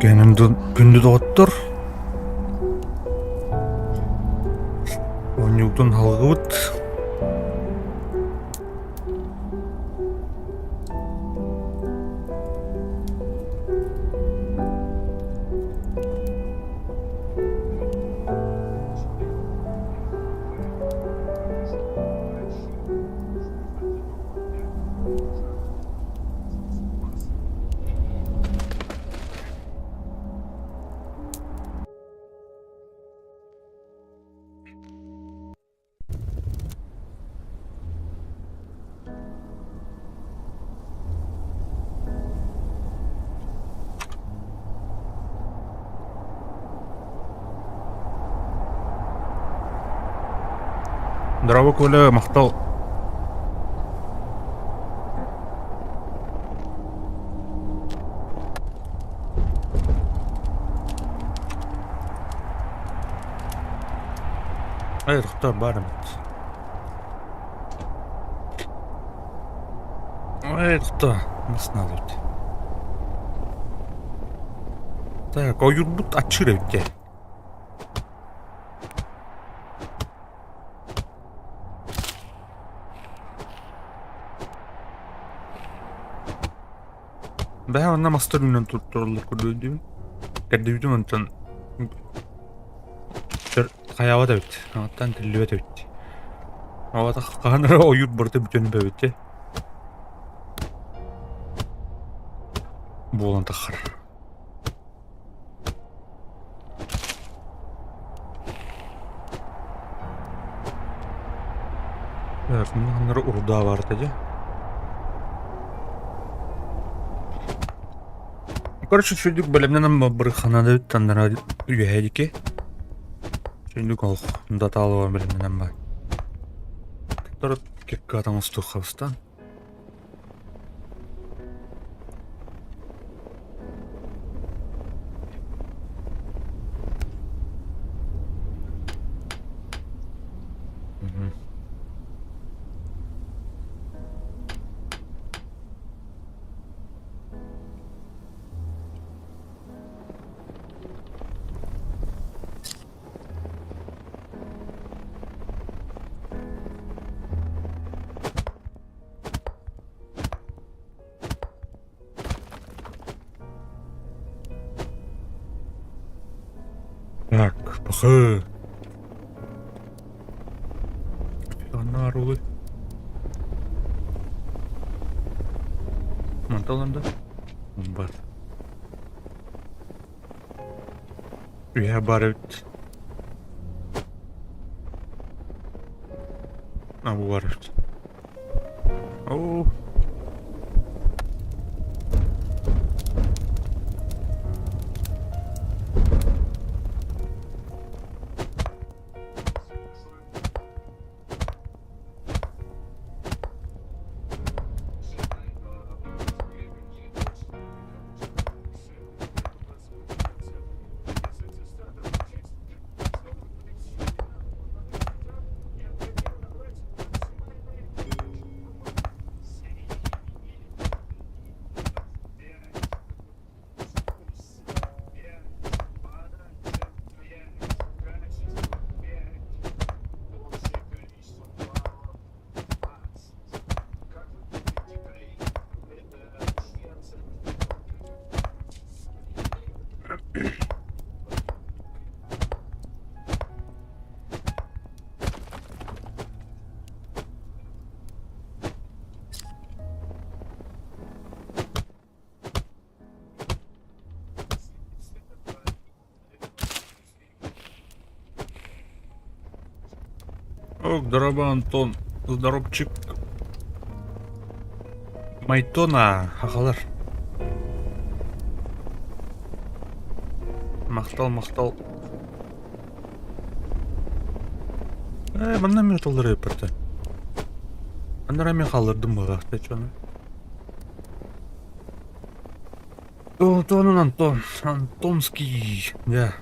Күндү доҕоттор, оонньуубутун салҕыыбыт. Здорово, Коля, махтал. Эй, тохтоо, баар эбит. Эй, тохтоо, мас наада эбит. Так, ойуурбут аччыыр эбит дии. Бэһэ онно мастар үүнэн тураллар курдук өйдүүбүн. Кэрдибитим онтон хайаабат эбит, оттон тиллибэт эбит. Оҕото хаһан эрэ ойуур барыта бүтэн эбит буолан таххар. Ханнары урдаа баарта дьэ. Короче, үчүгдүк бэлэмнэнэн бырыхханада таннара үөһэ диэки. Үчүгдүк олох датаалыга бэлэмнэнэн бар. Тор кекка таҥастуохха бастаан. Так, пахы. Анна арулы. Манталанда. Бар. Үһэ бар эбит. А бу бар эбит. Оо. Ок, здорово, Антон. Здоровчик. Майтона, хахалар. Махтал, махтал. Э, манна мен толдырып барды. Аннара мен қалдырдым бұға, чоны. Антон, Антон, Антонский, да.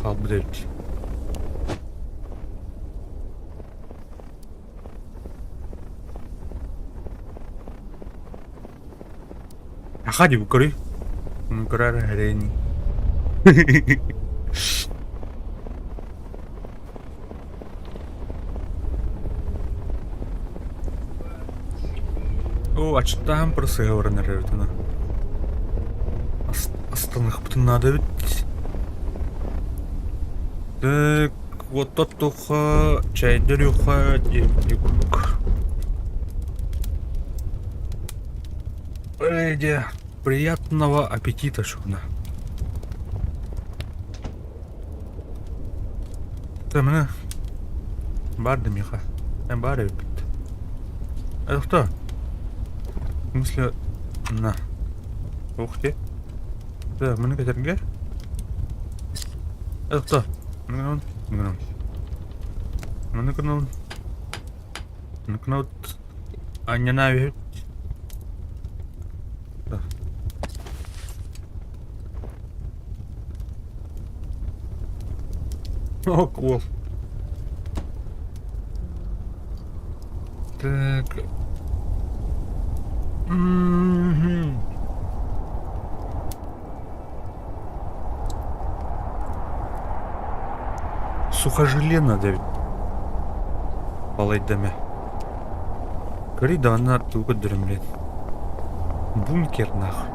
Хаалбыт эбит. Аха дии көрүй. Көрөр эрэйин. Оо, аччыктаан просыһа баран эрэр эбит аны. Астаныахпытын наада эбит. Так, уоттаттахха, чэйдэр диэбит курдук. Эй, дьэ, приятного аппетита, шуна. Маны баар да миэхэ. Эн баар эбиппит. Это кто? В смысле, на. Ух ты. Да, маны кэтэргэ. Это кто? Маны гынан. Маны гынан. Маны гынан. Анньана үһү. О, кол. Так. Мгм. Сухожилие надо ведь. Балайдаме. Көрүй да аны тугу көрдөрөм блин. Бункер нахуй.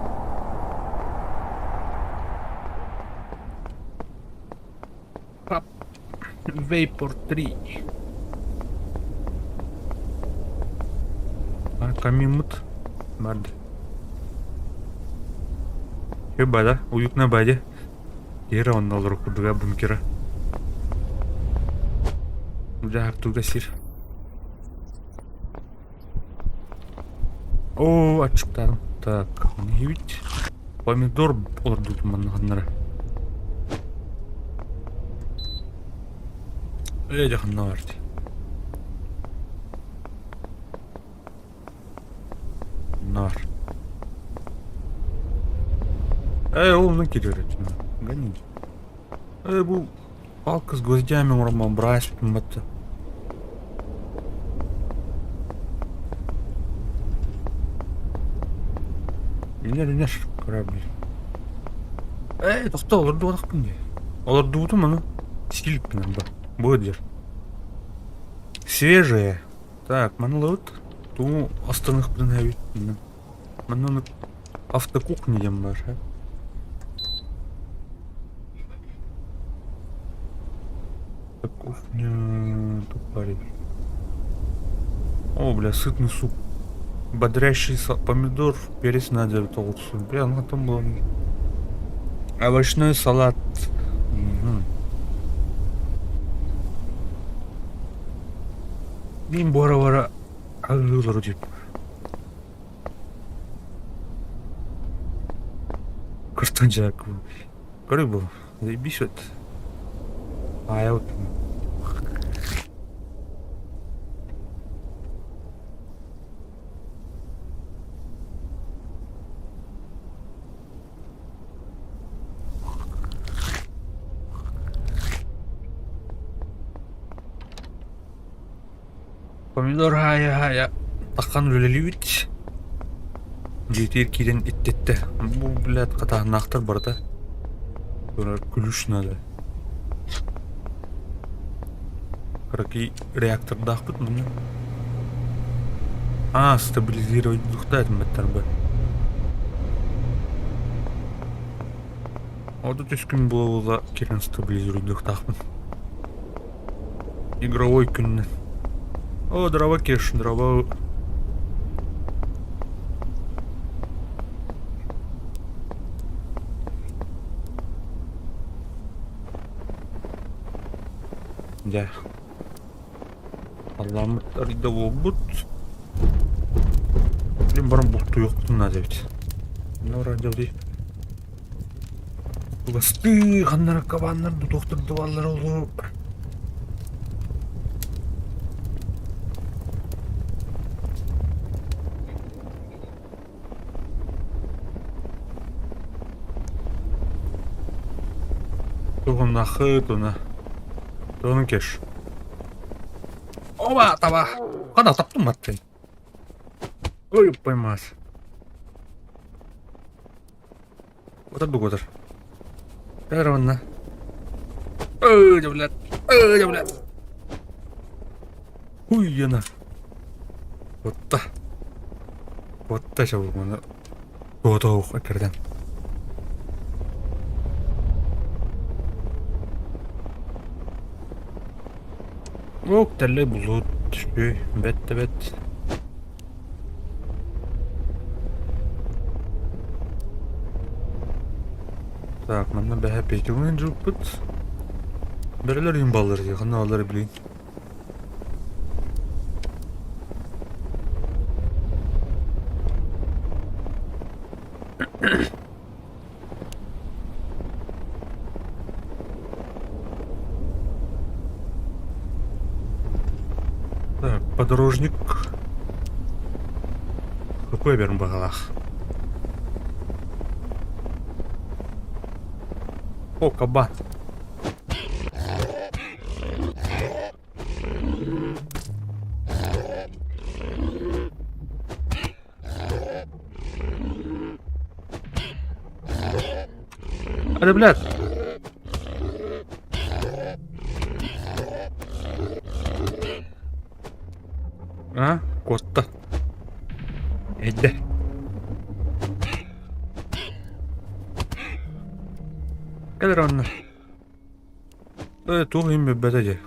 Vapor 3. Камиммыт барды. Бада, уютно бади. Ера онно олору курдуга бункера. Дьэ, туга сир. Оо, аччыктаатым. Так, ведь помидор олордубутум манна Ээ, дьэ ханна бар дии. Нар. Ээ, ол онно киирэр Гони. Ээ, бу палка с гвоздями оҥороммун быраспын батта. Инер, инер, корабль. Ээ, тохтоо, олордубатахпын дии. Олордубутум аны силикпин арба. Бу диир. Свежее. Так, маны ылабыт. Туу астаныахпытын эбит. Манна автокухня диэн баар. Кухня тут парень. О, бля, сытный суп. Бодрящий помидор, перец надо огурцу. Бля, ну там было. Овощной салат. Угу. Мин буора-буора аһыы олору дип. Кыртан Рыбу. Заебись вот. А я вот. Помидор хаайа-хаайа таххан үлэлиибит. Дьиэтигэр киирэн иттиттэ. Бу, блядь, хатааһыннаахтар барыта. Ключ надо. Кыракый реактордаахпыт манна. А, стабилизировать духта этиммэттэр бы. 33 күн буола киирэн стабилизируйдуохтаахпын. Игровой күннэн. О, дрова кеш, дрова. Дьэ. Алламмыт арыйда буолбут. Блин, баран бултуйуохпутун наада эбит. Ну, дии. Чугастыы ханнара кабааннар тутуохтар дубаллар олору. Тугунахыт уна. Тугун кеш. Оба таба. Хана таптым маттын. Ой, поймас. Куотар да куотар. Кэл манна. Эй, да блядь. Эй, да блядь. Хуйена. Куотта. Куотта шабылманы. Куотоох эккирден. Ок, тэллэй булуут түспүй, бэт да бэт. Так, манна бэһэ петюнун жуппут. Бөрөлөр үйүн баллар дии, ханна баллар билин. Так, подорожник. Какой берм баҕалаах? О, кабан. Hadi блядь. А, куотта. Эйдэ. Кэлэр онно. Э, туох иһин бүппэтэ дии.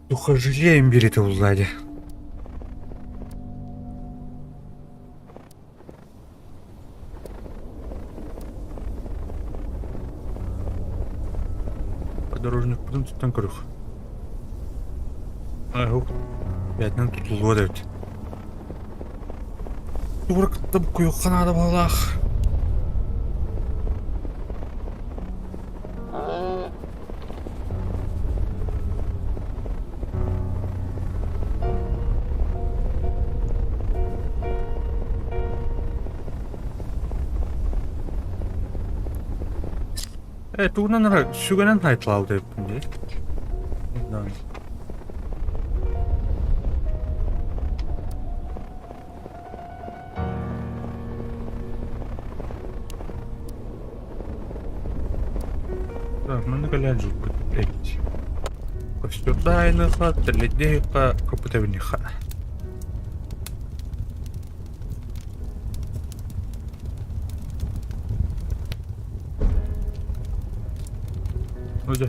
Сухожилием биэритэ булла дии. Подорожникпытын туттан көрүөх. Айхук бэйэтинэн тутуллуо да эбит. Тугура кытта буккуйуохха наада баҕалаах. Э, тугунан эрэ сүгэнэн хайыталаабыт эбиппин дии. Так, манна кэлэн жуппут эбит. Костюрдаайныха, тэллэйдиэххэ, копытабиниха. Ну да.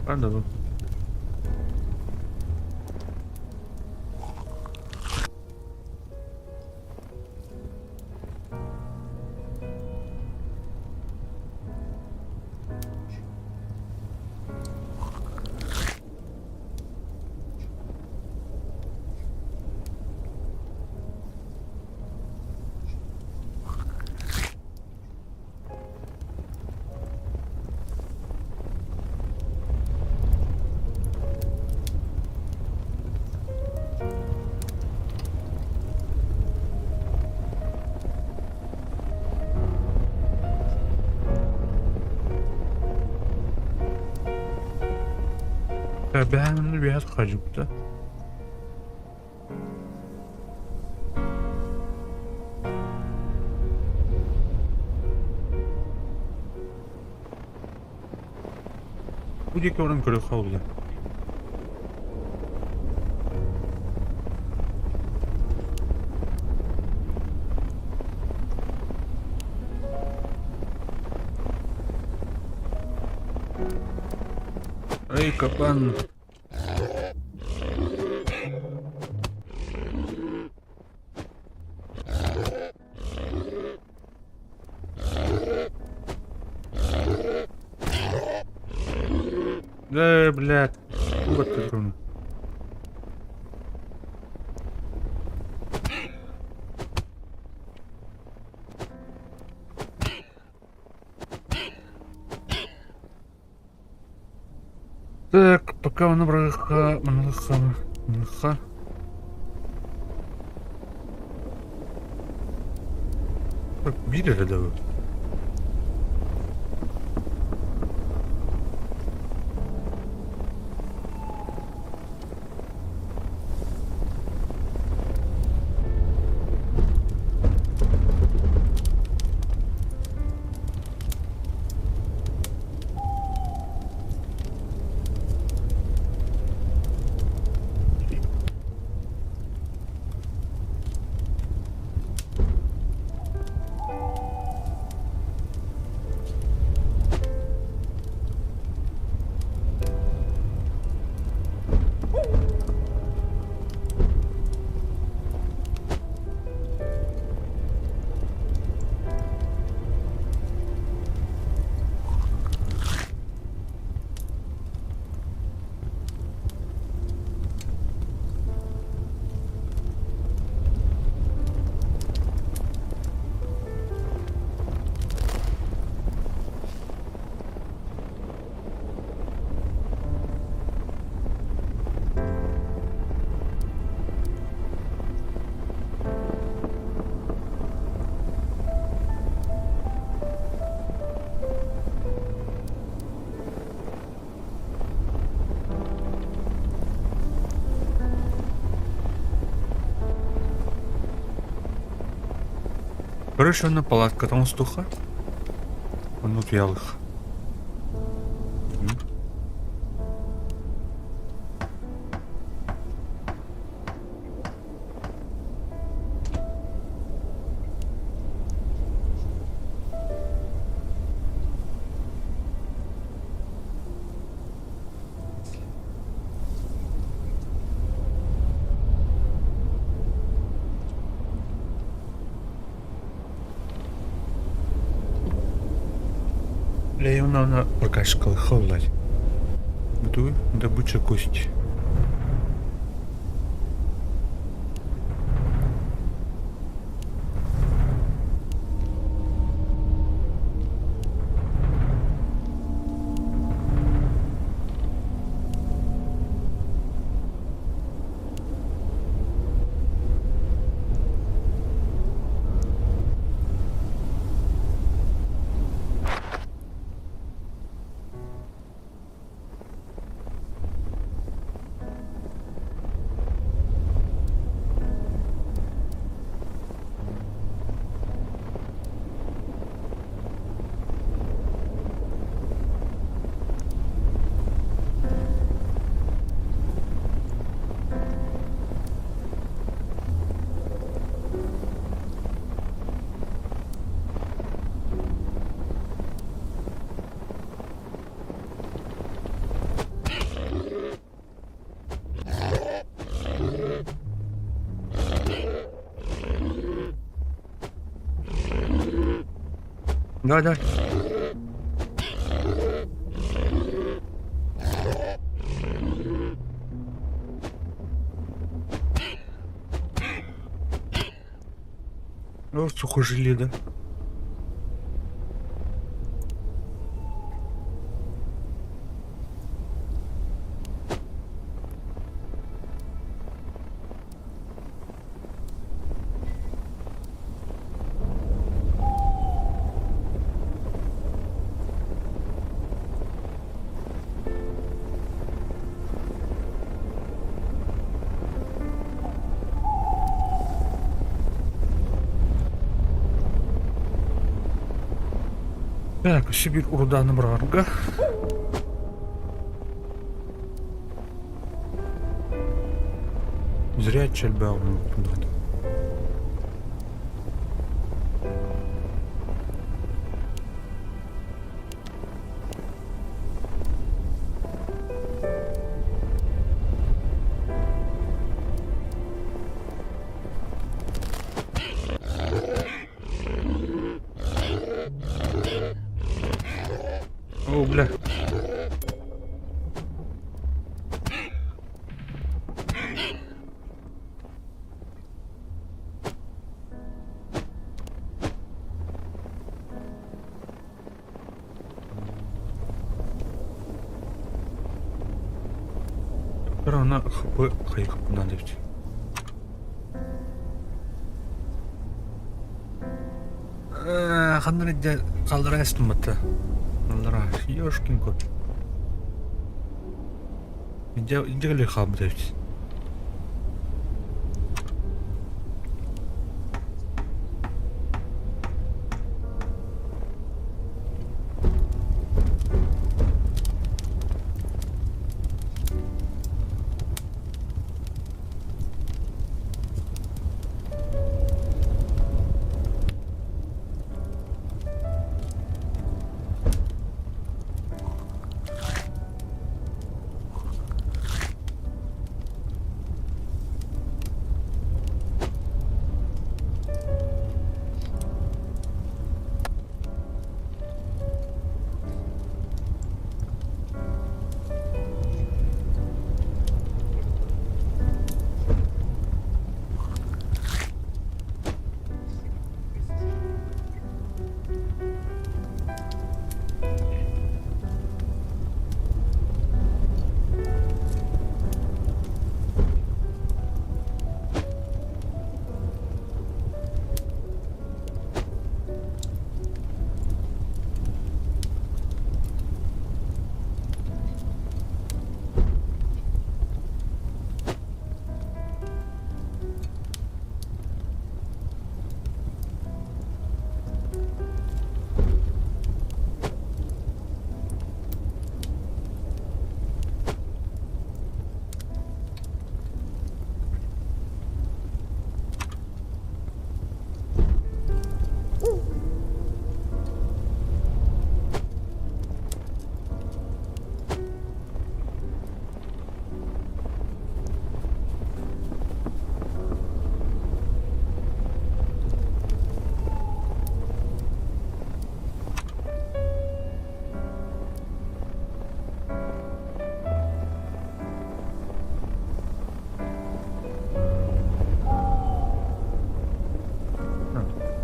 Ben de bu. Бэһээн үөһэ хадьыбыта. Бу диэки баран көрүөххэ буолла. Эй, кабан! Э, блядь. Вот ты тронул. Так, Пока ону бырахха, маныха, маныха. Биир эрэ да Короче, онно палатката оҥостуохха. Онно утуйалых. Леоновна прокашкалыхоллар. Бутуй добыча кость. Давай, давай. О, сухожилие, да? Так, өссө биир урудааны быраҕарга. Зря элбэх оҥорбуппун. О, бля. Аны ХП хайыхпынан эбит. Ханна эрэ хаалларан эстимматта. Аллара, ёшкин кот. Илдьэ кэлэ хаалбыт эбит.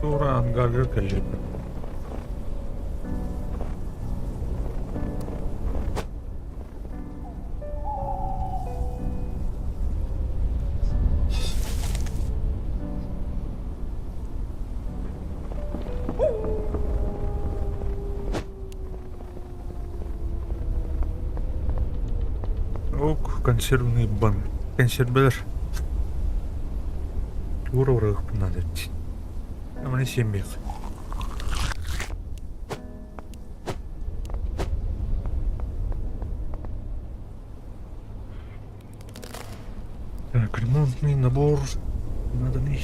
Тура ангарга кэллибит. Ок, консервный банк. Консервелер. Тура урагыппын надо. Аманы сиэммиэх. Так, ремонтный набор наданный.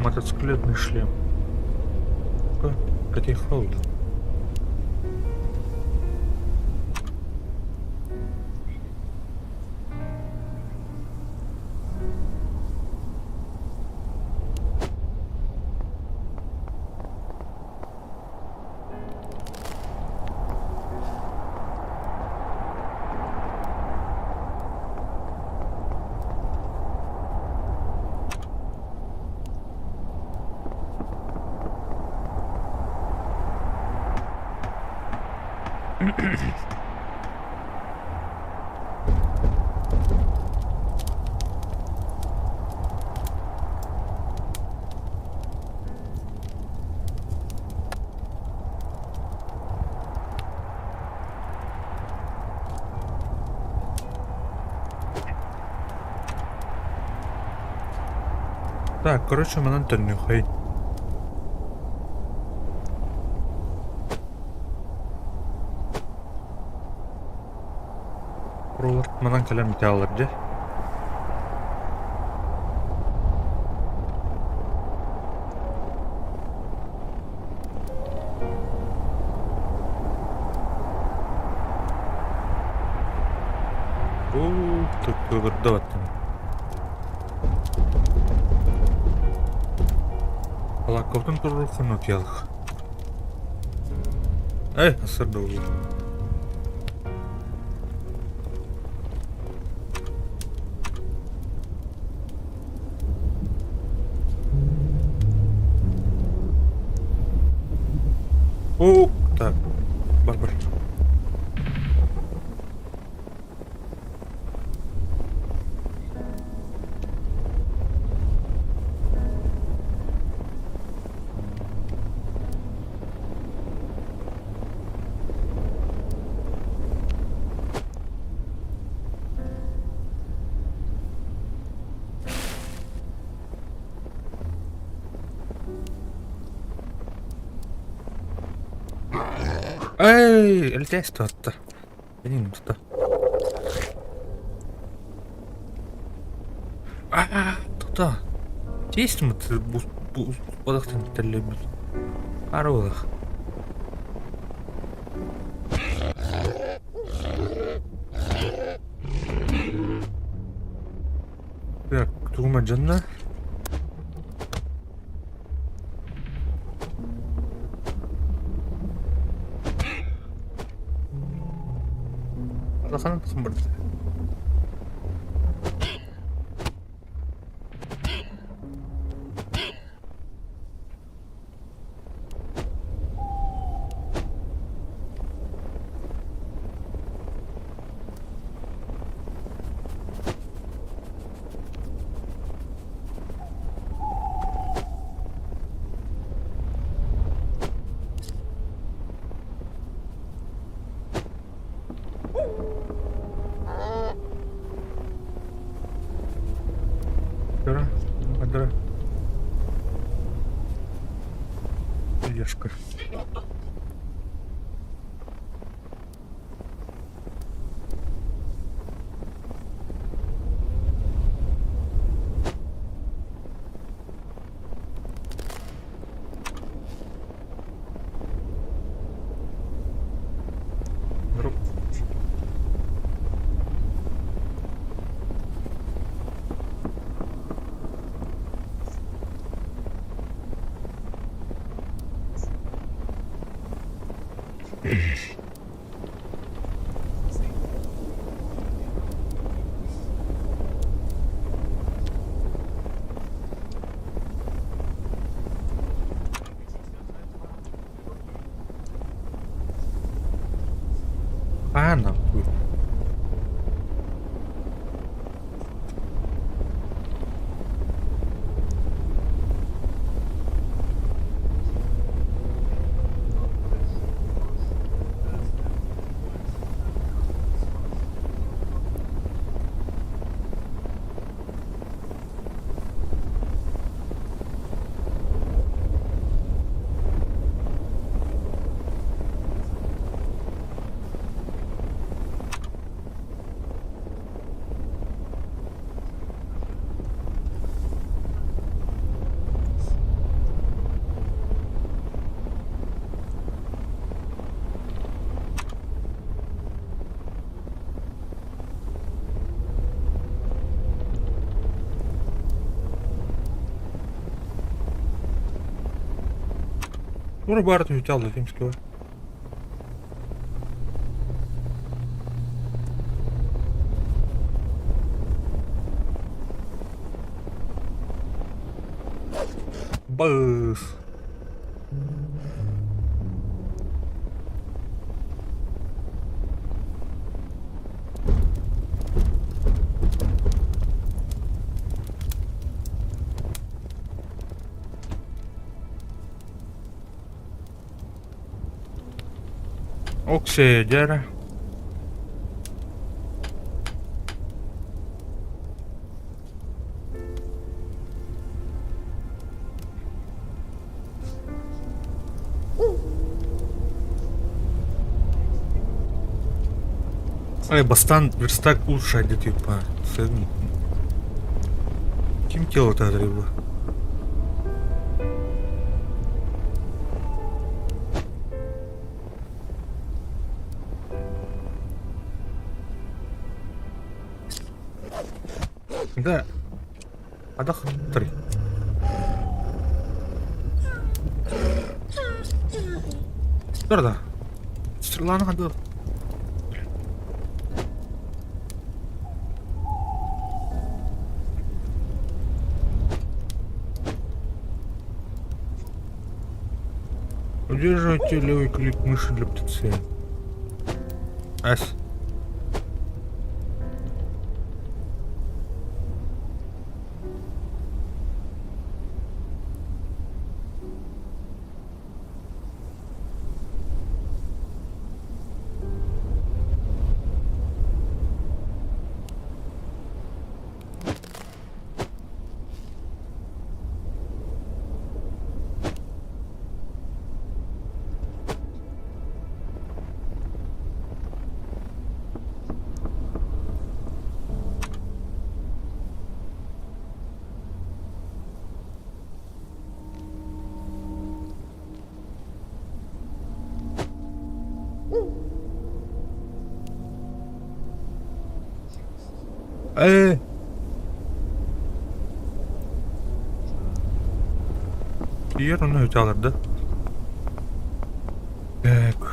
Мотоциклетный шлем. Каких холодно. Так, короче, манан төннүөххэйин. Пролар манан кэлэн бүтээллэр дьэ. Уу, тыгырда баттым. Балааккабытын туруорукхун утуйалык. Эй, сырда буолуо. Ук, так, бар бар. Эй, ЛТС туотта. Блин, тута. Аа, тута. Честно, бодохтон төлөбүт. Аруулах. Так, тугума дьонно. Улахан барда. Дыра, дыра. Тележка. А, нахуй. Тура баар түһүтэ алла Тимского. Быс. Оксээ дьэ эрэ. Ай, бастаан верстак улучшать типа. Ким тело рыба? Да. Адах три. Да. Стрела надо. Удерживайте левый клик мыши для птицы. С. Э. Ер оны өтө аларды. Так.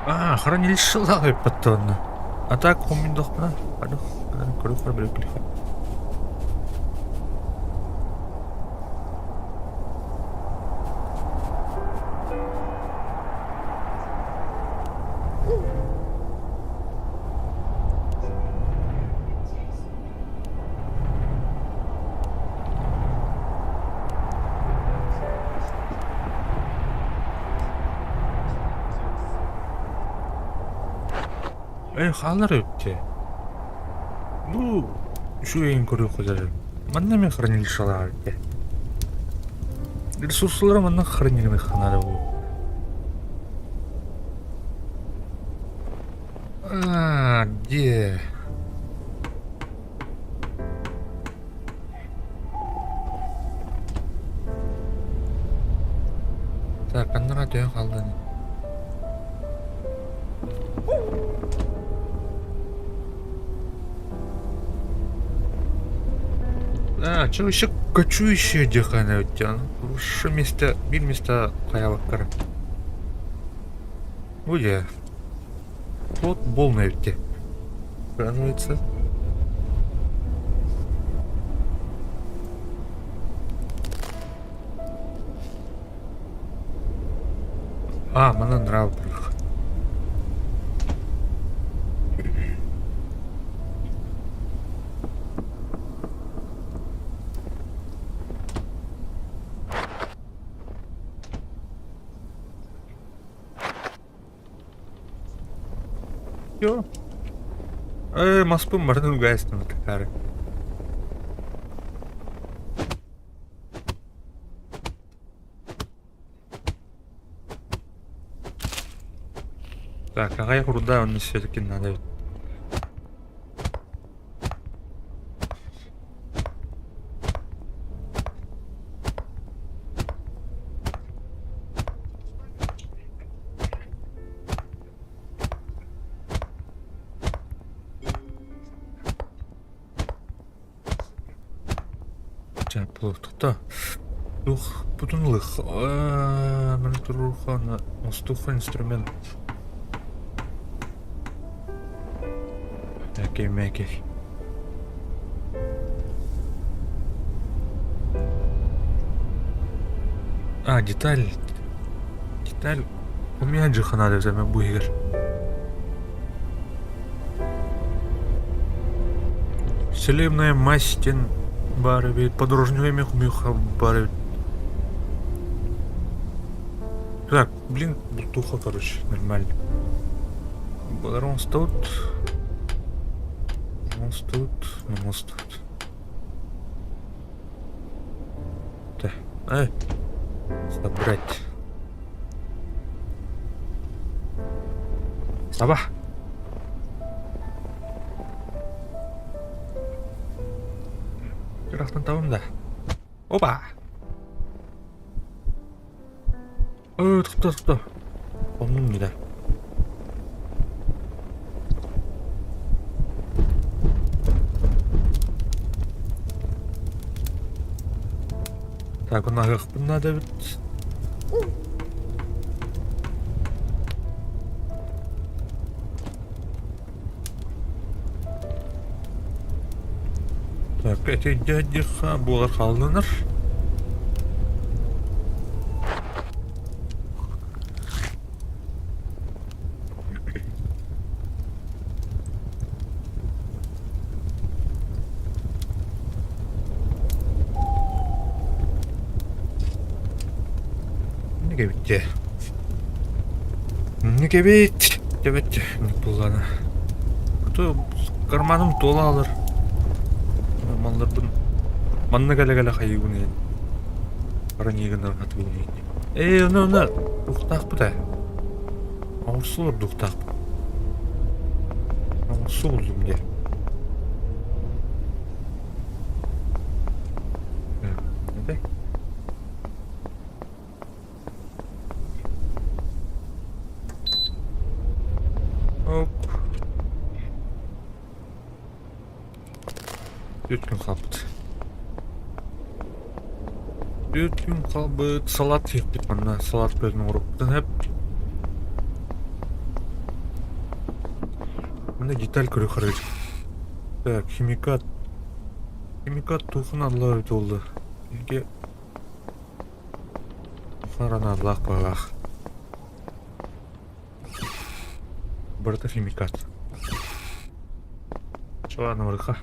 А, хранилище паттонна. А так хуминдохпна. Аду, көрү көрбүлүк. Ээ, хаалар эбит дии. Бу үчүгэйин көрүөххэ дылы. Манна эмиэ хранилищелаах эбит дии. Ресурсалары манна хранилиһыахха наада буолуо. А, где? Так, аннара төһө хаалла ини? А, чё еще кочующее дыхание у тебя? Что место, бир место хайабаккара. Где? Вот полная где. Оказывается. А, манан нравится. Все. Э, маспын барытын угайстым такары. Так, аҕыйах руда онно все-таки надо. Чаппылыктыкта тух бутунлых турурхан устух инструмент Әкей мәкей. А, деталь. Деталь. У меня джихана надо бу игр. Целебная мазь диэн баар эбит, подорожневай мех баар эбит. Так, блин, бутуха, короче, нормально. Барон тут. Тут, тут. Так, собрать. Саба. Ыраахтан табым да. Опа! Өө, тохтоо, тохтоо. Оннум да. Так, онно аһыахпын наада эбит. Так, эти дядиха буолар хаалланар. Кэбиттэ. Кэбит. Кэбит. Буллана. То карманым туола алар. Малларбын манна кэлэ-кэлэ хайыыбын иһин. Араньыгынар хатыбын иһин. Ээ, ону ону ухтаахпыт ээ. Оҥорсу ордуктаахпыт. Оҥорсу буллум диэ. Это? Оп. Түөрт күн хаалбыт. Түөрт күн хаалбыт. Салат сиэппит манна. Салат бөтүн оҥоруохпутун сөп. Манна деталь көрө харыыр. Так, химикат. Химикат туохун алла эбит буолла. Биһиги харанаалаах баҕалаах. Барыта химикат. Чугаанабырха.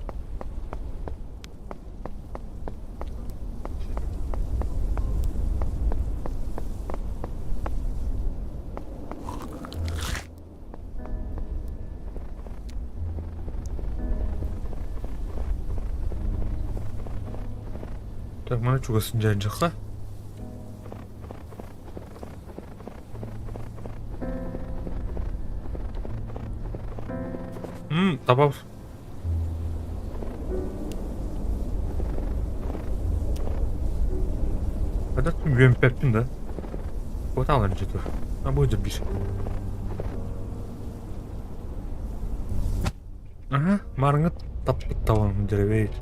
Так, маны чугасын дьаһдьахха. Табаб. Хайдах үөмпэппин да. Куотаалар дьэ тур. А будет бир. Ага, марыңыт таппыт табам деревейт.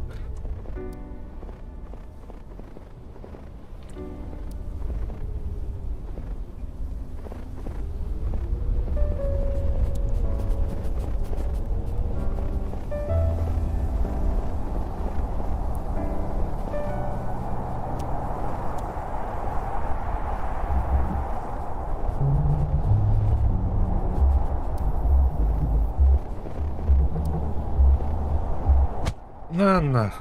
На нах.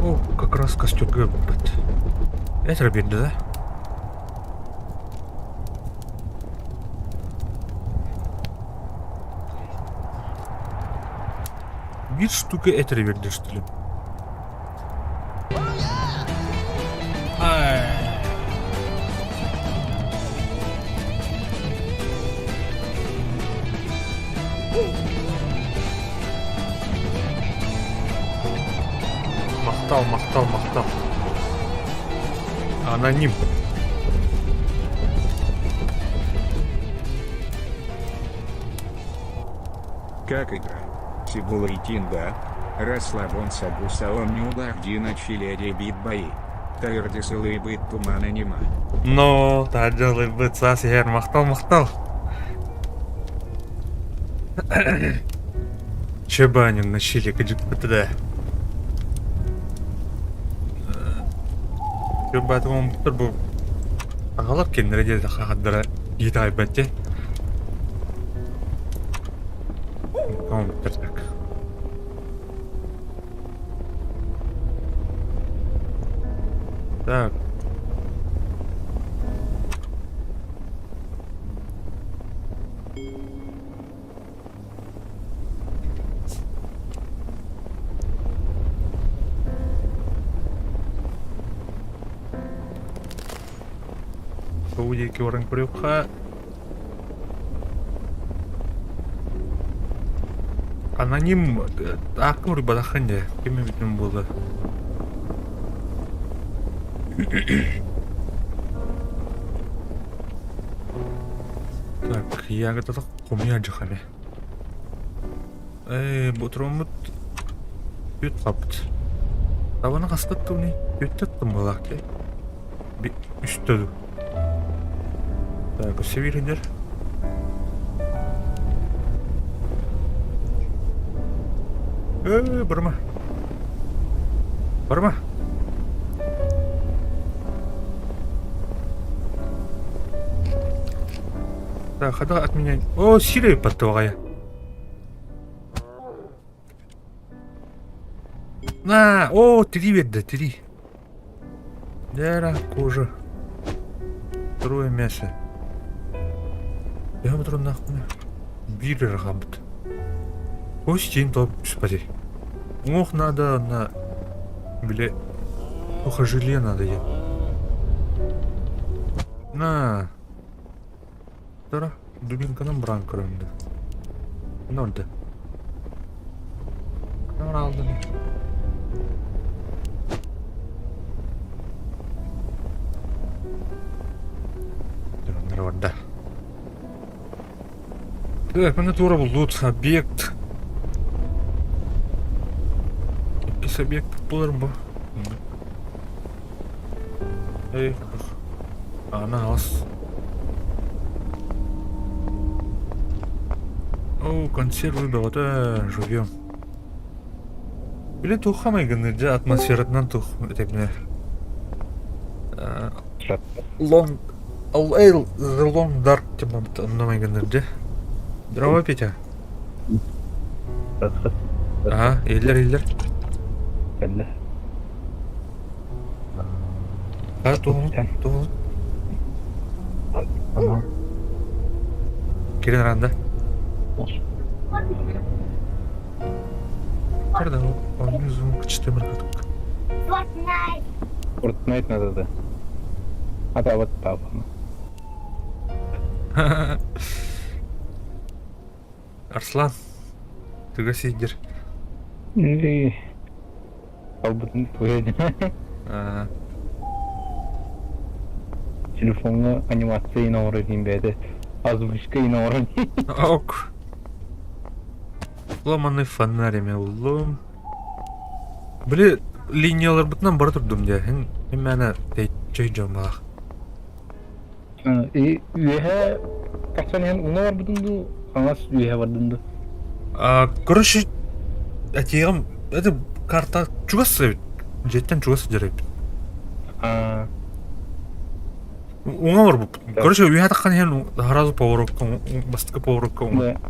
О, как раз костер быт. Это биэрдэ да? Биир штука этэрэ биэрдэ что ли? Махтал, махтал, махтал. Аноним. Как игра? Сибулайтин да? Расслабон сагусаон нюлахдина чилере бит бои. Таирдисылы быт тумана нема. Но, таджалы быт саас иһэр махтал махтал. Чебанин на чили кыдьыкпыт да. Чебатым бу аҕалар кинилэри диэти хаһардара иитаайбат дии. Так. Так. Бу диэки баран көрүөххэ. Аноним аакка уруйбатаххын дии, ким эбитин буолла. Так, ягодата хомуйа дьахары. Ээ, ботуруоммут үт хаппыт. Табаны хаспыт тугуний? Үттэ тыммылаах дии. Үстэ дуу. Так, өссө биир Ээ, барма. Барма. Так, хата от меня... О, сири подтвогая. На, о, три вида, три. Дера, кожа. Второе мясо. Я нахуй. Биир эрэ хаалбыт. Костин топ түспэтий. Уҥуох надо на били сухожилие надо диэн. На. Тара дубинканан быраан көрөм да. Не орда? Алдым. Барда. Так, міне тура бұл объект. Иккис объект буолар бу. Эй, ана ас. О, консервы бөҕөтө живьем. Или туохха майгынныыр дьэ атмосфератынан туох этэбинэ Long The Long Dark типа онно майгынныыр дьэ. Здорово, Петя. Ага, иһиллэр иһиллэр. Кэллэ. А, туһун, туһун. Ага. Кирин аранда. Пардон, он звук 4. Fortnite надо да. Атаабат таабана. Арслан, туга сидер. И албытын туһа. Телефоҥҥа анимация иноҕор иһин бэйэтэ озвучка иноҕор Ок. Ломаный фонарь эме уллум. Били линияларбытынан бара турдум дии. Һин һин мээнэ тэйчэй дьон баах. И үөһэ тахсан иһэн уҥа барбытым дуу, хаҥас үөһэ бардым дуу? А, короче, этиэҕим, это карта чугас эбит. Дьиэттэн чугас сылдьар эбит. А, Уҥа барбыппыт. Короче, үөһэ таххан иһэн сразу поворотка, бастакы поворотка уҥа. Да.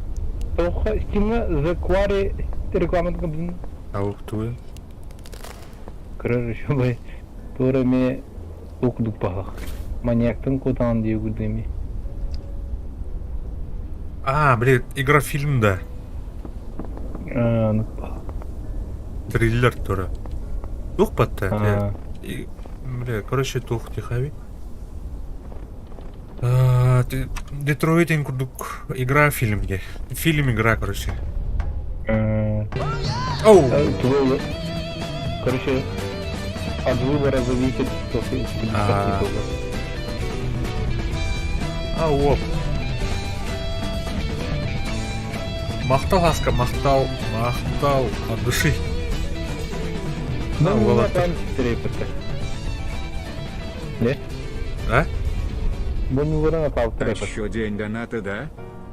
Тоҕо Steam'ҥа The Quarry рекламатын көрдүм. Ау, тугу? Көрөр үчүгэй. Туора эмиэ туох курдук баһах. Маньяктан куотаҕын дии курдук эмиэ. А, блин, игра фильм, да. Аа, оннук баһах. Триллер тура. Туох батта? Аа. Бля, короче, туох тихави. Детройт курдук игра фильм где. Фильм игра, короче. Оу! Твой, короче, от выбора зависит, что ты А. А, оп. Махтал, Аска, махтал, махтал от души. Ну, уолаттар. там трепетте. Не? А? Бу нууран атаал А трепет. еще день доната, да?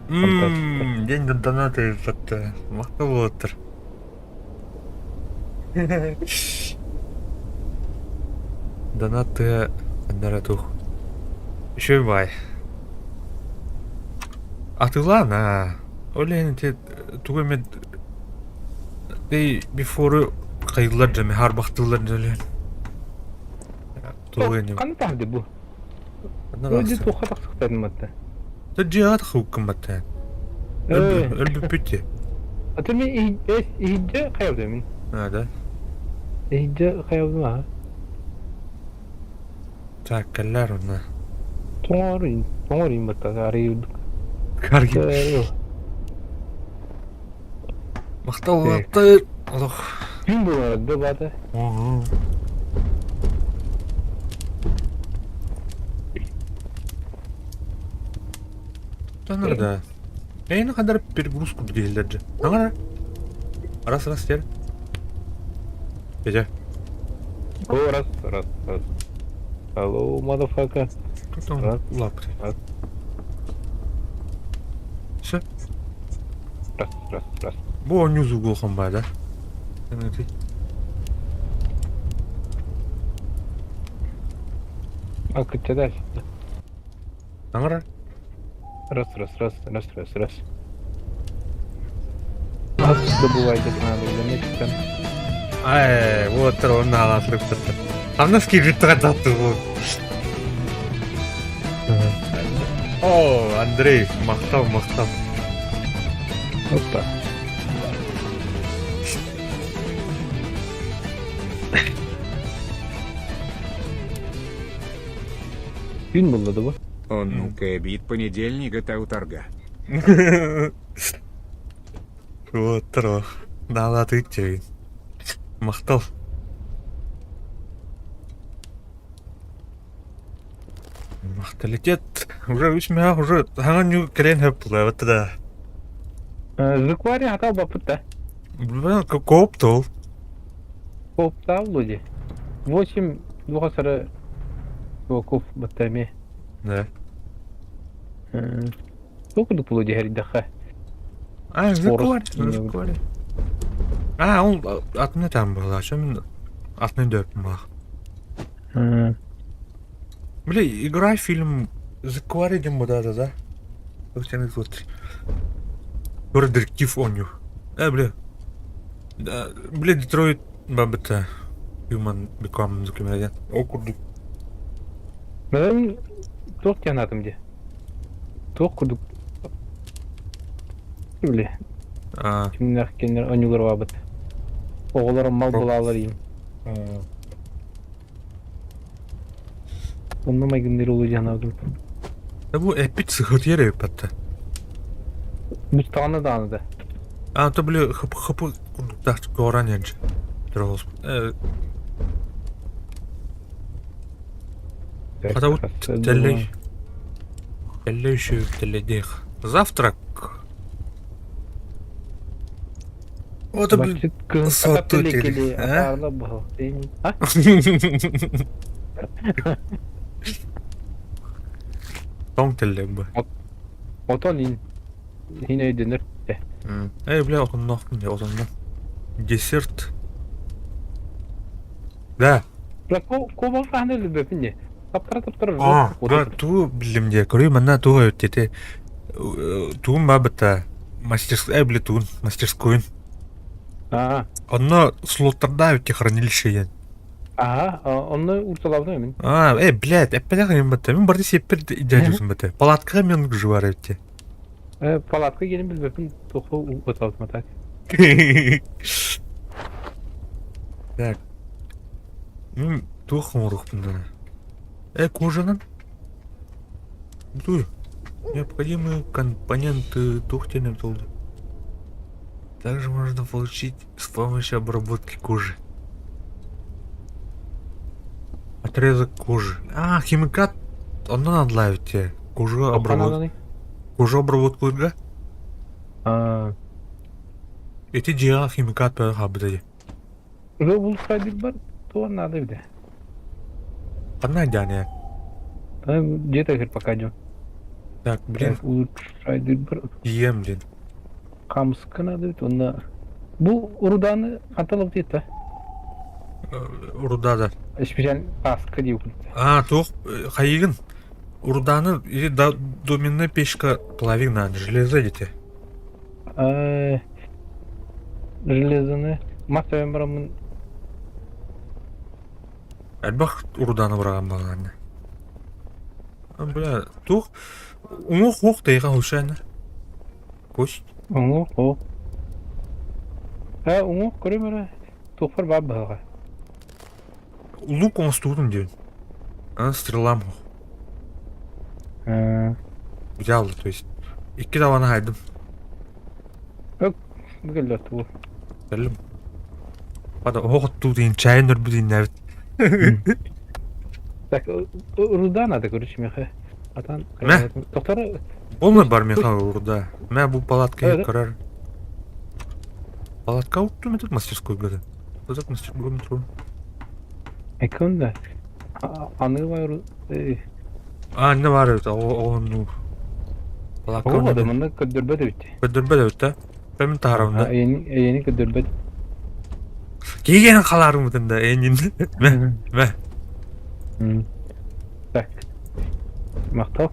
День доната этот махтал уолаттар. Донаты тух. Еще и бай. Атылаан аа. Ол иһин ити тугу эмэ Day before хайыллар дьэ харбахтыыллар дьэ Тугу ини Ханна таһырдьа бу? Дьэ туохха тахсыахтарын батта? Дьиэҕэ тахсыбыккын батта. Өлбүппүт дии. Аты мин иһирдьэ хайабытым мин. А, да? Иһирдьэ хайабытым аха. Так, кэллээр онно. Тоҥоруйун, тоҥоруйун батта арыйдык. Карги. Махтал улаатта олох. Күн буолар да баата. Оһо. Таныр да. Эйни хадар перегрузку дииллэр дьэ. Аҥара. Раз раз тер. Дядя. О, раз, раз, раз. Hello, motherfucker. Как там Раз, лапы? раз. Все. Раз, раз, раз. Бу оонньуу улахан баа да? А, кытта Таҥара. Раз, раз, раз, раз, раз, раз. Ас добывайте надо, заметьте. Ай, вот он наалаатырыктар. Хамнас киирбит татты бу. О, Андрей, махтал, махтал. Опа. Күн булла да бу? Он ну-ка бит понедельника торга. Вот тро. Наалаатырык Махтал. Махталитет. Уже үс меха уже хаҥан ньу кэлэн хөп була да. The Quarry хата баппыт Блин, кооп тол. Кооптаа вроде. 8 двухасара чуваков баттами. Да. Сколько дупло дьэһэрдэххэ? А, The Скорость Quarry, The Quarry. А, ол атыны там была. Что мен атыны дөппүн бах. Бля, игра фильм The Quarry диэн да, да, да. Вот. Тура детектив оонньуу. Э, бля. Да, бля, Детройт бабыта. Human Become документ. Ол курдук. Мен туох диэн аатым дии? Туох курдук Бля. А, Кимнээх кинилэр онньулар баабыт. Оҕолор мал булаалар иим. Онно майгынныыр улуу дьаһанабытым. Да бу эппит сыһытыйар эбиппатта. Мустаҕына даҕаны да. А, то били хып хыпы курдуктаах горан янчы. Хата вот теллей. Теллей еще теллейдех. Завтрак. Вот, блин, соту теле. А? Тоҥ теллек бу. Отон ин ин өйдөнөр. Эй, бля, отонноохпун дии, отонно. Десерт. Да. Бля, куобах хаһан өлбөппүн дии. Таптара таптара А, да, туу билим дии. Көрүү манна туу өттете. Туун бабыта мастерская, бля, туун мастерскойун. Аа. Онно слоттарда өтте хранилище диэн. Аха, онно урталабын мин. А, блядь, эппэтэх юм бата. Мин барда сеппер дядюсун бата. Палаткаға мен жуар өтте. Палатка келин билбеппин туху уталытма так. Так. Мин туох оҥоруохпун да. Кожанан? Дуй. Необходимые компоненты туох диэн толду. Также можно получить с помощью обработки кожи. Отрезок кожи. А, химикат. Онно надлают те. Кожу обработку. Кожу обработкалыырга Аа. Ити дьиэҕэ химикат бөҕө хаалбыта дии. Уже улуска бар, то надо бile. Ханна айдаан Где-то говорит, пока идем. Так, блин, Улучшай бар. ем, блин. Камска надо бит, онна. Бу руданы ханталап дейт Руда да. Специально таска дии А, туох хайыгын. Руданы или доменная печка плавик надо, железо дите. Железаны мас барамын. Элбэх руданы быраҕан балаҕанна. Бля, туох уҥуох уох тайҕа хушаана. Кость. Уҥуох уох. Э, уҥуох көрүм эрэ. Туохпар баар быһаҕа. Лук оҥостубутум диэн. Аны стрелам Взял, то есть. Икки даҕаны хайдым. Бу кэллэ тугу. Кэллим. Хата оһох оттуу диин чайын өрбүт ииннээбит. Так, руда надо, короче, меха. Атан, Мэ? Доктор... Полный бар меха руда. Мэ бу палатка көрөр. Палатка уттум этот мастерской года. Этот мастерской метро. Эконда. Аны бар. А, не бар это, он Палатка. Ол манна көрдөрбөт эбит. Көрдөрбөт эбит да. Бэмин таһарамда. Эйени көрдөрбөт. Киигэн халаарым да энин. Мэ, мэ. Так. Махтал.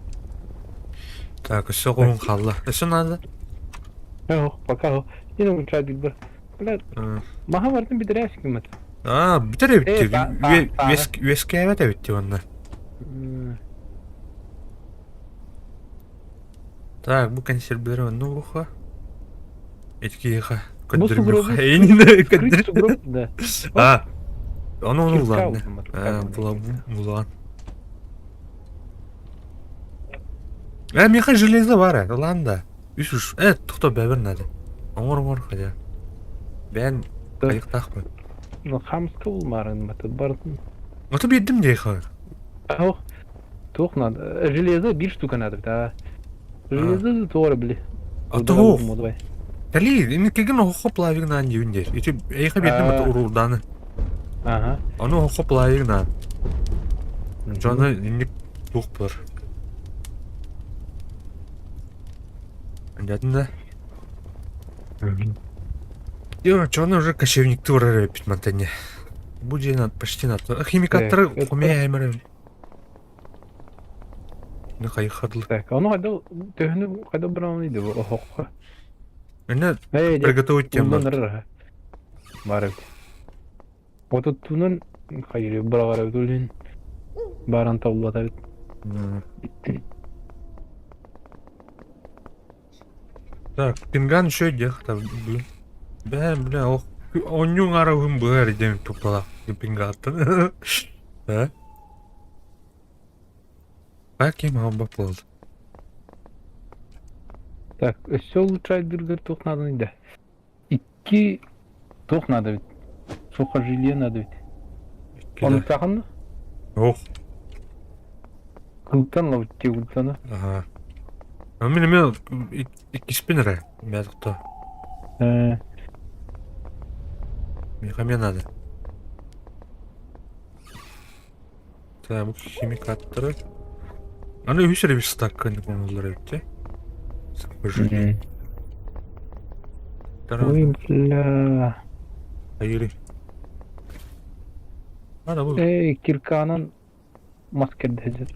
Так, өссө оҕуһун хаалла. Өссө наада? Ох, пока. Yine uçağa dilber. Бля, маха бардым бүтэрээс гыммат. Аа, бүтэр эбит. Үөскээбэт эбит онно. Так, бу консервлері онно уруха. Эткиэхэ көрдөрүмүөхэ. Эйнин көрдөр. Да. А, ону ону булан. Аа, булан. Э, миэхэ железо бар ээ, ылаан да. Үс уш. Э, тохто бэбэр надо. Оҥор оҥор хотя. Бэйэн айыктаахпын. Ну, хамска булмарын баты бардым. Ото биэрдим диэхэ. Ох, туох надо. Железо биир штука надо, да. Железо туора били. Ото Кали, инникиген оһоххо плавигнаан диибин диир. Ити эйиэхэ биэрдим ото уруурдааны. Ага. Ону оһоххо плавигнаан. Дьоно инник туох буолар. Андатын да. Йо, чоно уже кочевникты барар эбиппит мантанья. Бу дьиэ почти на Химикаттары хомуйа эмэр Ну хайхадлы. Так, ону хайда төһөнү хайда баран иди оһоххо. Мене приготовить тем бар. Бар. Отуттунан хайыр бара бит Баран табылбата бит. Так, пинган еще диэх блин. Бля, бля, ох, оонньууҥ арабын быар диэн туппалаах пингаттан. Да? А ким албап буолла? Так, өссө улучшайдыргар туох нааданы да? Икки туох наада эбит? Сухожилие наада эбит. Онтаҕын Ох. Кылтан лабыт тегултана. Ага. А мин эмиэ иккиспин эрэ. Мэ тохто. Э, Миэхэ эмиэ надо. Так, бу химикаттары. Аны үһүс эрэ стакканы оҥоһуллар эбит дии. Сухожилие. Ой, бля. Айыри. Ана бу. Эй, кирканан мас кэрдэһэр.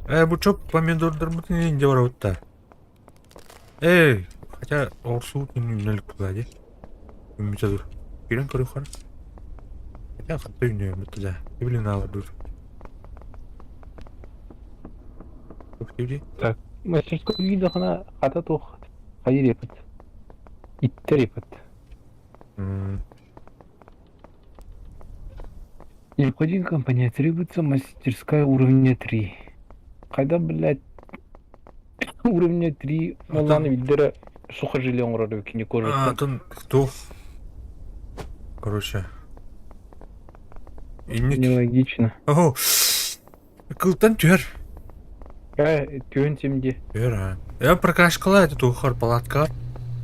Э, бу чоп помидордарбытын иин барабыт да. Эй, хотя орсуут үннөлүк була дии. Үммүтэ dur. Кирен көрүөххэ. Хотя хатта үннүөммүт да. Блин, аалар dur. Так, мастерской видахана хата туох хайыр епит. Иттер епит. Необходим компания требуется мастерская уровня 3. Когда, блядь, уровня 3 молланы билдere сухожилие оҥорор кини А, кожаттан. тон кто? Короче. Инник. Нелогично. О, кылтан түһэр. Э, түөн симди. Түһэр, а. Я прокашкала это тухар палатка.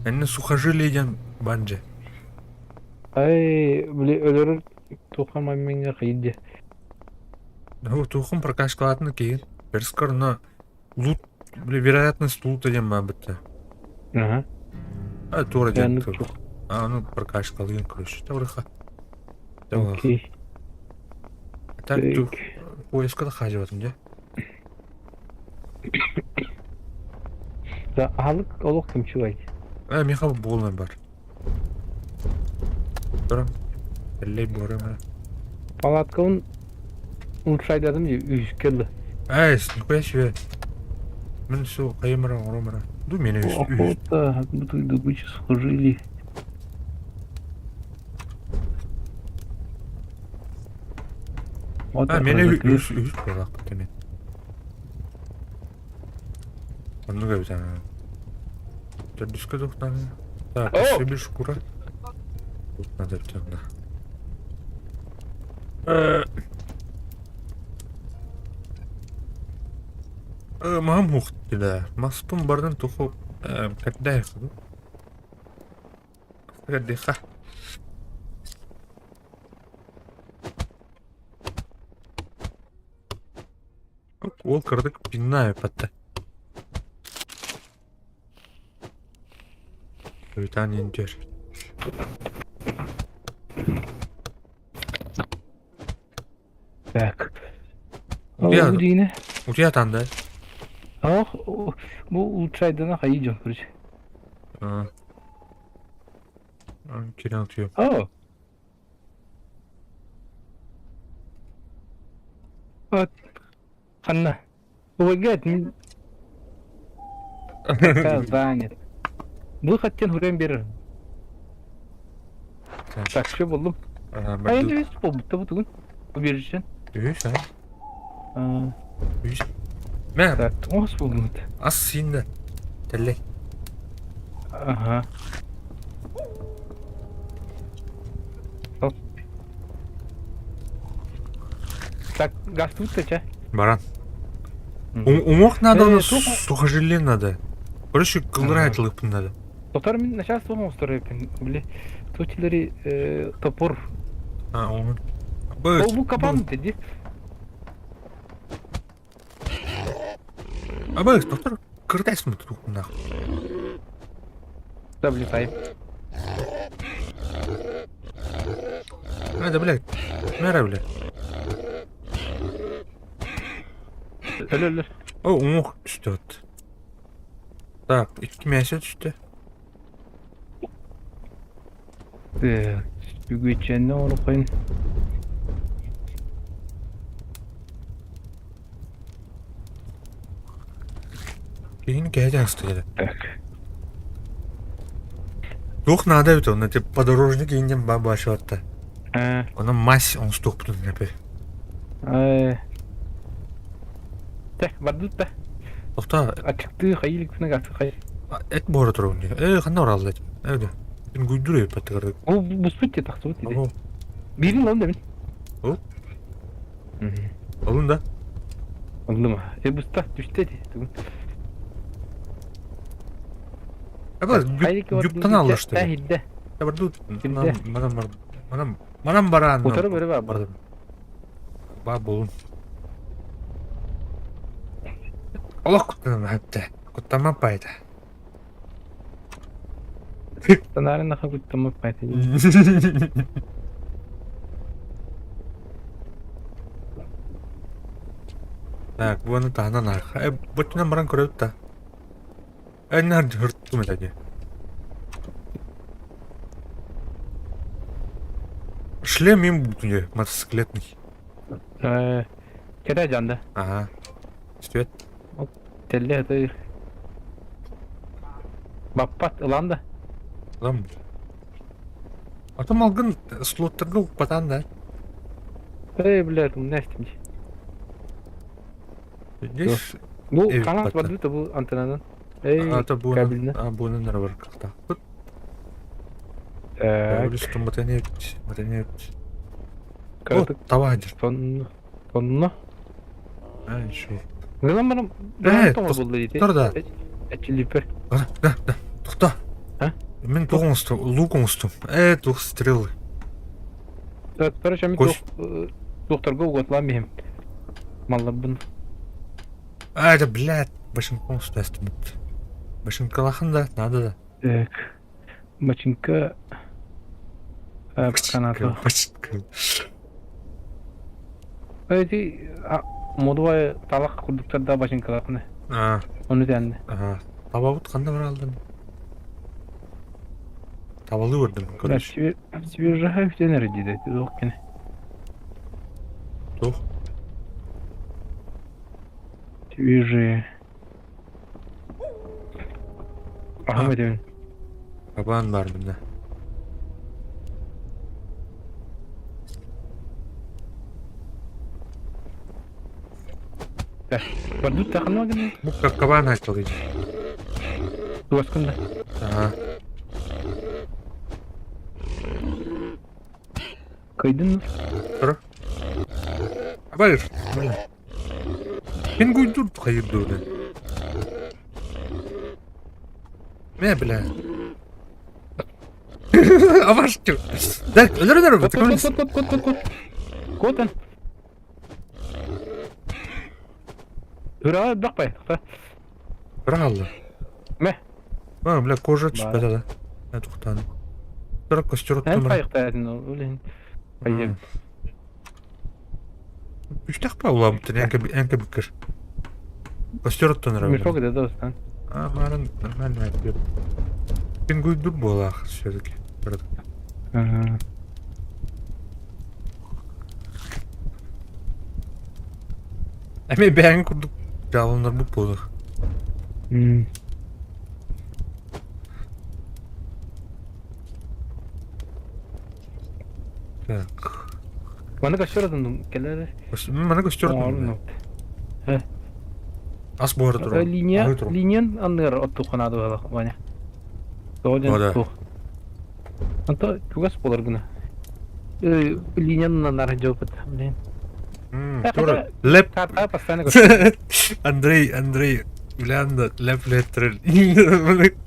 Энне сухожилие диэн банже. Ай, били өлөрөр туха маммиҥҥа хайди. Ну, тухум прокашкалатын киин. Перскор, но лут, били, вероятность лута диэн баабытта. Ага. А, тура диэн Яннык тур. тух. А, ну, прокашкалыын, короче. Таврыха. Таврыха. Окей. Так, тух. Так. Поиска да хаживатым, дьэ. Да, аһылык олох кымчылай. Э, миэхэ буолан бар. Турам. Эллей буорам. Палаткабын улучшайдадым дии үһүскэ дылы. Эй, нихуя себе. Мин су хайымара оромара. Ду мени үс үс. Охота, буду добычу сухожилий. Вот А, мени разоклеил. үс үс буолаах темен. Оннук эбит ана. Төрдүскэ туохтаан. Так, О! өссө бир шкура. Тут надо темно. Маһым ух да. Маспын бардан туху когда я ходу? Когда Ол кырдык пиннаю патта. Капитан Интер. Так. Утуйа, Ол диine. утуйа танда. Ах, бу улучшайдана хайден, короче. Кирен утуйа. О! Вот. Ханна. Улагает, пока занят. Выход тен хүрен берер. Так, что булдум? А енді вес болбутта бу тугун. Убежищен. Үс, а? Үс. Мә, Так, тоңос булдум. ас сиинде. Тэллэй. Ага. Так, газ тут чэ? Баран. Уҥуох надо, Э, сухожилие надо. Короче, кылдырай айтылыппын надо. Доктор мин начальство оҥосторойпун. Били, тутилери топор. А, он. Ол бу капан диди. Абы, доктор, кыртайсың тухунах. Да, блин, А, да, блядь. Мэра, блядь. Өлө-өлөр. О, уҥуох түстэ вот. Так, икки мясо түстэ. Так, бүгүчэнне оруқын. Киһини кэһэтэ астыйда. Так. Туох наада эбит онно, типа подорожник ииннэн баашыбатта. Э, Онон мазь оҥостуохпутун эпи. э. Тэ, бардыт да. Тохтоо, Ачыктыы хайыылыкпына аты хай. эт буора турабын дии. Э, ханна баралла эт? Э, да. Гуйдур эбит баттыгар. Ол буспут дии тахсыбыт дии. Ого. Биирин ыллым да мин. Ол? Олун да? Ыллым. Э, буста түстэ дии. Тугун. Аба, Хайык юптан алла что ли? Хидде. Я барду. Кимде? Манам бар. Манам манам баран. Утары бөрө бар. Бардым. Ба болун. Олох куттанам хәтта. Куттанмап пайда. Санаарын наха куттаммап пайда. Так, буаны таһынан арха. Э, бутынан баран көрөбүт да. Э, нар хырттым это Шлем им будет мотоциклетный. Э, кэрэ дьанда. Ага. Свет. Телле это Баппат ылан да. Там. А то малгын слоттарга укпатан да. Эй, блядь, умнестим. Здесь Бу Эбит хаҥас батта. барбыт бу антеннанан. Эй, А, это буонун, кабельне. а, буонун бар кахтаахпыт. Так, Өлүстүн матанет, матанет. О, кыратык таба дир. тонна. Тонна. А, еще. Гынан барам. Э, тоҥор буолла дии. тор да. Эчилипер. Да, да, да. Тохто. А? Мин туох оҥостум, лук оҥостум. Э, туох стрелы. Короче, мин Кош. туохтарга угуотлаан биһим. Малларбын. А, это, блядь, башенком оҥостум. Башенкалахан да, надо да. Так. Бачинка. Каната. Башенка. Эти модуай талах курдуктарда бачинкалахны. А, Ону тэннэ. ага. Табабыт ханна бар алдым. Табалы көрдүм, короче. Свежая фенер диде. Туох кene. Туох. Свежие. Аха этебин. Кабан бар мында. Бардут таханма гына. Бу как кабан айтыл иди. Туаскында. Ага. Кайдын. Тур. Абайыр. Мен гуйдур хайыр дурды. Мэ, бля. Абаш чу. Да, өлөр өлөр. Кот кот кот кот кот кот. Котан. Ура, бакпай. Быралды. Мэ. А, бля, кожа түспөтө да. Э, тухтан. Тура костер Эн оттум. пайыктаатын ол. Пайып. Үстэх па улаабыттан энке энке бүккер. Костер оттон Мешок это достан. А, марын нормально айтып. Пин гуйдур буолаах все-таки. Ага. Эми бэйэн курдук жалынар бу буолуох. М. Так. Маны костер оттон келер. Маны костер оттон. Ас буора турар. Линия, линиян анныр оттуханады Ваня. Ода. Тооден тух. Анта чугас болар гына. Линиян нанар жопыт, блин. Тура. Леп. Карта постоянно Андрей, Андрей, Улянда, леп леттер.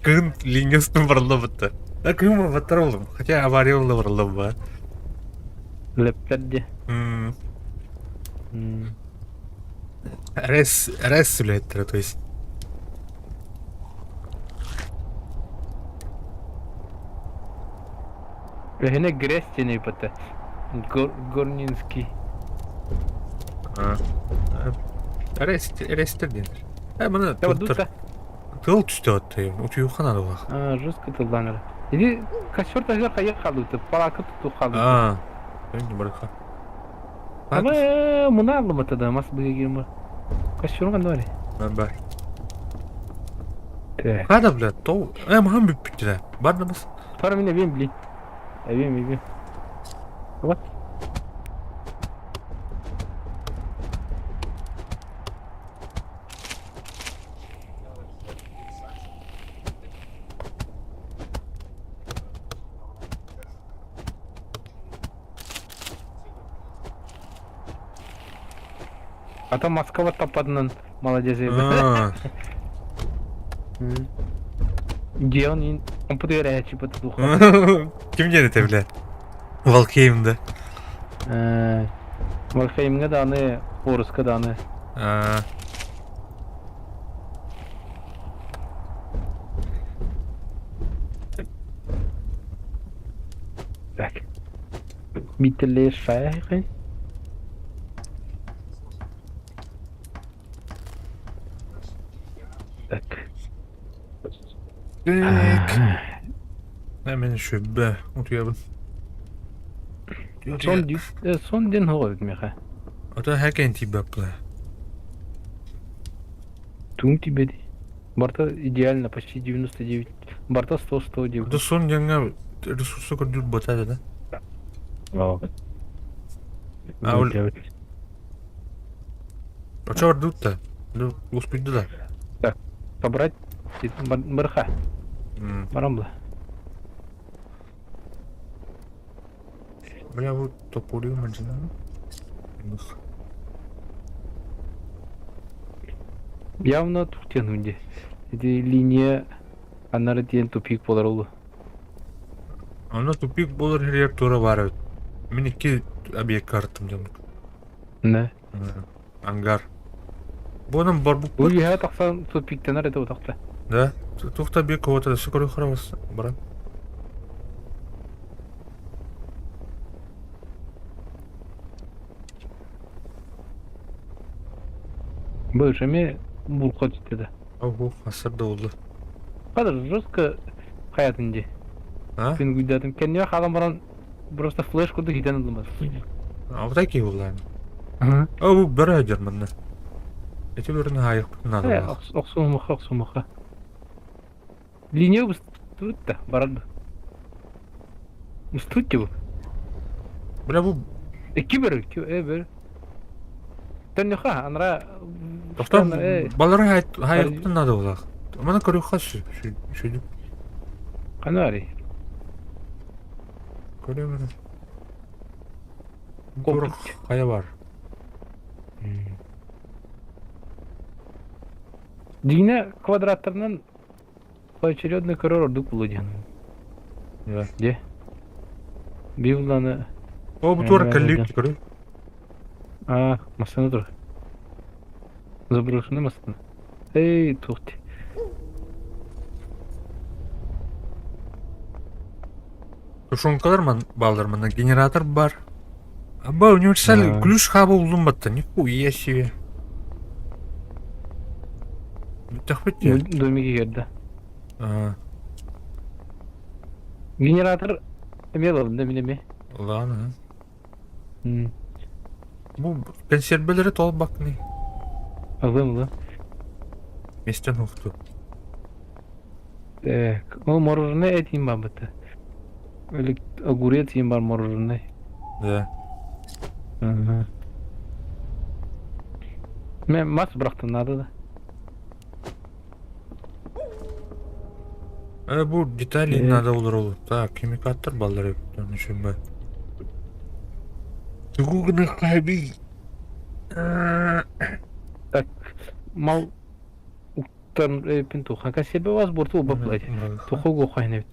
Кын линиясын барла бытты. Да кым баттар болдум. Хотя авария болду барла ба. Лептерди. Рес, рес үлеттер, то есть. Лехине грязь бата. Горнинский. Рес, рестер денер. Э, мына Давай дута. Тыл түстө атты. Утуюхан адыга. А, жестко тылданыр. Иди костер тагыр кайыр калды. Палака туту калды. А. Мен барха. Ама мына алым атада, мас быгы гирма. Костер кандай? Бар. Так. Хада, бля, то... маһым бүппүттэрэ. Бар да бас. Тора мин эбиэм блин. Эбиэм, эбиэм. Вот. А то Москва таппатынан молодец А, Где он? Он подгорячий под духом. Ким диэн этэ, бля? Валхеймда. Валхеймҥа даҕаны, Хоруска даҕаны. А, Так. Биттэллээх Так. Так. Мин сүбэ утуйабын. Сон сон диэн суох эбит миэхэ. Ото хэкэн тиийбэппэ. Тугун тиийбэтий? Барыта идеально, почти 99. Барыта 100-100 диэбит. Ото сон диэҥҥэ ресурса көрдүүр буотаа да? А, ол- Очо ордуут да? Успуйду да? Собрать бырха. Барам бла. Бля, вот топорю мадина. Явно тухтен үнде. Ити линия анары диэн тупик болар ол. Онно тупик болар хэрьер тура бар эбит. Мин икки объекка арыттым дьоннук. Не. Ангар. Бу онон барбыппыт. Бу үөһэ тахсан тупиктанар этэ утахта. Да? Туох да объект кого-то өссө көрүөх харабас баран. Бу эмиэ булка түстэ да. Ого, хасар да буолла. Хадыр жестко хаятын дии. А? Күн гүйдатым. Кэннигэ хаалан баран просто флеш курдук иитэн ыллым. А вот такие буоллаан. О, бу бөрө сылдьар манна. Ити бөрөнү хаайыахпытын наада буоллах. Охсуумаха, охсуумаха. Линия устут да, барар да. Устут бу. Бля, бу Икки бөрө, икки бөрө. Төннөхө, анара... Тохтоо, балары хаайыахпытын наада буоллах. Маны көрүөххэ сүдү. Канари. Көрөм Тур хайа бар. Дьиҥэ квадраттарынан поочередно көрөр ордук буолуо диэн. Да. Дьэ. Бивланы О, бу туора кэллибит көрү. А, массыына тур. Заброшенный массыына. Эй, туох дии. Тушенкалар ман баалар манна генератор бар. Аба универсаль ключ хаба улун батта. Нихуя себе. Бүттэхпит дии. Домиги киирдэ. Генератор эмиэ ылабын да мин эмиэ. Ладно. Бу консервелери толбакный. Ылым ылым. Местен ухту. Так, ол мороженое этим бар быта. Огурец им бар мороженое. Да. Ага. Мен мас бырахтым надо да. Бу детали надо olur olur. Так, химикаттар баллар эбит. Düşünme. Тугу гыныххаби. Так, мал уктан пинтуха. Касебе вас борту баплать. Тухогу хайнет.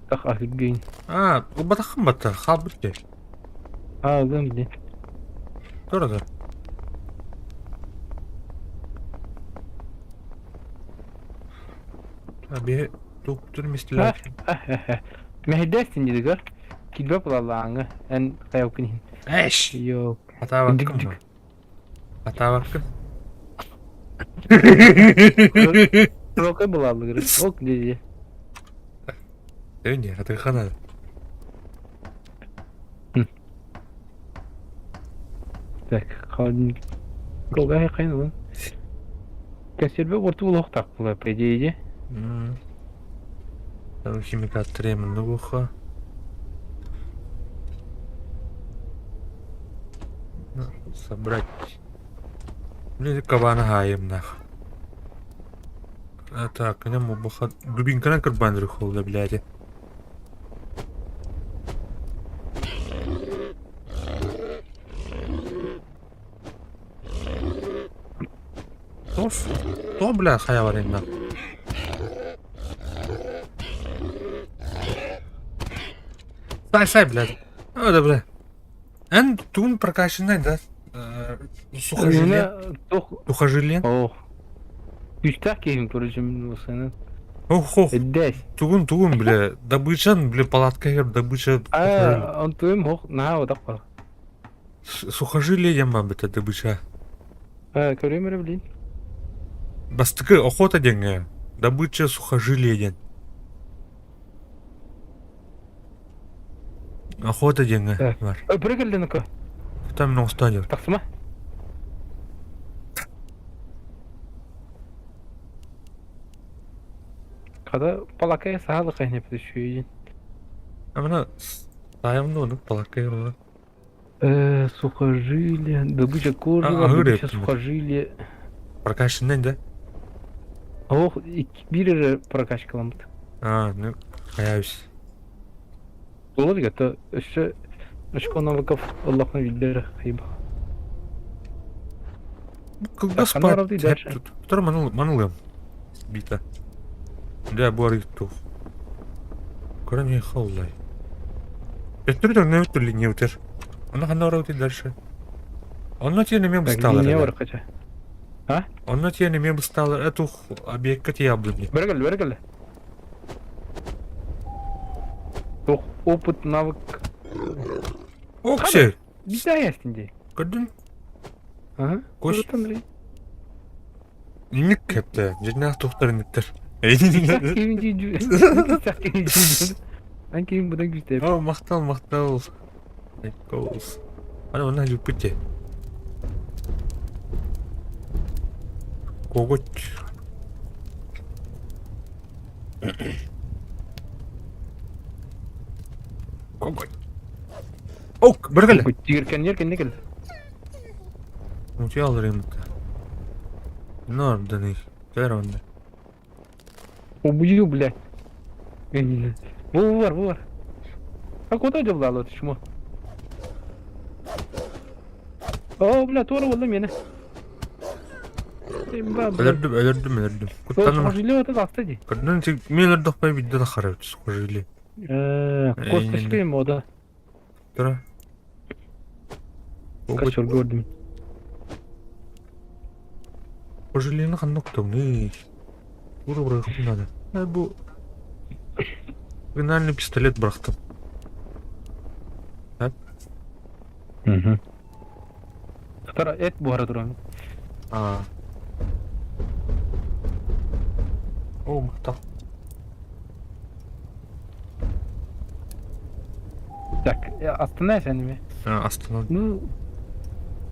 Тах ахигейн. А, убатахым батта, халбыт те. А, гым ди. Дорого. Abi доктор мистелер. Мэһэйдээстин диэтигэр килбэ булаллааҥҥа эн хайалкын иһин. Эш! Йоо. Атаабаккын дуо? Атаабаккын? Широкой булаллыгыр. Ол дии. Өне, атыхана. Так, холодильник. Кылгаһы хайын ылын. Кэнсиэрбэ уорту буолуохтаах буолар, по идее. Химикаттары эминне буха. Собрать. Блин, кабана хаайымнах. А так, нем буха дубинканан кырбан рыхолда, блядь. Тоф, то, бля, хайа барайын Сай, сай, блядь. О, да, бля. Эн тун прокачанный, да? Сухожилие. Сухожилие. Ох. Күүстээх киһим короче сыны. Ох, ох. Эддэс. Тугун, тугун, бля. Добычан, бля, палатка добыча. А, онтуем хох, наһаа отақ Сухожилие диэн барбыта добыча. Көрүөм эрэ билин. Бастакы охота диэҥҥэ добыча сухожилие диэн. Охота диэҥҥэ бар. Быры кэллин око. Там мин оҥостон дьор. Тахсыма. Хата палакай саһалы хайнеппит үчүгүйін. Амана таайымны онук палакай була. Сухожилие, добыча кожи, добыча сухожилия. Прокачанный, да? Ох, биир эрэ прокачкаламмыт. А, ну, хайабыс. Буолар то өссө очко навыков ыллахна биллэр хайба. Кылгас спать. Тур манылыам. Бита. Да, буар тух. Көрөн не холлай. Өттүр дөрнө өттүр линия өтер. Онно ханна барабыт дальше? Онно тиэн эмиэ быстаалар. Линия барыкача. А? Онно тиэн эмиэ быстаалар. Этух объектка тиэ абдыни. Бергел, бергел. Тух опыт, навык. Оксе. Бита ястин дии. Көрдүн? Ага. Кош. Андрей. Инник кэптэ. Дьиннээх тухтар инниктэр. Ан ким будан күстэп. О, махтал, махтал. Goals. Аны онно илиппит дии. Коготь. Коготь. Ок, бері кел. Тигеркеннер кэннэ кэл. Мутуйа алырым. Норданы. Кэлэр онно. Убью, блядь. Бу бар, бу бар. А куда дьоллаалар чмо? О, бля, туора буолла миэнэ. Өлөрдүм, өлөрдүм, өлөрдүм. Куттаным. Сухожилие это таста дии. Көрдүн, мен өлөрдөхпөй бидде да харабыт сухожилие. Косточка мода. Тура. Костер көрдүм. Сухожилиени ханна уктуҥный? Ура бырахпын надо. Бу финальный пистолет бырахтым. Так? Угу. Тара эт буһара туран. А. О, махтал. Так, астына сен эми. Астына. Ну,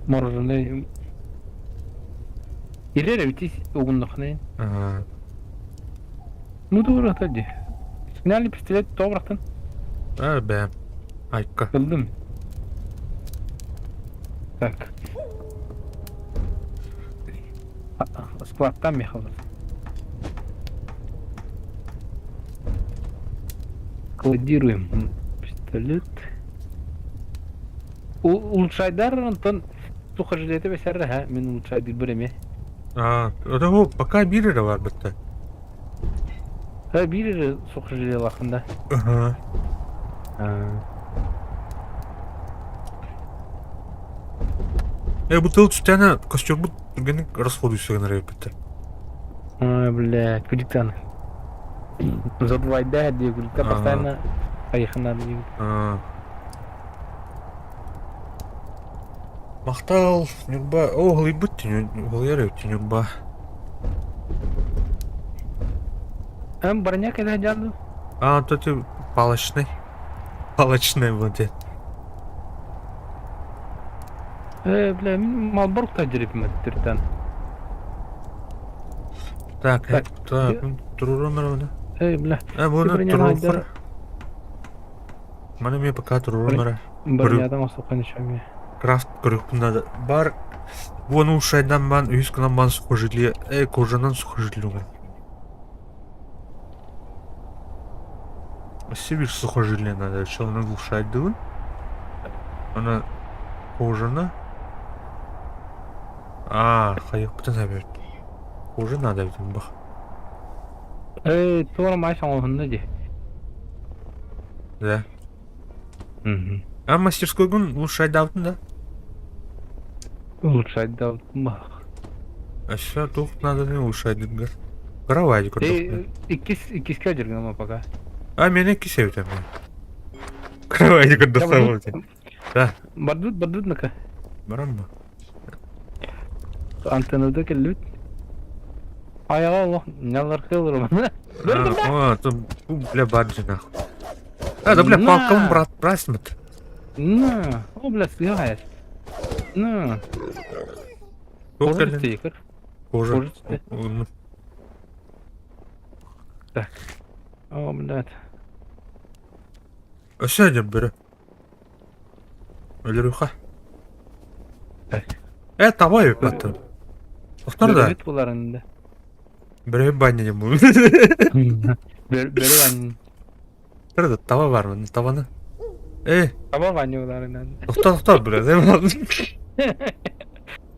мороженое. Илер эбитис угуннахнайын. А. Ну, туурата ди. Финальный пистолет тоҕо А, бэм. Айка. Ыллым. Так. Складтан Михайлов. Складируем пистолет. Улучшайдар онтон сухожилиети бесәрре ха мин улучшайдыр бир эме. А, это пока биир эрэ бар бытта. Ха биир эрэ сухожилиелаахында. Ага. Бу тыл түстээнэ костюммут түргэнник расходуйса гынар эбиппиттэр. Ой, блядь, кудиктан. Задвайда дии, кудикта постоянно поехана дии. Махтал, Ньурба, о, уһулуйбут уһулуйар эбит Ньурба. Эн броня кэлэ дьаду? А, то ты палочный. Палочный вот. Э, бля, мин малбар тажрибим өттүртэн. Так, Так, так, турурум эрэ Эй, бля. Э, буну броняны туруоххар. айдар. Маны эмиэ пока туруорум эрэ. Бронядан осухан еще Крафт көрүөхпүн надо. Бар буону ушайдан бан, үһүс гынан бан сухожилие, э, кожанан сухожилие оҥор. Сибирь сухожилие надо, еще оны улучшайдыбын. Она кожана. А, хайыппытын эбит. Кожа надо эбит бах. Эй, туора май оҥоһунна дии. Да. А мастерскойгун улучшайдаабытын да? Улучшайдаабытын бах. Өссө туох нааданы улучшайдыгар. Кровать көрдөхпүнэ. Иккис иккискэ дьыргама пока. А мені иккис эбит эмиэ. Кровать көрдөхпүнэ. Да. Бардут бардут нака. Баран ба. Антеннада кэллибит. Айаҕа олох нялархы олором. О, то бля бар же нахуй. А, да бля, палкам брат брасмыт. На, о бля, сыгает. На. Кожа Кожа. Кожа. Так. О, блядь. Өссө дьэ бөрө. Өлөрүхэ. Так. Э, таба эбит Тохтор да. Бөрөбүт буларында. Бөрө баня диэн бу. Бөрө баня. Тор да таба бар мында табаны. Э, Таба баня буларынан. тохтоо тохтоо бля.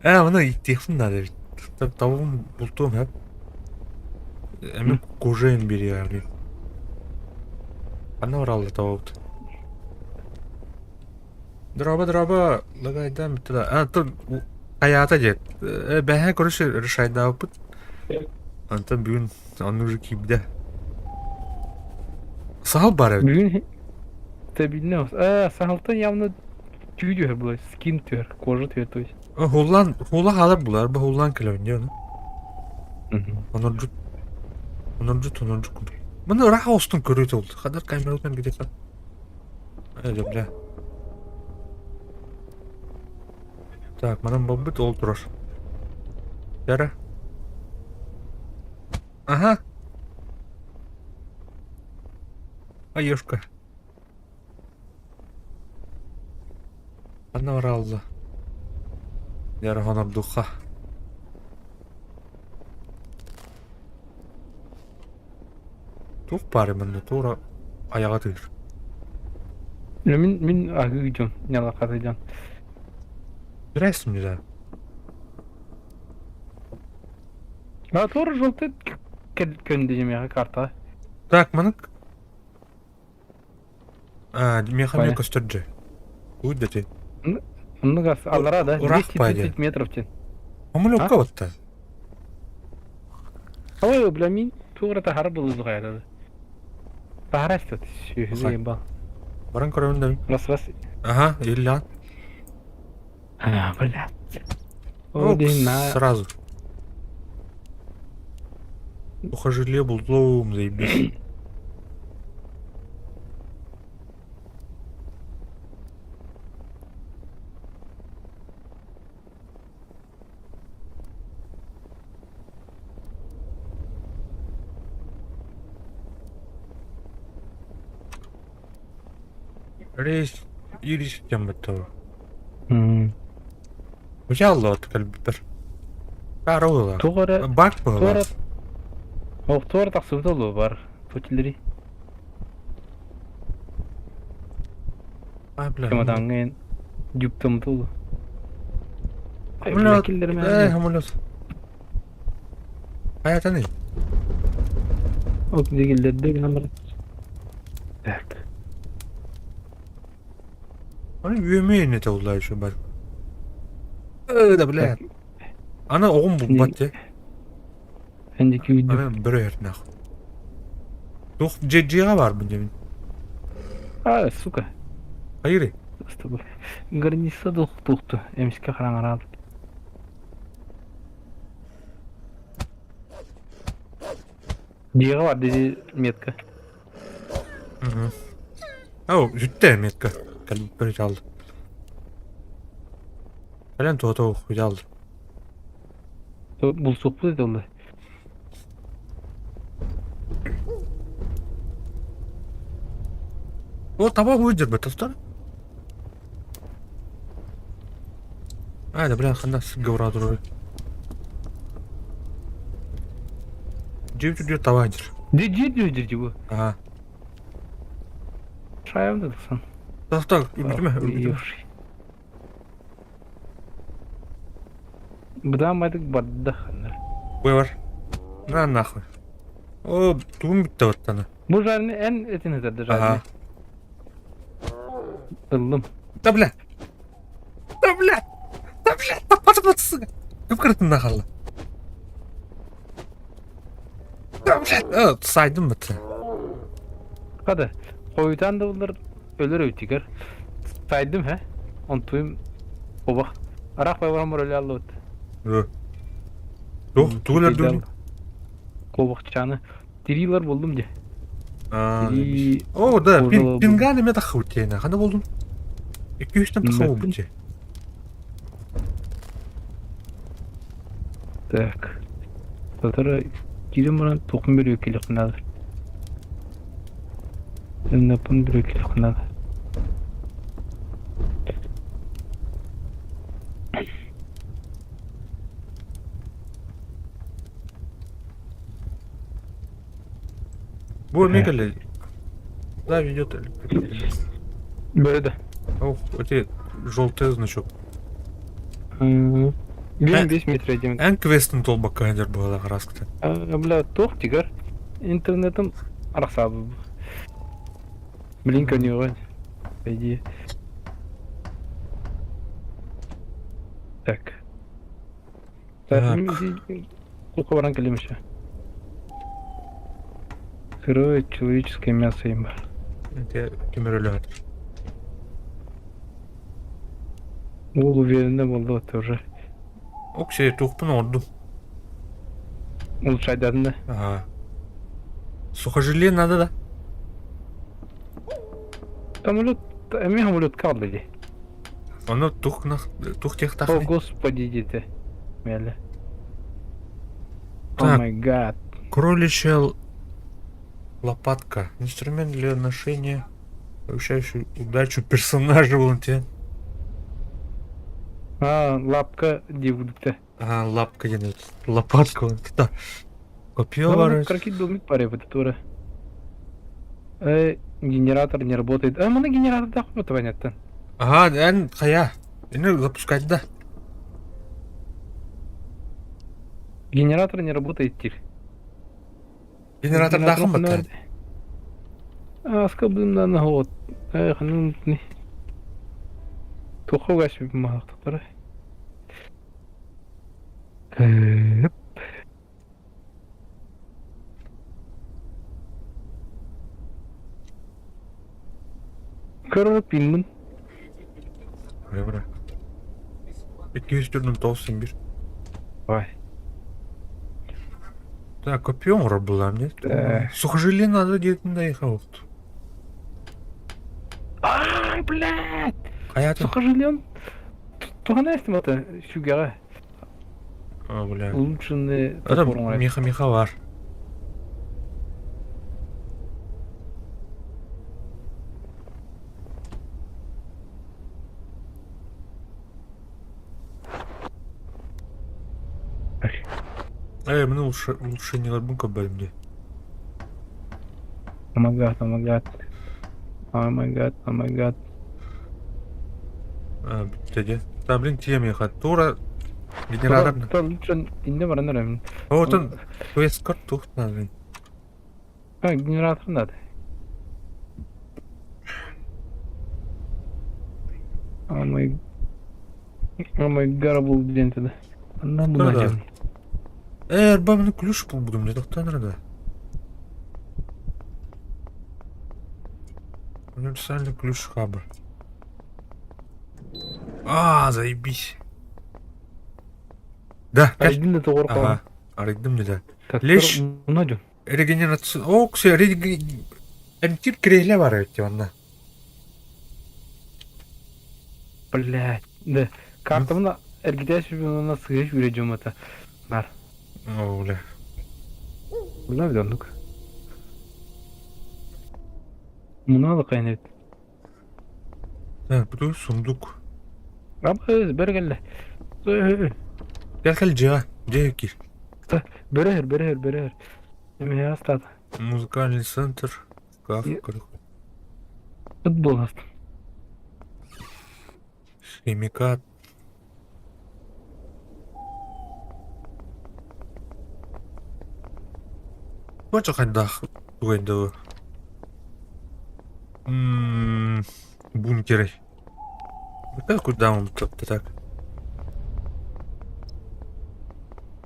Э, маны иттиэхпин наада эбит. Табабын бултуом хэп. Эми кожаин бириэҕэ Ханна баралла табабыт? Дороба дороба лагайдаан бүтэ да. А то хайаата диэт. Э, бэһээ короче решайдаабыппыт. Онтон бүгүн оннук уже киирдэ. Саһыл баар эбит. Бүгүн стабильно. Э, саһылтан явно түү түһэр буолар, скин түһэр, кожа түһэр то есть. Хуллан, хула хаалар булар, бу хуллан кэлэбин дии ону. Онордьут, онордьут, онордьут курдук. Маны ыраах оҕустун көрүү ол. Хадар камераларын где-то. Э, бля. Так, манан буолбут ол турар. Яра. Ага. Аешка. Ханна баралла? Яра хонордухха. Туох баарый манна туора айаҕа тыыр. Мин мин аһыы дьон, нялахаты дьон. Здрасте мне да. А туора желтый көндөйү миэхэ карта. Так, манык А, миэхэ эмиэ Понял. көстөр дьэ. Куй да ти. Оннук ас аллара да Ыраах 230 метров тен. Самолетка батта. Ой, бля, мин туора таһара былызҕайда. Таһара эстет сүһү ебал. Баран көрөбүн да. Раз раз. Ага, Илья. А, бля. О, на. Сразу. Ухожу бултлоум, заебись. Рейс иристэн баттава. Учааллаат кэлбиппэр. Баара буолла. Туох эрэ Бак туора буолла. Ох, туора тахсыбыта буолуо бар. Тутилери. А, бля. Чемодаҥҥа дьуптаммыта буолуо. Самолет. Киллэрим Э, самолет. Хайатаный? Ол киллэрдэ гынан баран. Так. Аны үөмэ иннэтэ уллаа еще бар. Э, да, бля. Аны оҕум булбат дьэ. Энди күйдү. Аны бөрө иһэртинэх. Туох дьиэ дьиэҕэ баарбын дьэбин. А, сука. Хайырый? Граница туохту эмискэ хараҥараабыт. Дьиэҕэ бар диди метка. Угу. Ау, бүттэ метка. Кэлбиппэр чалды. Кэлэн туһата хуйдааллар. Булсуохпут этэ онно. О, таба выдербет, тастар. А, да, бля, ханна сыгговра турар. Дьиэ үрдүгэр таба дьир. Дьиэ дьиэ дьиэ дьиэ бу. Ага. Шайам да тахсан. Так, үргүтүмэ, үргүтүмэ. Быдаамайдык барда ханна. Бывар. На нахуй. О, тугум бүтте баттана. Бу жарны эн этин этэрди жарны. Ыллым. Да бля. Да бля. Да бля. Таппатым Кып-кырытында қалды. Да бля. Сайдым бітті. Хада. Хойутан да булар өлөр өтигер. Сайдым хэ. Онтуйм обах. Арах байварам роль аллыбыт. Туох, тугу өлөрдүҥ? Кобахчаны. Тирилар булдум де. Тири... О, да, пинган эме тахыбыт диэне. Хана болдум? Икки үстэн тахыбыт дии. Так. Татара кирим баран туохпун бүрүөккэлиэхпин наада. Ыннаппын бүрүөккэлиэхпин наада. Бу эмиэ кэллэ. Да, ведет. Бөрөдө. Ох, эти желтый значок. Биэн 5 метр диэн. Эн квестин толбакка сылдьар быһыылаах араскыта. Бля, туох тигэр? Интернетым арахсаабы. Блин, көнүөҕүн. Иди. Так. Так. Кука баран кэлим еще. Сырое человеческое мясо им бар. Это ким өлөөр. Уол уверенно буолла тоже. Оксей, туохпун оҥордум. Улучшайдадын да. Ага. Сухожилие надо, да? Самолет, эмиэ самолет хаалла дии. Ону тух тух О, техтахный. господи, диэтэ. Мэлэ. О Так. my god. Кроличья лопатка. Инструмент для ношения, повышающий удачу персонажа вон те. А, лапка дии курдук А, лапка диэн Лопатка вон да. Копье бар. Кракит домик паре вот тура. Генератор не работает. А, мана генератор да хуй понятно. Ага, эн хайа. Ini запускать да. Генератор не работает тир. Генератор дахым бата. Аска быымнан вот. Эх, ну не. Тухо гаш махтара. Көрөр пинмин. Бра. 249 91. Ой. Так, копье была, нет? Да. Сухожилие надо где-то наехал. Ай, блядь! Хайа Сухожилие Туһана эстим это сүгэҕэ. А, бля. Улучшенный Это меха меха бар. Эй, мне лучше лучше не ларбунка мне. Oh my god, oh my god. Oh my god, oh my god. А, бүттэ Да, блин, тиэ меха. Тура генератор. Лучше инде баран эрэмин. Вот он, квест карт тух надо. А, генератор надо. Oh my... Oh my god, был день тогда. Она Да. была Э, арбамны ключ булбудум, не тоқтан да. Универсальный ключ хаба. А, заебись. Да, кэл. Айдын да тоҕор Ага, арыйдым да. Так, Лишь- Мунадю. Регенерация. О, ксе, рег... Эмтир крейле бар өтте онна. Блядь. Да. Картамна... Эргитэ сүбүн уонна сыыһа сүүрэ дьоммута баар. Оо, бля. Бля, бля, оннук. Мунаалы хайан эбит. Так, бу сундук. Абы, бөрө кэллэ. Кэл кэл дьиэҕэ, дьиэҕэ киир. Бөрөһөр, бөрөһөр, бөрөһөр. Эмиэ астаата. Музыкальный центр, шкаф, Футбол астым. Химикат. Бача хайдах тугайдыы бункеры. Так куда он так?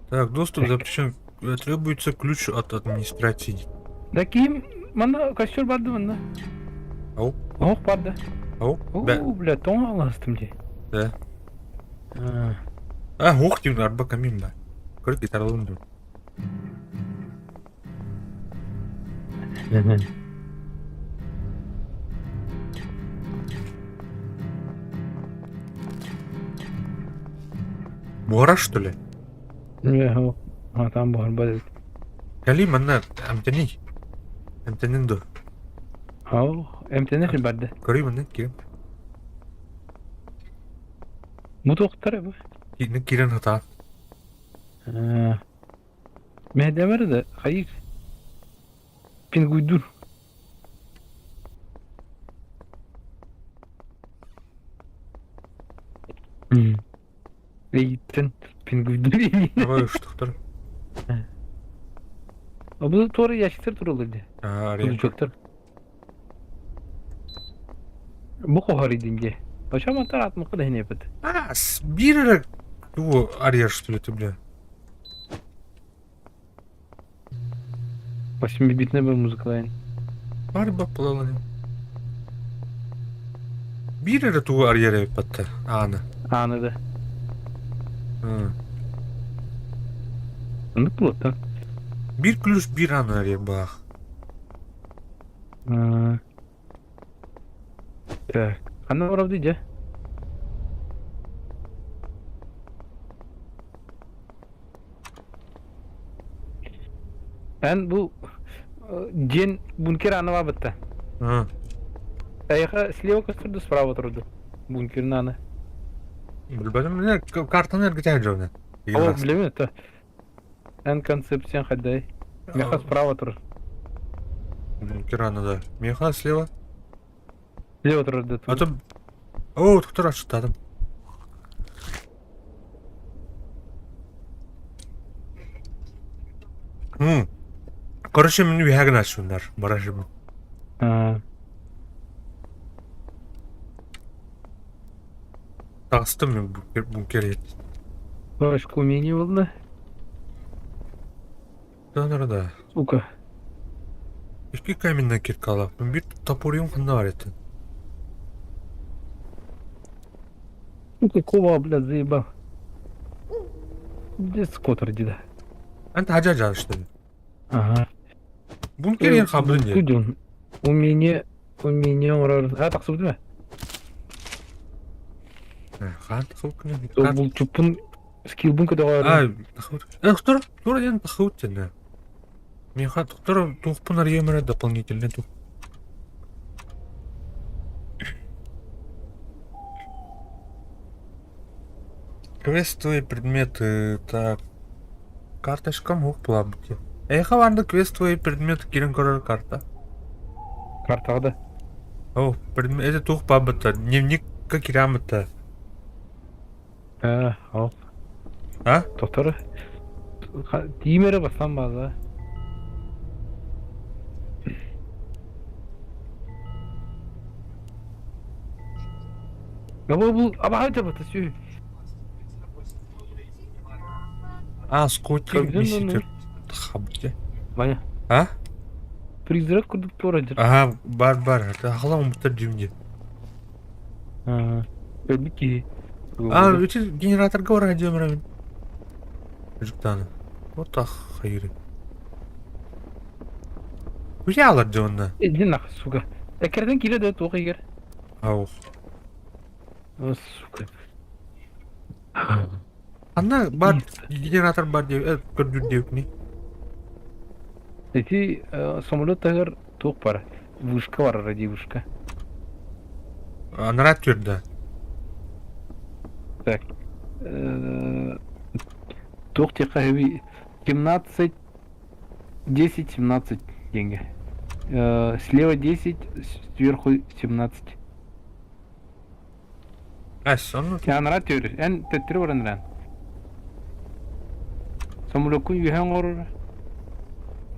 Так, доступ запрещен. Требуется ключ от администрации. Да ким манна костер барды манна. Ау. Оһох барды. Ау. Оо, бля, тоҥ аластым дии. Да. А, ух ты, арба камин да. Көрүт гитаралым дуу. Буора, что ли? Там буһарбат эбит. Кэлии манна эмтэний. Эмтэнин дуо? Ау, эмтэнэр барда. Көрүй манна киирэн. Бу туохтар бу? Киирэн киирэн хатаан. Мэһэдэмэр да хайыр. Пингуйдур. Эйиттэн пингвин. Давай уштуктар. А бу туора ящиктар тураллар дии. Аа, Кулучоктар. Бу хоһор идин дии. Бача мантар атмыкка да хинепит. А, биир эрэ тугу арыйар что ли ты, бля? Восьмибитная был музыкалайн. Барба плаланы. Биир эрэ тугу арыйар эбиппатта ааны. Ааны да. Оннук буолуоттан. Биир ключ биир ааны арыйар баах. Так. Ханна барабыт дьэ? Эн бу дьиэн бункер ааны баабытта. Эйиэхэ слева көстөр да справа турду бункерин ааны. Билбэтим, міне картаны эргитэ дьоно. Ол билэбин это. Эн концепциян хайдай. Меха справа турар. Бункер ааны да. Меха слева. Слева турар да. А то... О, доктор ачтадым. Короче, мин үһэ гына шуннар. Барашым. Таҕыстым мин бункер Парочку умений булла. Да, да. Сука. Икки каменная киркалаахпын, биир топориум ханна бар этин? Ну какого, блядь, заебал. Где скотер деда? Эн таһдьа дьаарыстым. Ага. Бункер диэн хабын диэн. Будем. Умение, умение оҥорор. А, тахсыбыт ме? Хаан тахсыбыккын Булчуппун скилбун көтөҕөөрү. А, тахсыбыт. Э, тура, тура диэн тахсыбыт диэн. Миэхэ туктар туохпун арыйыам эрэ дополнительный тух. Квестовые предметы. Так. Карточкам ух плабыти. Эйха ванды квестовые предметы кирен көрөр карта. Картаҕа да. О, предмет это тух пабыта. Дневник как кирамыта. Ээ, ол. А? Тохтор. Тиим эрэ бастан бааза. Бу бу абаһа дьабыта сү. А, скотик Когда висит. Хабте. Ваня. А? Призрак курдук туора дьэр. Ага, бар бар. Это ахла умтар дьимди. Өлбүт киһи. А, эти генераторга баран диэмэрэ Жуктаны. Вот ах, хайыры. Кузя дьонна. Иди нахуй, сука. Эккирден киирэ да туох игер. Ау. О, сука. Ханна бар генератор бар диэ көрдүүр диэбиккиний? Ити самолет таһыгар туох баар? Вышка бар радиовышка. Анараа түөрдэ. Так. Туох диэххэ сөбүй? 17 10 17 деньги. Слева 10, сверху 17. Эс, онно Анараа түөр. Эн төттөрү баран эрэн. Самолеккун үөһэ оҥорор.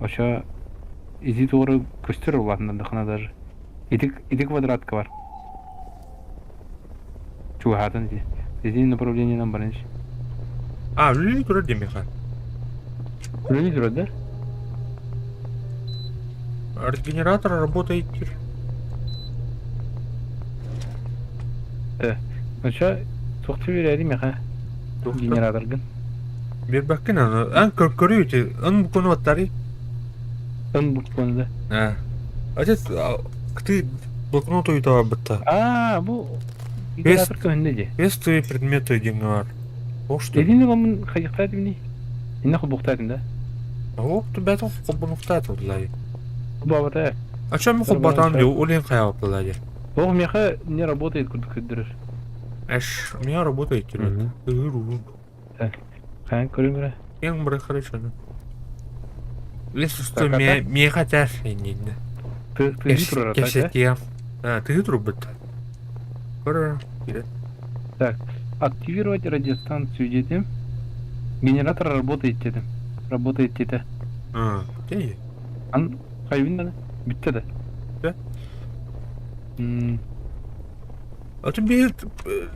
Ошо изи туора көстөр улаатыннардахына даже. Ити, ити квадратка бар. Чугаһаатын ити. Ити направлениенан баран ис. А, үлэлии турар диэн миэхэ. Үлэлии турар да? Генератор работает. Э, очо туохтуу биэрээри миэхэ генераторгын. Биэрбэккин аны. Эн көрү ити. Эн букуну аттарый. Эн букуну да. А. Отец, ты блокнот уйдабытта. А, бу генератор көһүндэ дии. Тестовые предметы диэн бар. О, что? Илин ыламмын хайыктаат ини. Инна холбуктаатым да. О, ты бэтон холбунуктаат оллай. Бабата. А чем холбатаан дии, олен хайааппылай. Ох, меха не работает курдук көрдөрөр. Эш, у меня работает ребят. Хаан көрүм эрэ. Ең бір хорошо. Если что, меха тәр иннинне. Ты турар так, А, ты трубыт. Көрөр. Так, активировать радиостанцию дедим. Генератор работает дедим. Работает деді. А, окей. Ан хайвин да? Битте да. Да? А тебе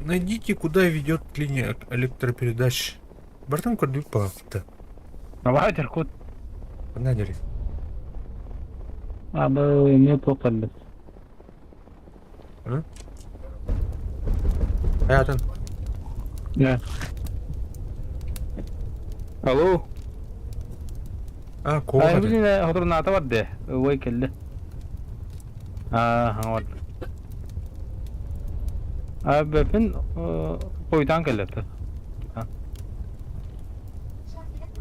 найдите, куда ведет линия электропередач. Бартан көрдүк паапта. Давай код. Ханна дери. Абы не тоқалды. Хаятын. Да. Алло. А, куоха. Блин, хотурнаата барда. Ой кэллэ. Аа, бар. А бэпин қойтан кэллэ.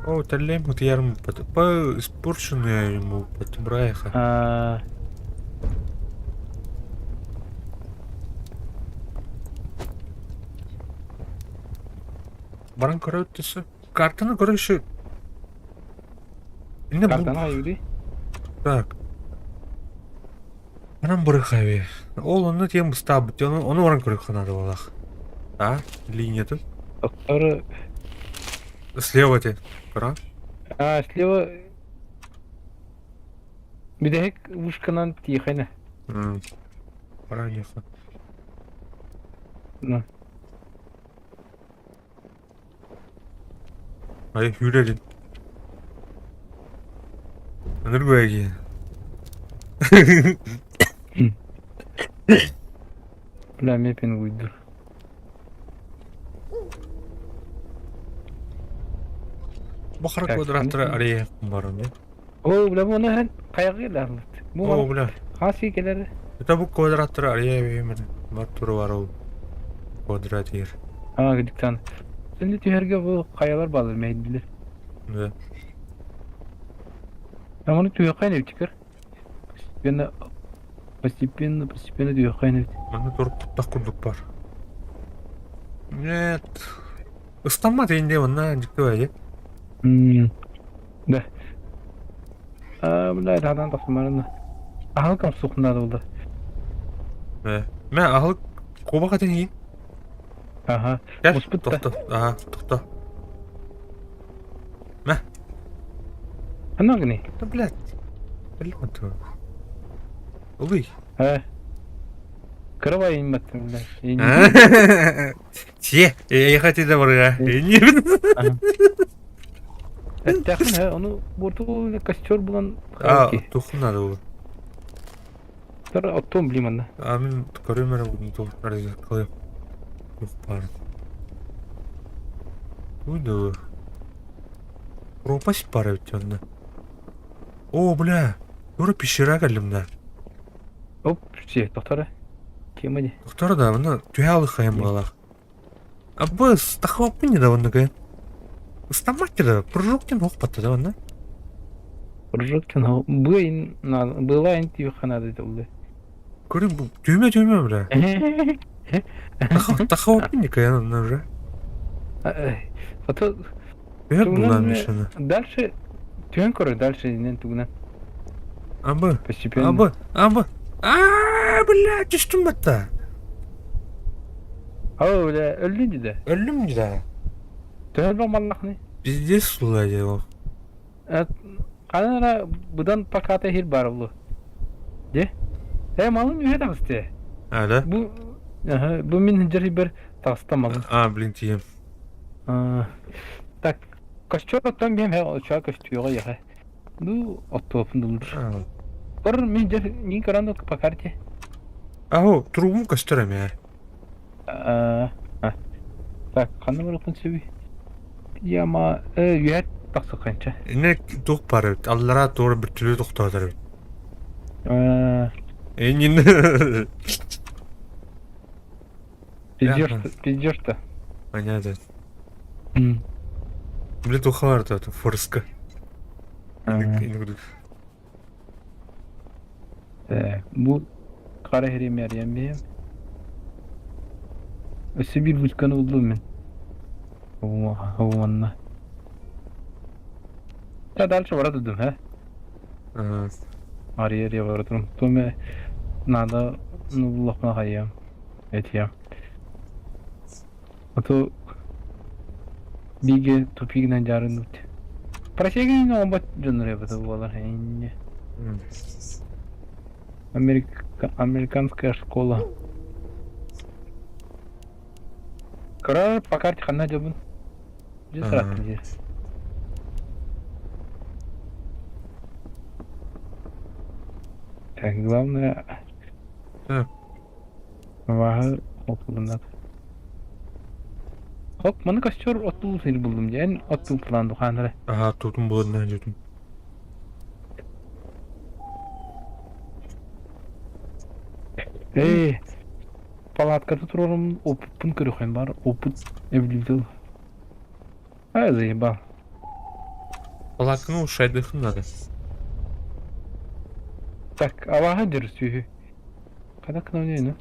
О, тэллэм утуйарым по испорченная ему подбраеха. А Баран көрөттүсү. Картаны көрөшү. Инне Картаны айыды. Так. Баран бырыхаби. Ол онно тем быстаабыт. Оны оны баран көрөх надо балах. А, линиятын. Доктор. Слева те. Кара. А, слева Бүтэһик вышканан тиэхэнэ. Баран Ну. Ай, хүрэрин. Ыныргуэги. Бля, мепин уйдур. Бахара квадраттара ария баран. О, бля, бу хэн кайгы ларлыт. О, бля. Хаси келер. Это бу квадраттара ария беймер. Бар туру бар ол. Квадрат ер. А, диктан. Şimdi түһәргә бу каялар балыр мәйдилер. Да. Там оны түһә кайны бит Постепенно, постепенно, постепенно түһә кайны бит. Маны туруп туттах курдук бар. Нет. Ыстамма дейінде онна дикті бай, Да. А, бля, тадан тақсымарына. Ахыл суқнады болды. Мә, мә ахыл коба қатын ейін. Ага. Кел, тоқта. Ага, тоқта. Мә. Ана гыны? Да, блядь. Блядь. Улый. Ә. Кырабай инматтым, блядь. Че, я хотел барга. Не. Эттэхин, ону борту костер булан. А, тухун надо было. Тар оттон билим анна. А мен көрөмөр бүгүн тух кылып. Тух бар. Уйду. Пропасть бар ведь онда. О, бля. Тура пещера кэллим да. Оп, все, тоқтара. Тема не. Тоқтар да, мына түһә алых хайым балах. А быс, тахваппын не да онна кэ. Ыстаммат да, прыжок диэн ох батта да онно. Прыжок диэн быа была ин тиюхха надо дылы. Көрүҥ бу түүмэ түүмэ бля. Тахаоппин онно уже. А то Түһэр булан Мишаны. Дальше түһэн көрөр дальше инен тугунан. Абы. Постепенно. Абы. Абы. Аа, бля, түстүм батта. Ау, бля, өллүн дии да. Өллүм дии да. Төһө бамаллахны? Пиздец сулла ол. Ханан эрэ быдан поката иһир баар буолуо. Дьэ? Ээ, малым үһэ таҕыста. А, да? Бу бу мин дьарыйбар таҕыста малым. А, блин, тиийэм. Так, костер оттон биэм һэ очуа көстүөҕэ яхэ. Ну, оттуопун дулур. Кор мин дьэ мин көрөн по карте. Аһо, трубум көстөр эмэ. Так, ханна барыахпын сөбүй? Яма, үһэт тахсыхханча. Инне туох баар эбит, аллараа туора бүртүлүү тохтоотор эбит. Эннин. Пиздешь-то. Понятно. Бля, туха бар это, форска. Так, бу хара иһиримээрийэн биһиэм. Өссө биир бучканы буллум мин. Уонна. Да дальше бара турдум, һэ? Ария бара турум. Туме надо ну буллахпына хайыам. Этиэм. А то биге тупигынан дьаарынныбыт. Просегин оҥорбот дьоннор эбитэ буолар инньэ. Америка, американская школа. Кыра по карте ханна дьобун? Дьэ сыраттым дии. Так, главное... Ваһы оттулуннар. Хоп, маны костер оттул сир булдум диэн оттул план духаанара. Аха, тутум булудна дьутум. Эй, палатката турарым опытпын көрөхөн бар, опыт эвлюзил. А, заебал. Палатканы ушайдыхын надо. Так, алаһа дьөрсүүһү. Когда к нам не,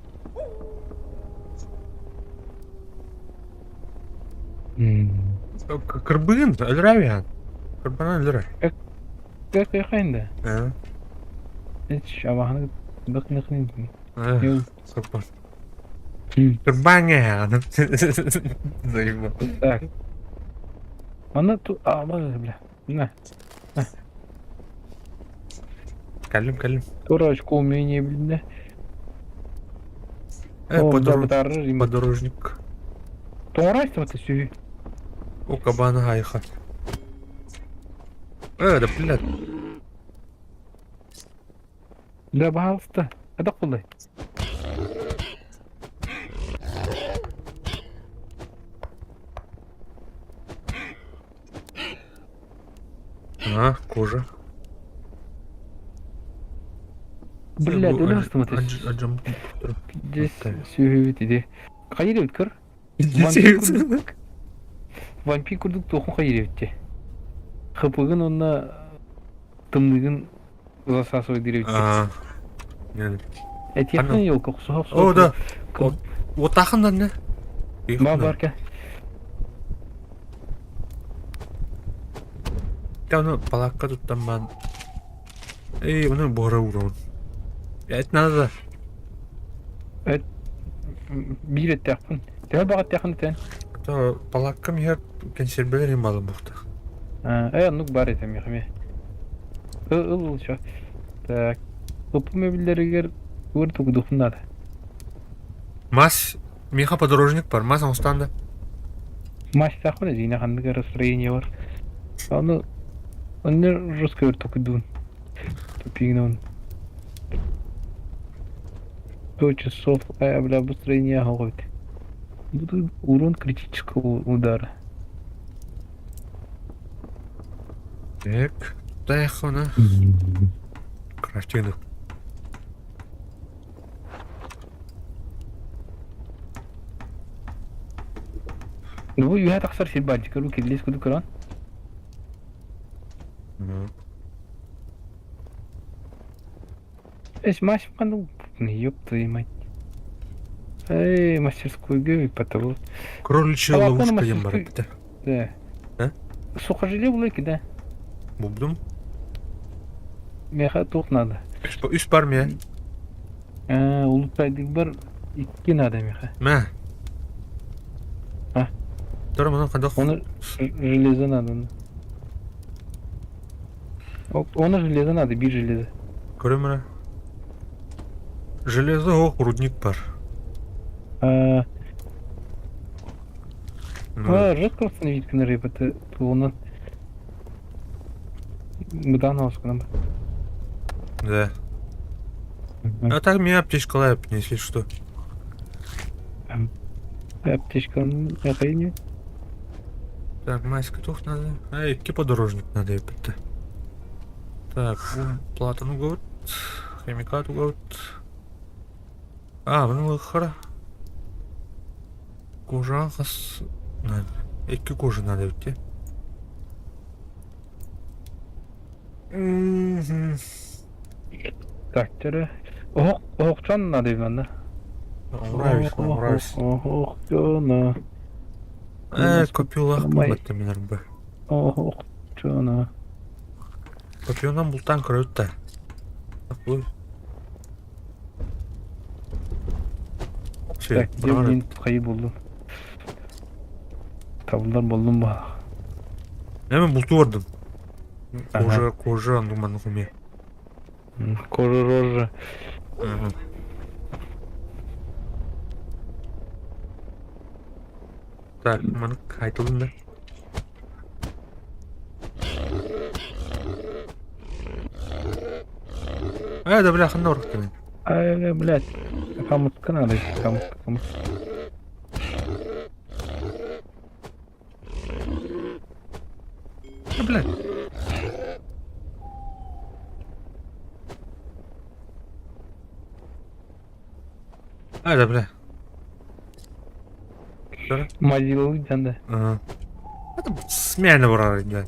Кырбыгын өлөрөбүн. Кырбанан өлөрө. Как хайында? Эч абаһаны бык-нык Кырбан. Кырбаҥа. Заебал. Так. Аны ту а бля. На. Кэллим, кэллим. Тура очко умение билиннэ. Э, О, подорож... бытаарар им. подорожник. Тоҥорайсыбыт сүһү. У кабана хайха. Э, да блядь. Да, пожалуйста. Это кулай. А, кожа. Блядь, өлө астымат. Здесь сүһүбүт иди. Хайыр эбит көр. Вампир курдук. Вампир курдук туохун хайыр эбит те. Хыпыгын онна тымныгын засасывай диир эбит. Этиэхтэн елка охсуһа охсуһа. О, да. Отахын да не? Ба барка. Та палатка туттан бан. Эй, оны буора уурабын. Это надо. Эт биир эттээхпин. Төһө баҕаттаахын этэн? То палаткам иһэр кэнсиэрбэлэр им балым буохтах. Э, оннук бар этэ миэхэ. Ыл ыл чё. Так. Туппу мебеллэригэр тугу тугудухун наада. Мас, миэхэ подорожник бар, мас оҥостон да. Мастаахпын эдиинэ ханнык настроение бар. Ону онно жестко токуйдуун. Тупигнон. 100 часов, а, бля, быстрее говорит. Буду урон критического удара. Так, тайхона. Крафтину. Ну, үһэ тахсар сир баар, дьикэ киллиэс курдук көрөн. Эс Масипканы ёб твою мать. Эй, мастерскойга потому. Кроличья Алапканы ловушка диэн мастерской. барбыта. Да. А? Сухожилие булайки, да. Булдум. Меха туох надо. Үс бар мия. Э, улутпайдык бар икки надо меха. Мэ. А? Тора манан хадах. Оны железо надо. Оны железо надо, бир железо. Көрөм эрэ. Железо ох рудник бар. А, Ну, а, жестко восстановить рыба, туонан. Быдан оскынан. да. А так меня аптечка если что. Аптечканы яқайын. Так, майский тух надо. А, икки подорожник надо эппитте. Так, бу платаны угабыт. Химикат угабыт. А, мына хара. Кожа хас надо. Икки кожа надо битте. Мгм. Так, тәрі. Оқ, оқчан надо манна. Нравится, нравится. Оқчана. Э, копилах Май. булбатта мен арба. Оқчана. Копионан бултан көрөт да. Бу. Все, Так, мен қайы болдым. Табылдар болдум ба. Мен булту бардым. Ага. Кожа, кожа, нуман хуме. Кожа рожа. Так, маны айтылдым да. Э, да бля, ханна орықты мен. Ай, блядь. Хамутка надо, хамутка, хамутка. Да, блядь. А, да, бля. Что? Мазилы да. Ага. Это смельно брали, да.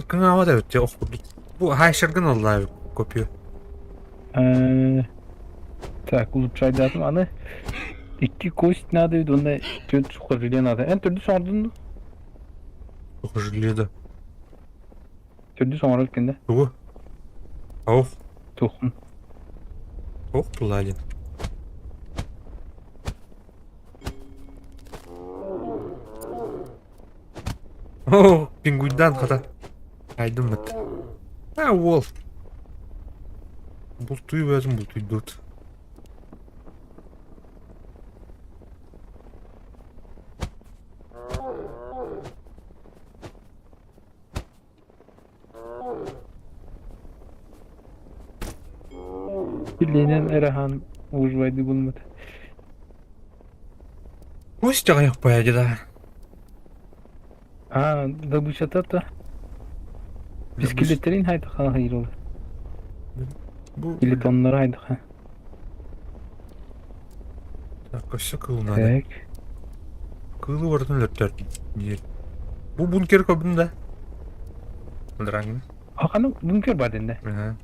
Кына да өтте ох бу хайшыргын алла копию. Так, улучшать датым аны. Икки кость надо, онда төрт сухожилие надо. Эн төрдү соңордун Сухожилие. Төрдү соңорот экен да. Тугу. Ох, Тухун. ох, буладин. О, пингуйдан хата. Айдым бит. А, ол. Бултуй өзім бултуй дут. Биленен эрахан ужвайды булмат. Пусть аяқ пояди, да. А, добычата Бискелеттерин хайдыха хайрол. Бу Скелетоннор хайдыха. Так, все кыл надо. Так. Кылы бардын лөптөр. Бу бункер көбүн да. Дрангын. Хаканы бункер бар денде. Ага.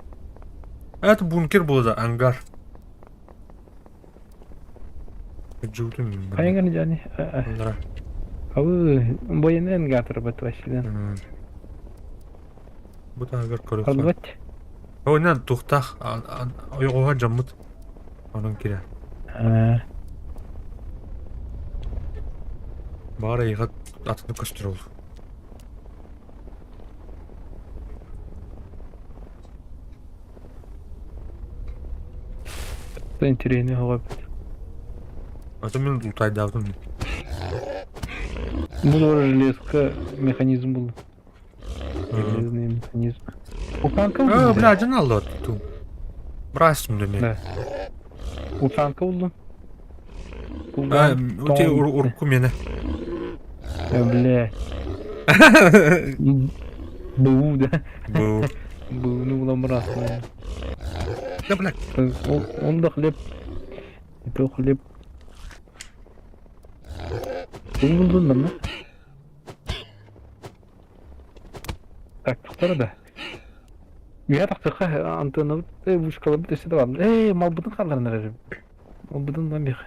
Это бункер был да, ангар. Жутун. Кайган жани. Андра. Абы боенен гатыр бат василен. Бу та ангар көрөк. Албат. О, не тухтах, ойгога жаммыт. Онун кире. Бары ыга атыны көстөр ол. Интересный хогап. Ата мен утайдабдым. Бу железка механизм был. Железный механизм. Ушанка А, булдум. бля, жан алды ту. Брастым деме. Да. Ушанка булдум. А, өте урку мені. Бля. Бу, да. Бу. Бу, ну булам рас. Да, бля. Он да хлеб. Это хлеб. Бул булдун да? Так, туктар да. Үөһэ тахсыахха антыанабыт вышкаларбыт өссө да баар. Ээ, малбытын хаалларан эрэр. Малбытын ылан биэх.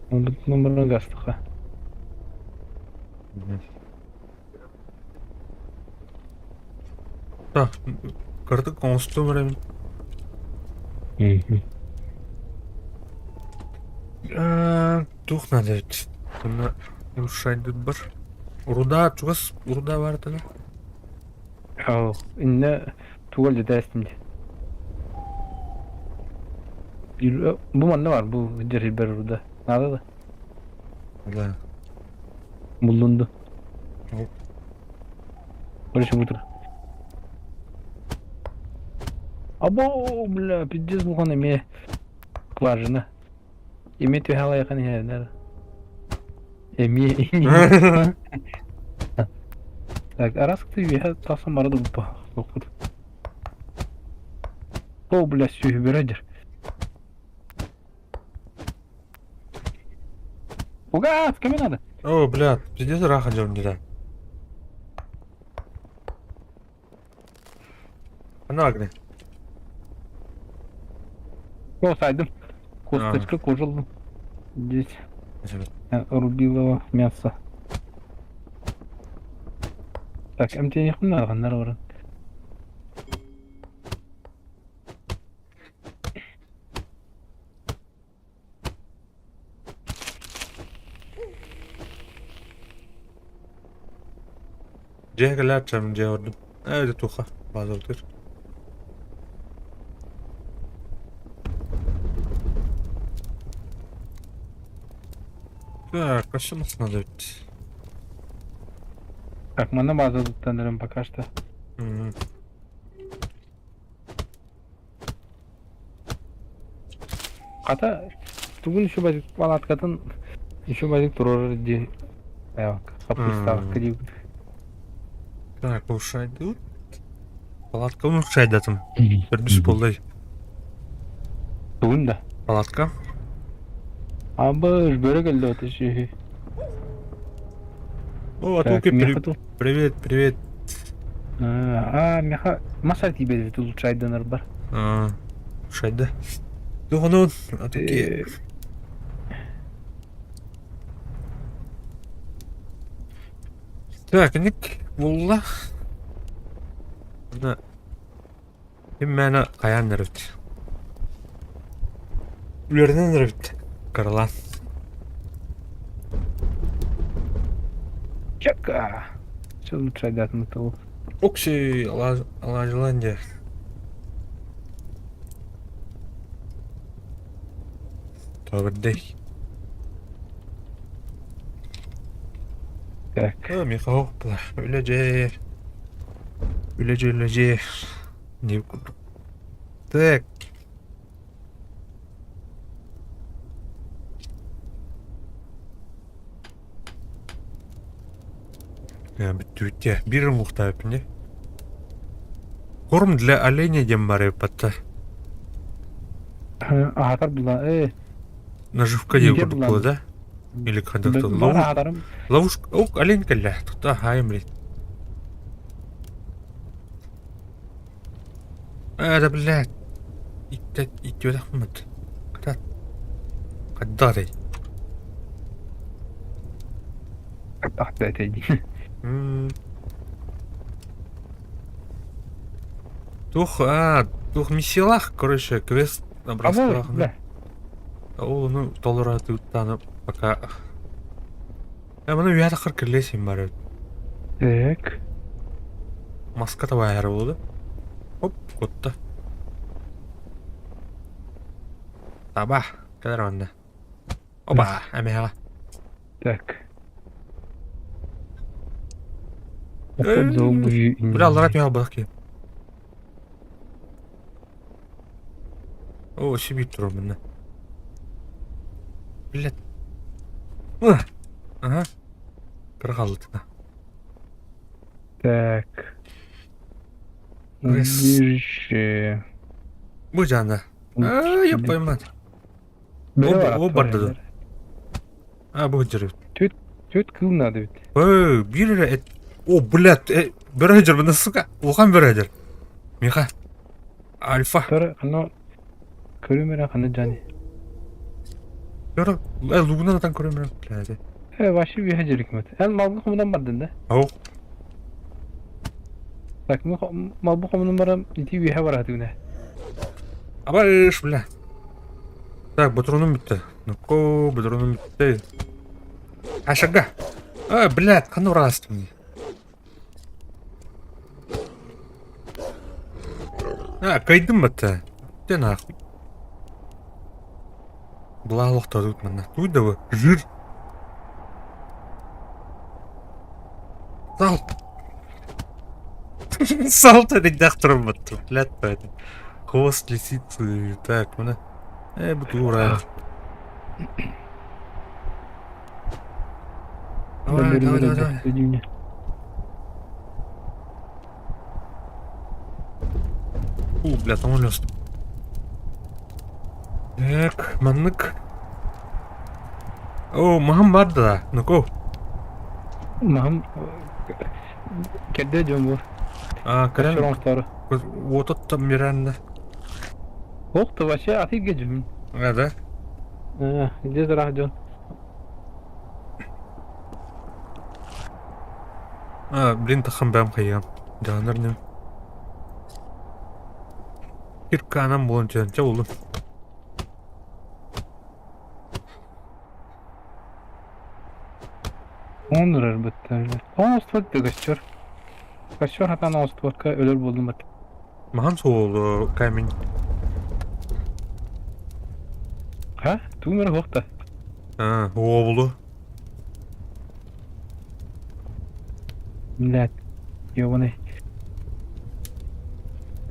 Малбытын баран гастыха. Так, кырдык оҥостуом эрэ мин. Туох надо эбит? Онно улучшайдыт бар. Руда чугас руда баар этэ Ол иннэ туга илдьитээстим дии. Бу манна бар, бу дьэрийбэр руда. Надо да? Да. Буллунду. Короче, бутыр. Або, бля, пиздец булган эмиэ скважина. Эмиэ түһэ алайахан иһэринэр. Эмиэ Так, а раз ты үөһэ тахсан бара да буппут. О, бля, сүһүбүрэ дьэр. Угас, кеме надо? О, бля, пиздец ыраах дьон дьэ. Ханна агны? О, сайдым. Косточка кожалдым. Здесь рубилово мясо. Так, эмтиэниэхпин наада ханна эрэ баран. Дьиэ кэлээт дьиэ ордум. Ээ, туха, базабытыгар. Так, а что нас надо ведь? Так, манна база туттанырым пока что. Мгм. Хата, тугун еще базик палаткатын еще базик турар дии хаппыстаахка диибит. Так, улучшайдыбыт. Палатка улучшайдатым. Төрдүс буоллай. Тугун да? Палатка. Абыш, бөрө кэллэ ото сүһү. О, Атуки, привет, привет. А, меха маса тиибэт улучшайданар бар. Улучшайда. Тугунун, Атуки. Так, ник булла. Мына ким мээнэ хайаан эрэбит. Үлэринэн эрэбит. Каралаан. Чака. Все лучше датны того. Окси, Алазеландия. Тобырдей. Так. Михаил, үлэдьэ. Үлэдьэ, үлэдьэ. Не курдук. Так. Бүттүбүт дии. Биир уҥуохтаабыппын дии. Корм для оленя диэн баар эбит Аһатар була э Наживка диэн Иитэр курдук булан буолла да? Или хадахта Бар аһатарым ловушка Ок, олень кэллэ. Тута хаайым блин. Э, да блядь. Иттэ иттибэтэхпин Кытаат. Хайдах этэй дии. Туох аа туох миссиялаах короче квест Або бля. Ол ону толоро пока Маны үөһэ таххар кэллиэ баар эбит. Так. Маска табаайара буолуо Оп, кутта. Таба, кэлэр манна. Опа, эмиэҕэ. Так. Уход за обувью Бля, аллара түһэ албатах киһи. О, сибиир турар манна. Блядь. Ага. Кыра хаалбытына. Так. Убежище. Бу дьаана. Аа, ёп поймать. О, барда. А, бу дьарык. Түөрт кыыл наада эбит. Эй, биир эрэ эт... О, блядь, бөрө сылдьар, сука, улахан бөрө сылдьар. Миха, альфа. Тары, аны көрүм эрэ ханна дьаный. Бөрө, лугунан атан көрүм эрэ, блядь. Э, вообще үөһэ дьэрикмэт. Эн малгы хомунан бардын да? Ау. Так, малбы хомунан баран ити үөһэ бараатыгына. Абайш, бля. Так, патроным бүттэ. Ну-ка, патроным бүттэ. Ашага. А, блядь, ханна урастым. А, кайдым бата. Ты нахуй. Была лохта тут манна. Тут да жир. Салт. Салт это баттым. Блядь, это. Хвост лисицы. Так, мына. Буду Давай, давай, давай, давай. Иди У, бля, там улез. Так, маннык. О, маһым бар да, ну-ка. Маһым кэрдэ дьон бу. А, Костер кэлэн оҥостоору. уотут Миранда. Ох ты вообще атыырга дьүһүн. А, да? Где ыраах дьон. А, блин, тахам бэм хайыам. Дьаһанар нем. Кирканам буолан түһэн, чэ буллум. Он ырар бытта. Оҥостубат да костер. Костер хатан оҥостубакка өлөр буоллум бат. Махан суол камень. Ха? Тугун эрэ суох да. А, уобулу. Блядь. Ёбаный.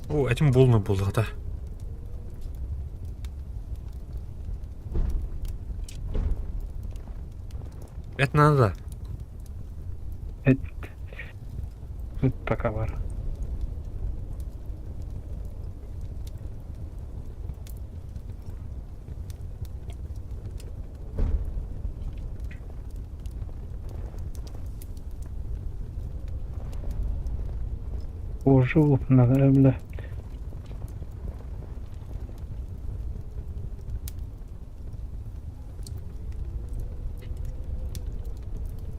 О, этим больно было, да. Это надо. Это... Тут пока бар. Кожу надо, бля.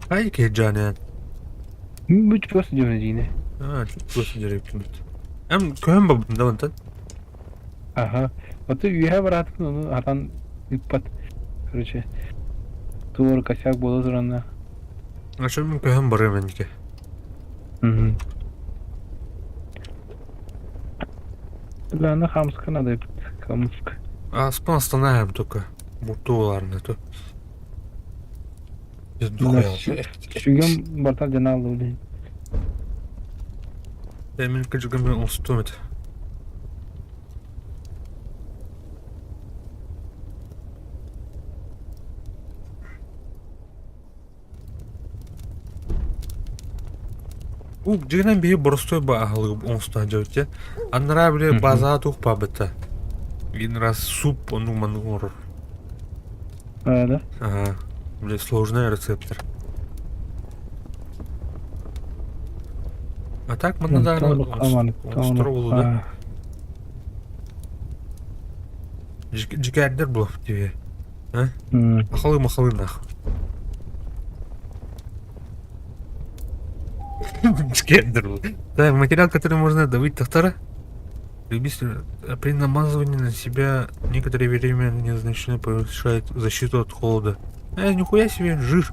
Ай, кеджане. Бүт просто дьоно А, просто деревкин. Эм, көһөн бабын да онтон. Аха. Вот үөһэ бараатын ону атан ыппат. Короче, туор косяк буола туранна. А что мен көһөн барыам эннике. Мгм. Бля, аны хамска надо хамск. А спан останаем только. Бутуларны то. Бля, Сүгем бартан жана блин. Я мен кыжыгым оңстум это. У дьиҥинэн биһи боростуой бааһылыгы оҥостон дьэбит Анараа били базаҕа туох баабыта Один раз суп оннук маннык оҥорор. А, да? Ага. Бля, сложный рецептор. А так манна даҕаны оҥостор буолуо да. Дьикээрдэр буолуох тебе. А? Махалы махалы нах. Дьикээрдэр буолуо. Так, материал, который можно добыть тахтара. При намазывании на себя некоторое время незначительно повышает защиту от холода. Нихуя себе, жир.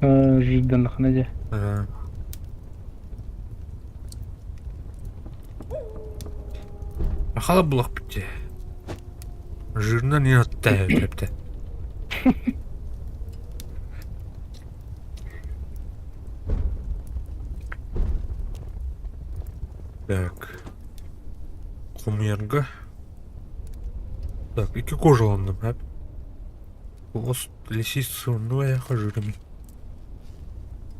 Жирден нахнаде. Ага. Ахала булах битте. Жирынан не оттаев депті. Так. Хомуйарга. Так, икки кожаланным, а? Ос лисицу, ну я хожу там.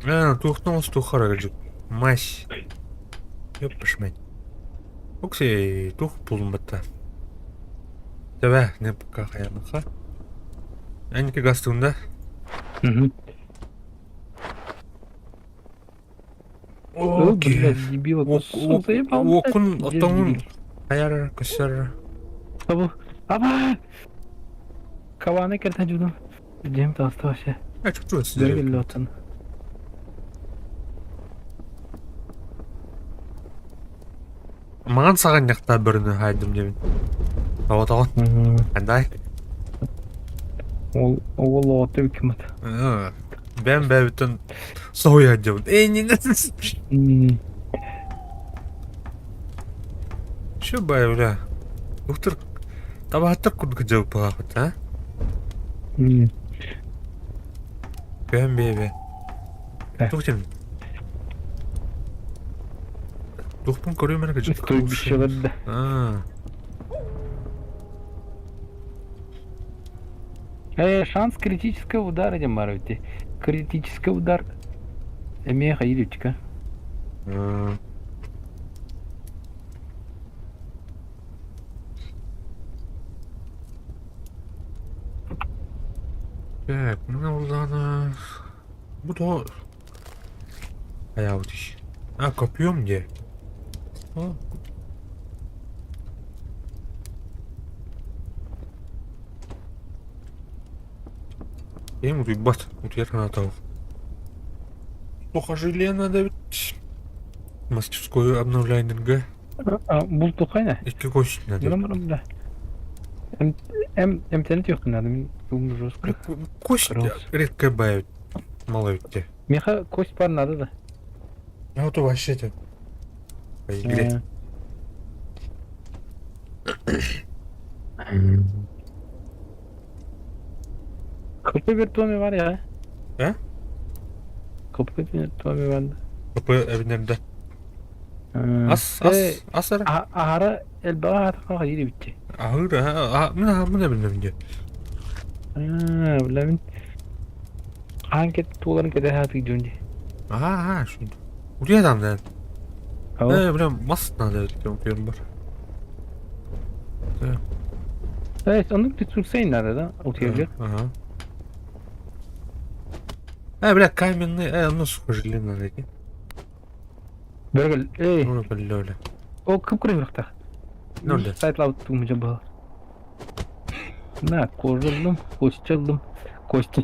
А, туохтан ос туохара Мась. Ёппаш мать. Оксей, туох булун батта. Давай, не пока хаямаха. Эники гастунда. Угу. О, Окей. блядь, дебила, кусок заебал, блядь. Уокун Пиздец, отоҥун дебил. хайар көсөр. Абы, аба! Каваны кертен жудум. Дем таста вообще. А чуть-чуть Бергелли сидели. отын. Маҥан саҕынньахтаа бөрөнү хаайдым диэбин. Тоҕо-тоҕо? Андай. Ол ол оҕото үкүмэт. Бэм бэбиттэн соһуйа сылдьабын. Эй, не Что бай, бля? Доктор, табаһаттар курдук дьылпаахыт, а? Бэм бэбэ. Туох диэн? Туохпун көрүөм эрэ кыдьык. Стойбище Аа. Шанс критического удара диэн баар эбит. Критический удар эмиэ хайыы үчүгэй. Так, мына буллаҕына бу тоҕо хайаабыт иш. А, копьем диэ. О. Киһим утуйбат, утуйар санаата суох. Сухожилие надо ведь. Мастерскую обновляйнерга. Бултухайна. Икки кость надо. Бля. М М МТН тиэхпин надо, мин бүгүн жестко. Кость редко бывает. Мало ведь. Миэхэ кость пар надо да. Ну вот вообще это. По игре. КП виртуоми бар я. Э? КП виртуоми бар. КП эбинерде. Ас, ас, ас эрэ. Аһара элбэҕи аһатахха хайыыр эбит Аһыыр, мин мин эбиннэбин диэ. Билэбин. Хаан кэт туоларын кэтэ саатыы дьон дии. Аа, Утуйа там да. Бля, мас надо диэн бар. Э, оннук ресурсай надо, да? Утуйарга. Ага. Э, бля, каменный, ну, сухожилие надо идти. Бергел, эй. Ну, бля, Ол кып-кыры бырахтах. Ноль. Сайтлаабыт тугум дьэ На, кожа ыллым, костя ыллым, костя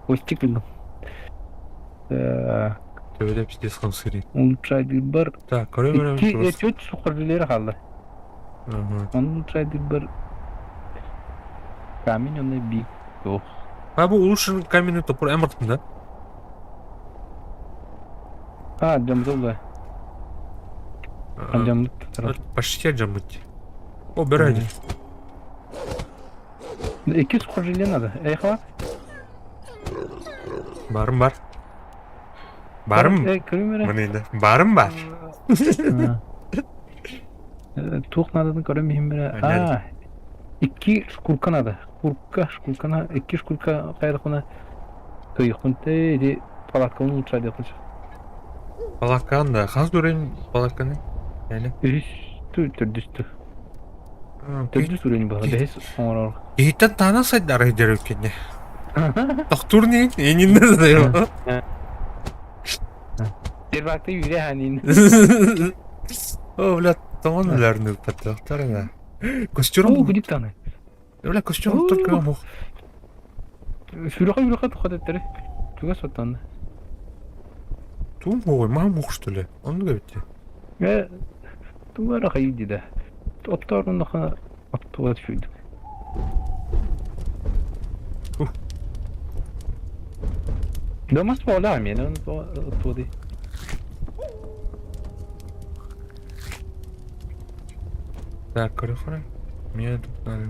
костик ыллым. Так. Төбөдө пиздец хамсырый. Улучшайдыр Так, көрө Икки чуть сухожилие хаалла. Ага. Он улучшайдыр камень он би. Ох. А бу улучшен каменный топор Эмертон, да? А, дьамзыл да. Дьаммыт. Почти дьаммыт. О, бөрө Икки сухожилие надо. Эй, хват. Барым бар. Барым. Эй, көрүм Мына Барым бар. Туох наадатын көрөн иһин бэрэ. А, икки шкурка надо. Шкурка, шкуркана, икки шкурка хайдахына кыйыхпын те иди палатканы улучшай диэххин Палаткан да. Хас дурень палатканы? Яны. Үһүс төрдүстү. Төрдүс уровень буолла. Бэһис оҥорор. Иһиттэн таана сайдар дер өткенне. Тохтуур не? Энинне да. Первакты үйрэ ханин. О, бля, тоҥон үлэрин ыппаттахтар да. Костюм. О, гудип таны. Бля, костюм только мох. Сүрэхэ сүрэхэ тухат эттэри. Туга соттанна. Туум ой, мам мох что ли? Он говорит. Э, тугара хайди да. Отторуннаха оттуга түшүйдүк. Дома спала мен, он оттуды. Так, короче, мне тут надо.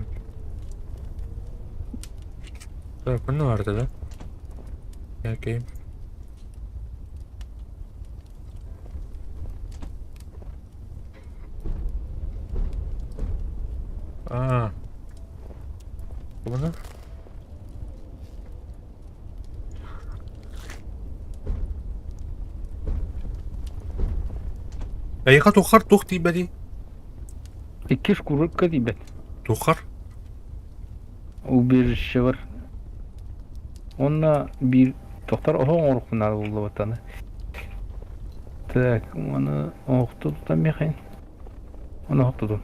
Так, ну арда, да? Окей. А. Bunu? Эйиэхэ туххар туох тиийбэтий? Икки шкурка тиийбэт. Туххар? Убежище бар. Онно биир тохтор оһох оҥоруохпун наада буолла баттаны. Так, оны оохтутутан миэхэ. Оны оохтутун.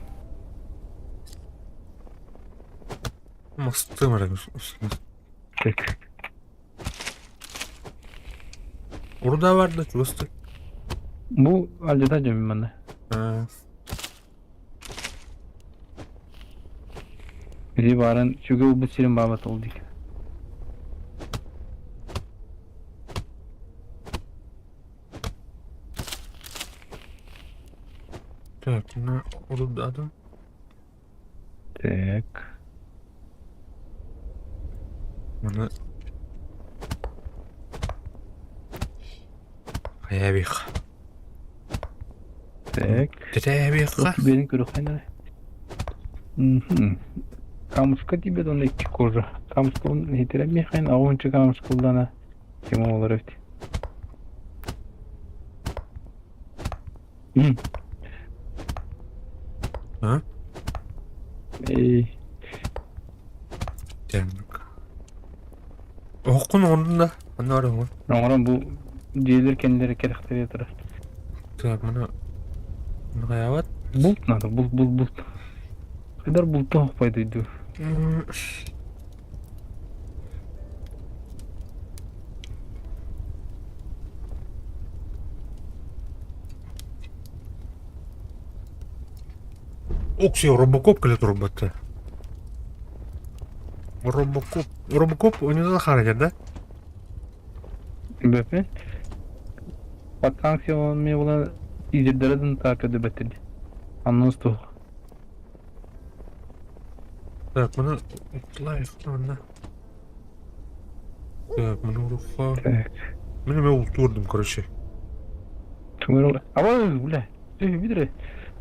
Мастым эрэ. Так. Урда бар да чугастык. Бу алдьата дьөмүн манна. Аа. Били баарын сүгэ ылбыт сирин баабат ол дик. Так, мына урдаадым. Так. Маны хайабих. Так. Тэтээбиэххэ. Бэйэн көрүөххэ Камушка тиийбэт уонна икки кожа. Камушка иһитирэмиэххин, аҕыһынча камушка ыллана тема олор эбит. А? Эй. Так. Оһоххун оҥордун да? Онно барыҥ. Оҥорон бу дьиэлэр кэннилэрэ кэтэхтэрэ турар. Так, маны хайаабат? Булт надо, булт, булт, булт. Хайдар булту оһохпой дойду. Окси, робокоп кэлэ турбата. Робокоп. Робокоп у него характер, да? Бөпе. Вакансия була изердерин так өдөбөттүр. Аннан тух. Так, маны лайф манна. Так, маны уруха. Так. Мин эмэ ултуурдум, короче. Түҥөр Аба, бля. Видре.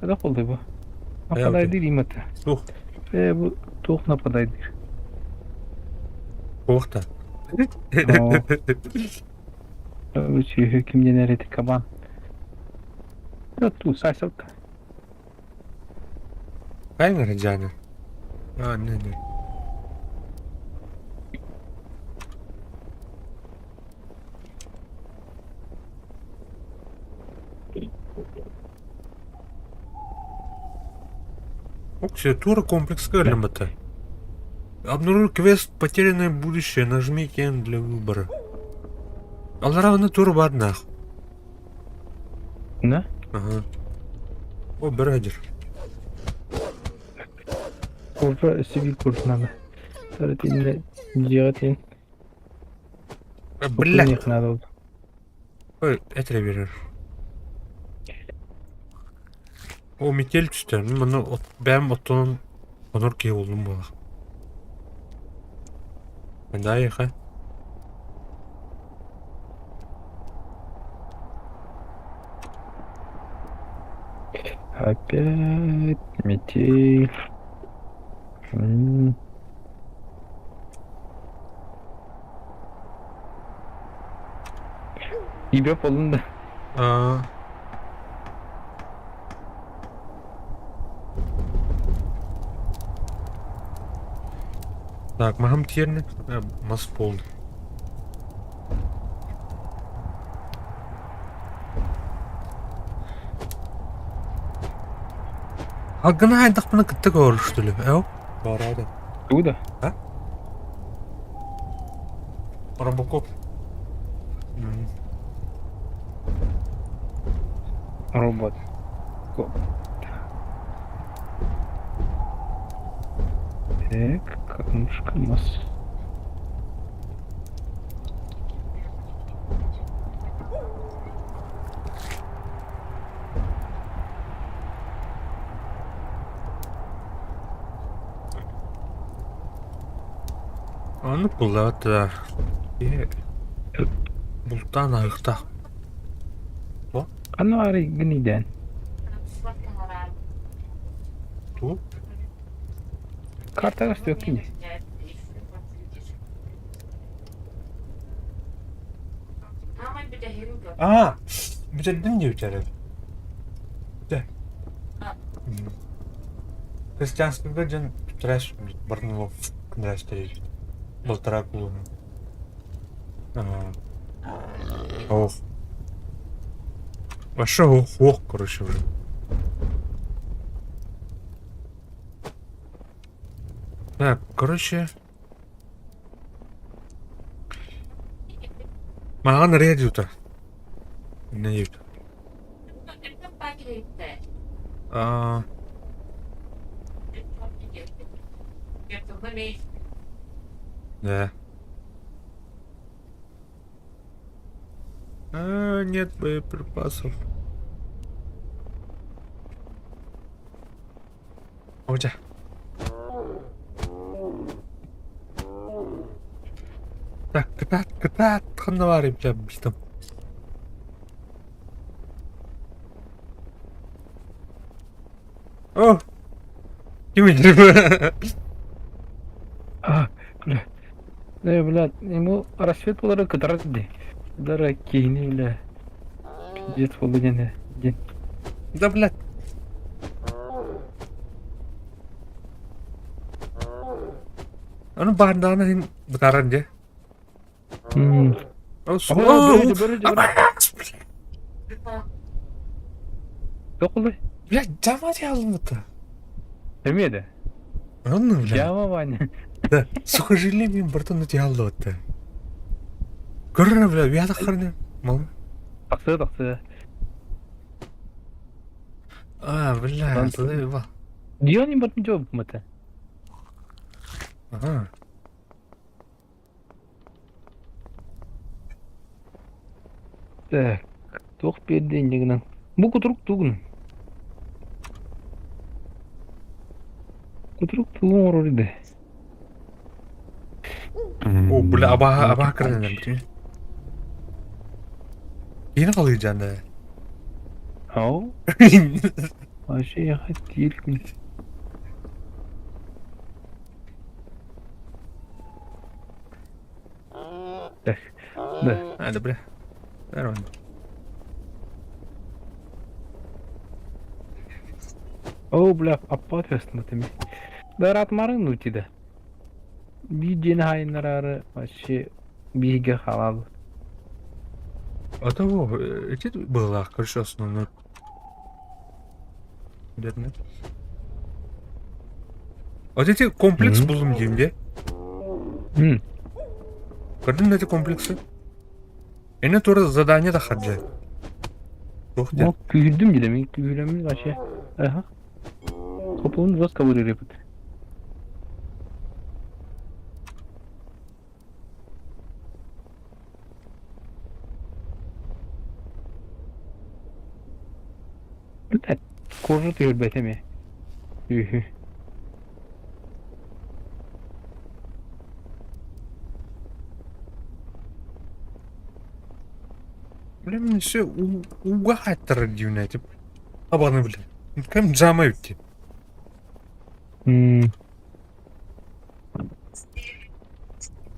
Это қолдай бу. Нападайдыр имата. Тух. Э, бу туох нападайдыр. Туохта. Сүөһү кимнен эрэти кабан. Ту сайсалта. Правильно, Раджана? А, не, не. Оксия, тура комплекс Кэллимата. Обнаружил квест «Потерянное будущее». Нажмите N для выбора. Аллара тур бар нах. Да? Ага. О, бродер. Курса сибил курс надо. Саратин дьиэҕитин Бля. надо. Ой, это берер. О, метель түстэ. Маны бэйэм оттонон онор киһи буоллум буолах. Даайыха. Опять метель. М. Ибэ буоллун да. Аа. Так, маһым тиэрнэ мас буолла. Алгына хайдахпына кытта көрүстүлүм. Эу, бараада. Тугу да? А? Робокоп. Робот. Коп. Так, камушка мас. Ону буллаата бултаан аһыахтаах. Ханна баарый гынийдээн? Туу? Картаҕа көстүбэккин дии. Аа, бүтэрдим диэбитэ Дэ. Христианскайга дьон трэш Барнылов трэш Балтараа кулуһун. Ох. Вообще ох, короче, уже. Так, короче. Маҕан ырыа Не диэбит. А, да. А, нет боеприпасов. Оля. Так, кытаат, кытаат, ханна баарый, бля, билтим. О! Ким А, бля. Да, бля, ему рассвет буолара кытарар дии. Дара киһини, бля, пиздец буолла диэн диэн. Да, блядь. Ону баардаҕына иһин бытаарар дии. О, Тоқулы. Блядь, жама дьаалымыта. Эмиэ да. Онно, бля. Дьаама Ваня. Да, сухожилие мен бартон дьааллыбыта. Көрөр, бля, уята харны. Мал. Тахсыа, тахсыа. А, бля, заебал. Диони бартын жоо мата. Ага. Так, туох биэрдэ инньэ гынан. Бу кутурук тугун? Кутурук тугу оҥорор идэ? О, бля, абаһа абаһа кырынан бүтүн. Киһини халыйдьан да. Ау? Вообще я хотел. Так, да. А, да, бля. Нормально. О, бля, аппат теми. Да ратмарын ну да. Биир дьиэни хаайыннараары вообще биһиги хаалаабыт. А того, эти была, короче, основной. Верно. Вот эти комплекс буллум диим дии. Көрдүм да эти комплексы. Эне тура задание да хаджа. Туох диэн. Ол күүһүрдүм дии мин күүһүрэммин вообще. Аха. Хопуун жестко вырырыпыт. Блядь, кожа түһэрбэтэ эмиэ. Үһү. Бля, мин все ууга хааттарар диибин этип. Табаны бля. Кэм жама эбит дии.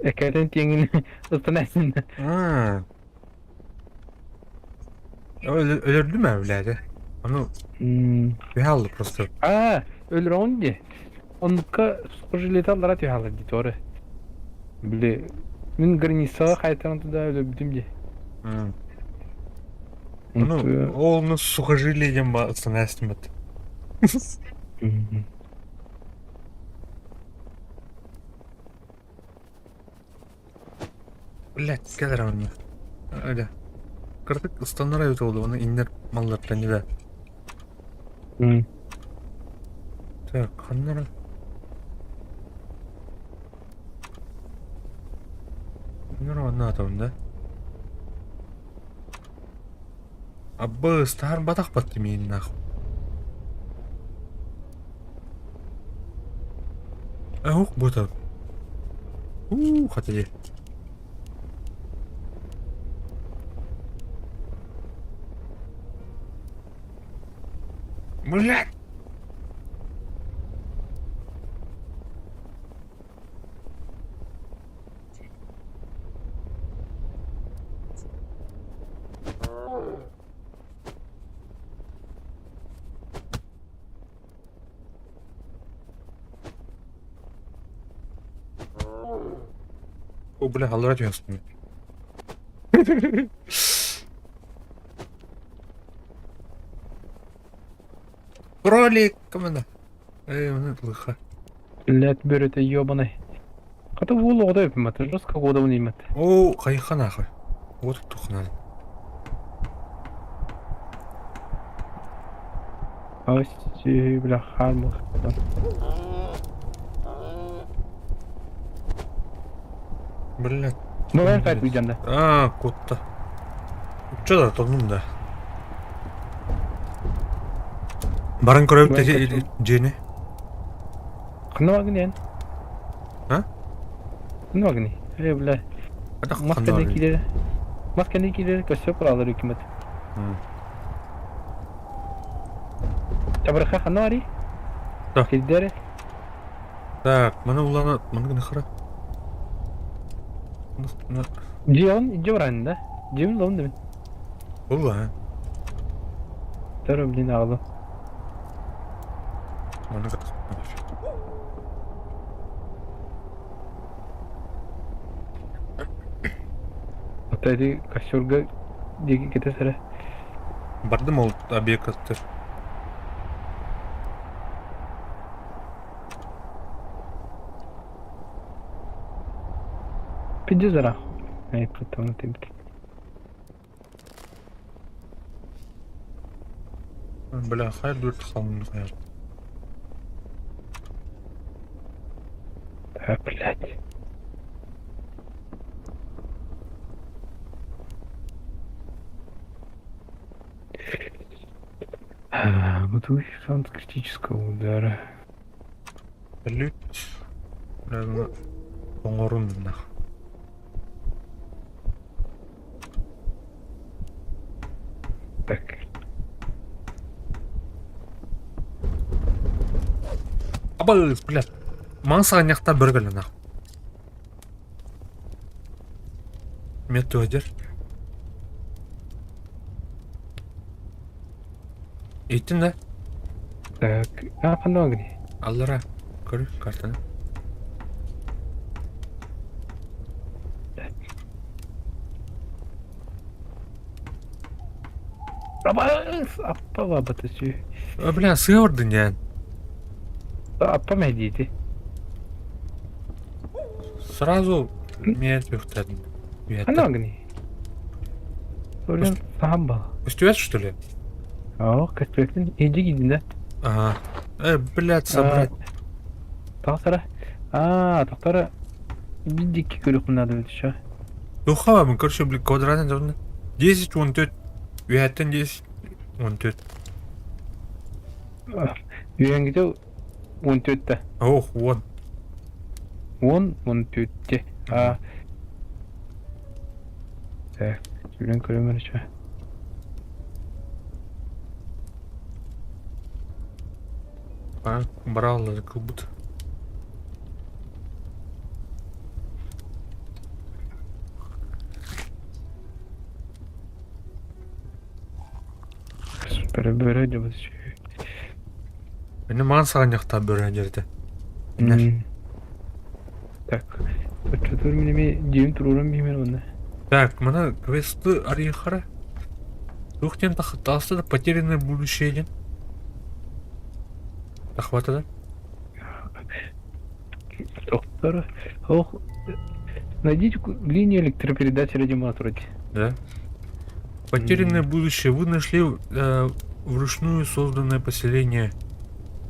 Экэтин тиэҥин ыстан Аа. Өлөрдүм ээ, блядь. Ону түһэ просто. Аа, өлөрөҕүн дии. Оннукка жилета аллара түһэ хаалар дии, туора. Били, мин границаҕа хайтаран туда өлөрбүтүм дии. Ну, ол ну сухожилие диэн ба ыстан Блядь, кэлэр онно. Öyle. Кырдык ыстаннара эбит буолла, оны иннер маллартан дебе. Так, ханнара? Ханнара онно атабын да? Абы, ыстаһар батах батты миин нахуй. Э, ух, бута. У, хата Блядь! О, бля, аллара түһэспин. Кролик мына. Эй, мына лыха. Блядь, бөрөтө ёбаный. Хата уол оҕото өпүмэт, жестко куодабын иимэт. Оо, хайха нахуй. Вот тухнан. Ас, бля, хаалмах. Блядь. Ну, ben kaybedeceğim de. А, кутта. Чё да, тоннум да. Баран көрөбүт дьиэни. Ханна баргын диэн? А? Ханна баргыный? Э, бля. Мас кэннэ киирэр. Мас кэннэ киирэр көссө куралар үкүмэт. Табырха ханна барый? Да. Сирдэр. Так, маны улана, маны гына хара. Дьиэҕин дьиэ бараан да? Дьиэбин ылабын да мин. Улла. Төр, блин, аҕалым. Маны Ата ити костерга диэки кэтэ сэрэ. Бардым ол объекттар. Пиздец зара. Эй, потом ты. Бля, хайр дүрт халын хайр. Да, блядь. Вот шанс критического удара. Лють. Бля, оҥорун нах. Так. Абы, блядь. Маҥ саҕанньахтар бөргөлө нах. Методер. Иттин да? Так, а, ханна гри. Аллара. Көр картаны. Абас, аппа бабата сүү. Бля, сыа ордын Аппа мэһдиити. Сразу меня түхтәдим. Ханна гри. Солен саһан бал. Үстүөт, что ли? Оо, көстүөктүн иди киирдин да. Ага. Блядь, собрать. Тахсара. Аа, тахтара бидикки көрүөхпүн наада эбит еще. Духа, мы, короче, блин, квадратный должны. 10, вон тут. Үһэттэн 10, вон тут. Үөҥҥитэ он төрттэ. Ох, вон. Он он төрттэ. А. Так, сүрэн көрөмөр еще. А, брал как будто. Бөрө бөрө дьабыс. Мені маан саҕанньахтаа бөрө дьэрдэ. Так, оччотугар мин эмиэ дьиэм туруоран биһимэр уонна. Так, мана квесты арыйхара. Туох диэн таҕыста да потерянное будущее диэн. Тахвата да? Доктор, ох, найдите линию электропередачи радиоматора. Да. Потерянное будущее. Вы нашли вручную созданное поселение,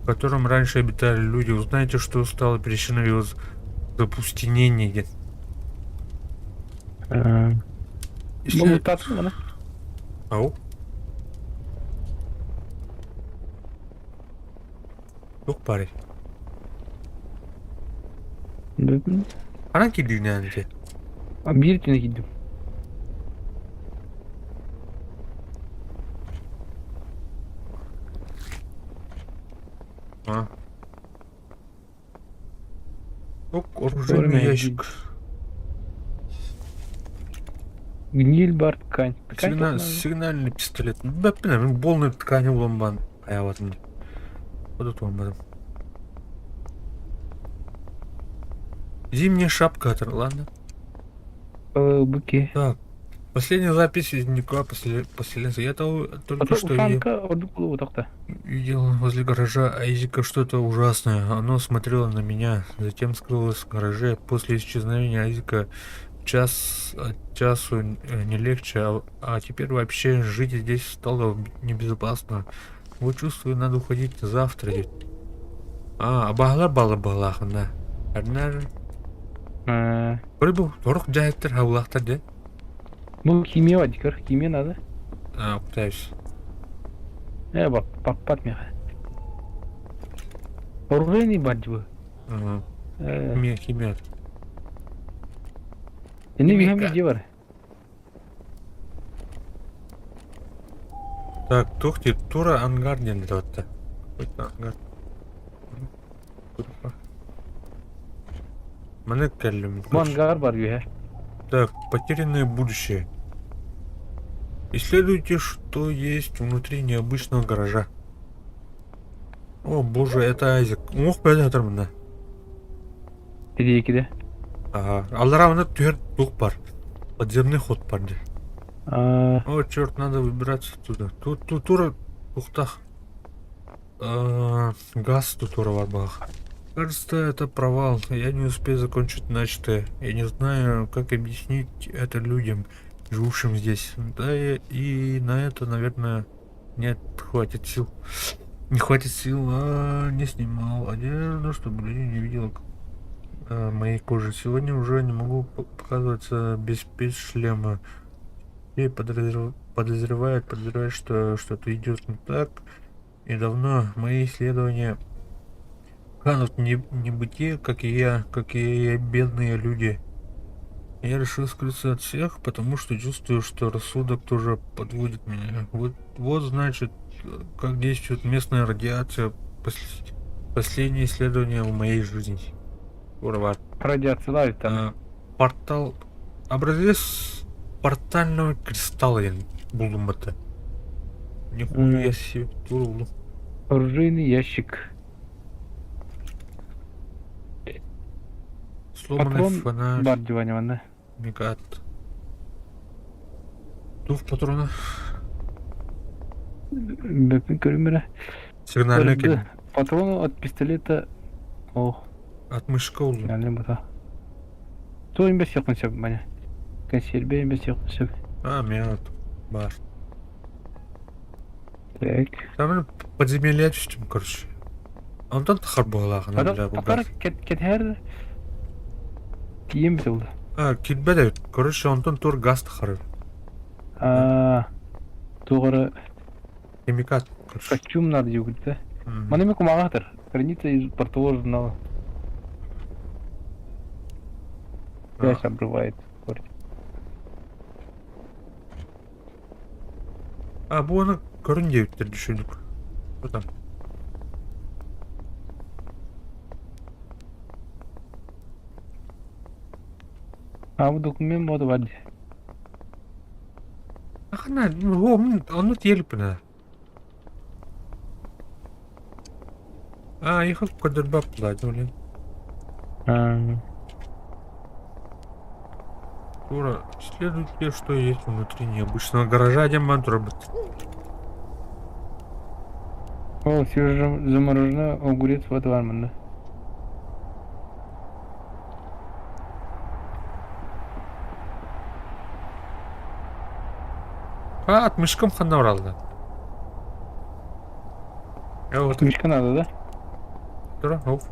в котором раньше обитали люди. Узнайте, что стало причиной его запустенения. Если... Ау. Туох баарый? Ханан киирдигинээн ити? Биир түнэ киирдим. А. Ок, оружейный ящик. Гниль бар ткань. Ткань сигнальный пистолет. Бэппин, мин полный ткани улан хаябатым. Вот это Зимняя шапка, ладно. Быки. Так. Последняя запись из дневника поселенца. Я того только Ото что видел, ушанка ордук булуутахта. видел возле гаража Айзека что-то ужасное. Оно смотрело на меня, затем скрылось в гараже. После исчезновения Айзека час от часу не легче, а теперь вообще жить здесь стало небезопасно. Вот чувствую, надо уходить завтра. А, абаһалар балы баһылаахына. Арнар бу торук дьаһыттар хабылаахтар дьэ. Бу химия бар дикер, химия надо. А, пытаюсь. Баппат меха. Оружейный бар дии Ага. Химия, химия. Ini биһэм видео бар. Так, туох диир, тура ангар диэн этэ Какой-то ангар. Маны кэллим. Бу ангар бар үһэ. Так, потерянное будущее. Исследуйте, что есть внутри необычного гаража. О боже, это Айзек. Уҥуох бэйэтэ сытар мына. Тириэкиде. Ага. Аллара мына түһэр туох бар. Подземный ход бар дии. О, черт, надо выбираться оттуда. Тут, тут, тура туохтаах. Газ тут тура бар. Кажется, это провал. Я не успею закончить начатое. Я не знаю, как объяснить это людям, живущим здесь. Да и на это, наверное, нет, хватит сил. Не хватит сил, а не снимал одежду, чтобы люди не видели моей кожи. Сегодня уже не могу показываться без шлема. И подозревают, что что-то идет не так. И давно мои исследования канут в небытие, как и я, бедные люди. Я решил скрыться от всех, потому что чувствую, что рассудок тоже подводит меня. Вот, вот значит, как действует местная радиация. Последнее исследование в моей жизни. Урват. Радиациялар там. Портал. Образец портального кристалла диэн буллум это. Нихуя себе. Тура Оружейный ящик. Сломанный Патрон фонарь. бар диване манна. Мегат. Двух патронов. Бэпин көрүмэрэ. Сигнальный кил. Патроны от пистолета. Ох, Отмышка улу. сигнальный бута. Ту имбе сиэххин сөп маня. Консерве имбе сиэххин сөп. А, мят. Бар. Так. Там подземелье түстүм, короче. Онтон тахар буолаахына Ата бля бу татар газ. кетэр тиийэн бит ол. А, килбэт эбит. Короче, онтон тур газ тахар. Аа тугары Химикат, короче. костюм надо диэбит. Маны ми кумаҕаатар. Страница из портового журнала. Связь обрывает. А, бу аны көрүн диэбиттэр düşүрдүк. Что там? А бу документ буолла бар дии. Ахана, о, ону тиэлиппин А, ехал көрдөрбөп блин. Тура, исследуйте, что есть внутри необычного гаража, диэн турабыт. О, свежезамороженный огурец вот бар манна. А, отмышкам ханна баралда. Я вот Отмычка надо, да? Тура, оф.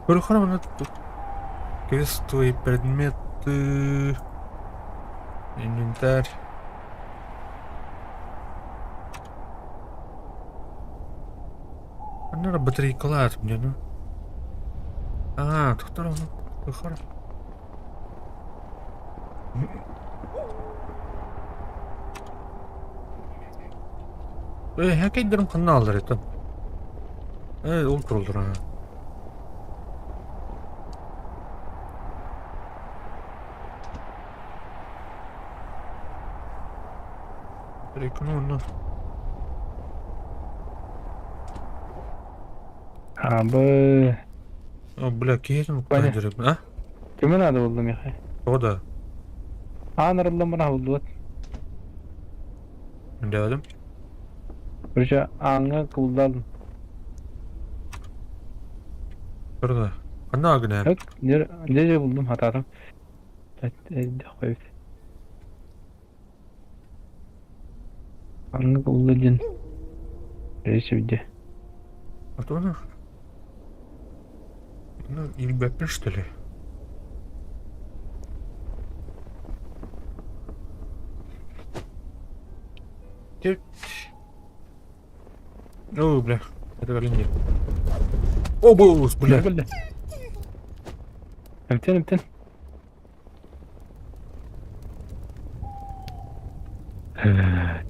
Көрөхөр тут квестовые предметы. Инвентарь. Надо батарейка мне, ну. А, тут көрөхөр. Э, хакайдерим ханна алар это. Э, ол турулdur ha. Батарейканы онно. А, б. О, бля, киһитин Ваня. а? Көмө наада буолла миэхэ. Тоҕо да? Аан арыллан баран аһыллыбат. Өйдөөтүм. Короче, ааҥҥа кыбыллаалым. Турда. Ханна гына? Эт, дьэ, дьэ булдум, хатаатым. Эт, Ханнык улла диэн рейс виде. А то она... Ну, илбэппин что ли? О, бля, это нет. О, бос, бля. Бля. Эмтэн, эмтэн.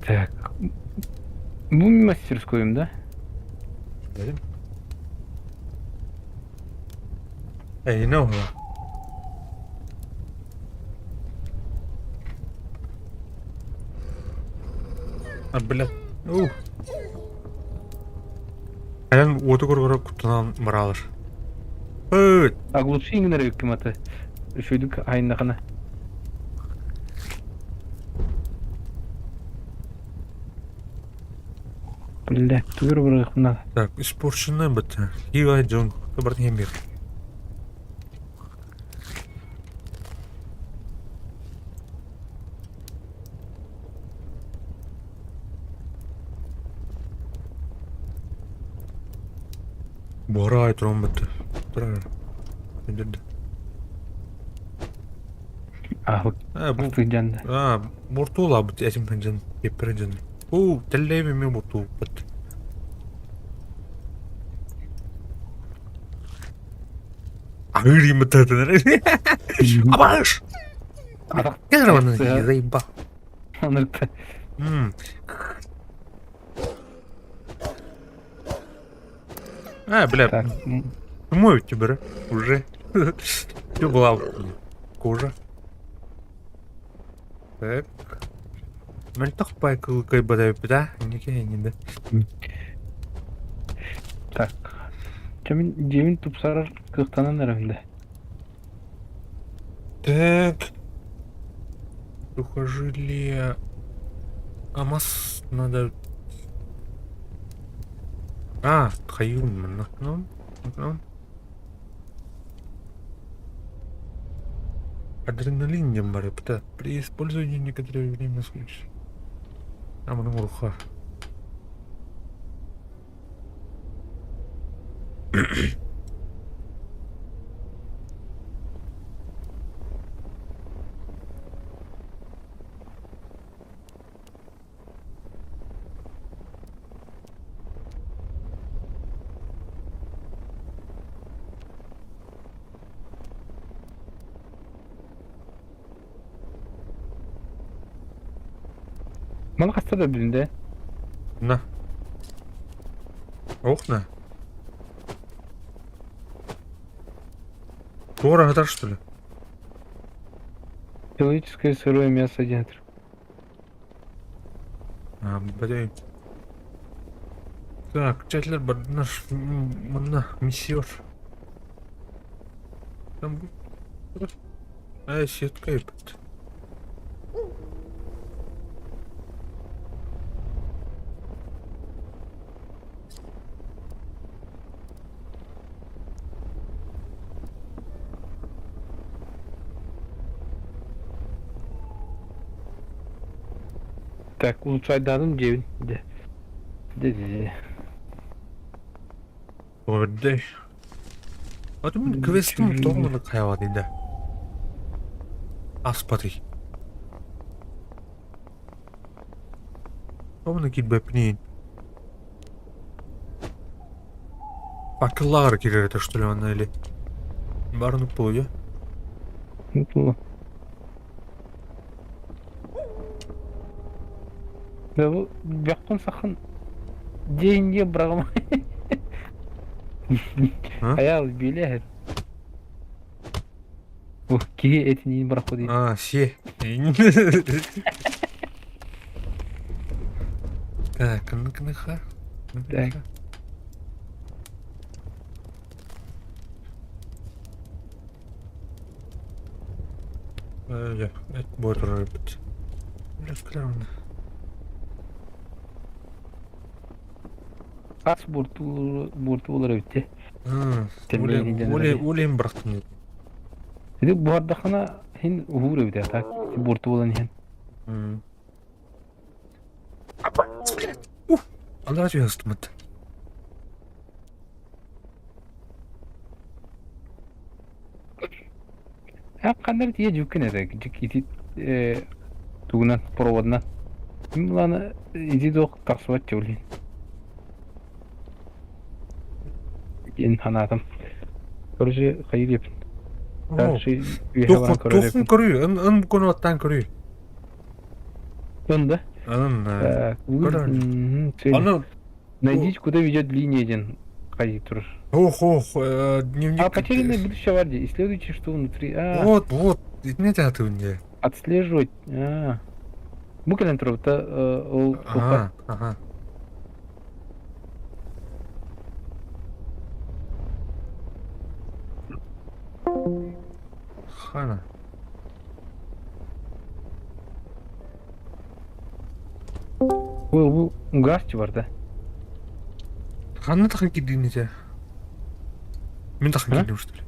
Так. Бу мастерскойум, да? Dedim. Эй, ne oldu? А, бля. Ух. Айан уоту көрө куттанан баралар. Ыт! Оглуши иҥнэр эбиккин аты. Үчүгэйдик айыннахына. Бля, тугу бырыахпын надо. Так, испорченная быта. Кива дьон. Барытын мир. Буорай туран бытты. Турар. Өйдөрдө. А, А, бу сылдьан да. А, муртуулаабыт этим дьон кеппер дьон. Уу, тэллэйим эмиэ муртууппут. Аһыыр имитатынар. Абаш! Атах Кэр заебал. Онырта. М. А, бля, Так. мой тебя уже. Все была кожа. Так. Мөлтөх пайкылыкай бадайбыта, неке да. Так. Чэмин дьиэбин тупсарар кыахтанан эрэбин да. Так. Сухожилие. Амас надо. А, хайын ну, ну. Адреналин диэн баар эбит При использовании некоторое время случае. А, муну уруха. Маны хаста да билинде. На. Ох на. Туора хатар что ли? Человеческое сырое мясо 1 А, блядь. Так, чатлер бар наш манна мессиор. Там А, сетка ебать. Так, улучшайданым дьиэбин. Дэ. Дэ дэ. Ой, А ты мин квестим тоҕо хайават да. Аспатый. Тоҕо килбэппиний. Факеллар кирер это что ли она или Барнук полуя? Ну, Да бу бэххун сахын дьиэ быраҕыма. А? Хайаал билэ. Бу киһи этиниин бырахпы дии. А, все. Так, ну-ка, Так. Дьэ, эт буола турар эбит. Ас буорту буорту буолар эбит дии. Ол иһин бырахтым. Ити буһардаххына иһин уһуур эбит а так буорту буолан иһэн. Аллара түһэн ыстыммыт. Ханна эрэ тиийэ дьүккүн этэ ити тугунан проводынан. Мин былаана ити туох тахсыбат дьэ блин. Диэн санаатым. Короче, хайыы диэппин. Дальше үөһэ баран көрөр Туохун көрүй, ын ын көну аттаан көрүй. Ын да? Ын, көрөр. Аны Найдите, куда ведет линия диэн хайыы турар. Ох, ох, дневник. А потерянное будущее Варди. Исследуйте, что внутри. А. Вот, вот, итини атыбын дии. Отслеживать. А. Бу кэлэн турбута ол Ага, ага. Хана. Бу бу газ бар да. Ханна тахан кирдиин этэ? Мин тахан кирдим что ли?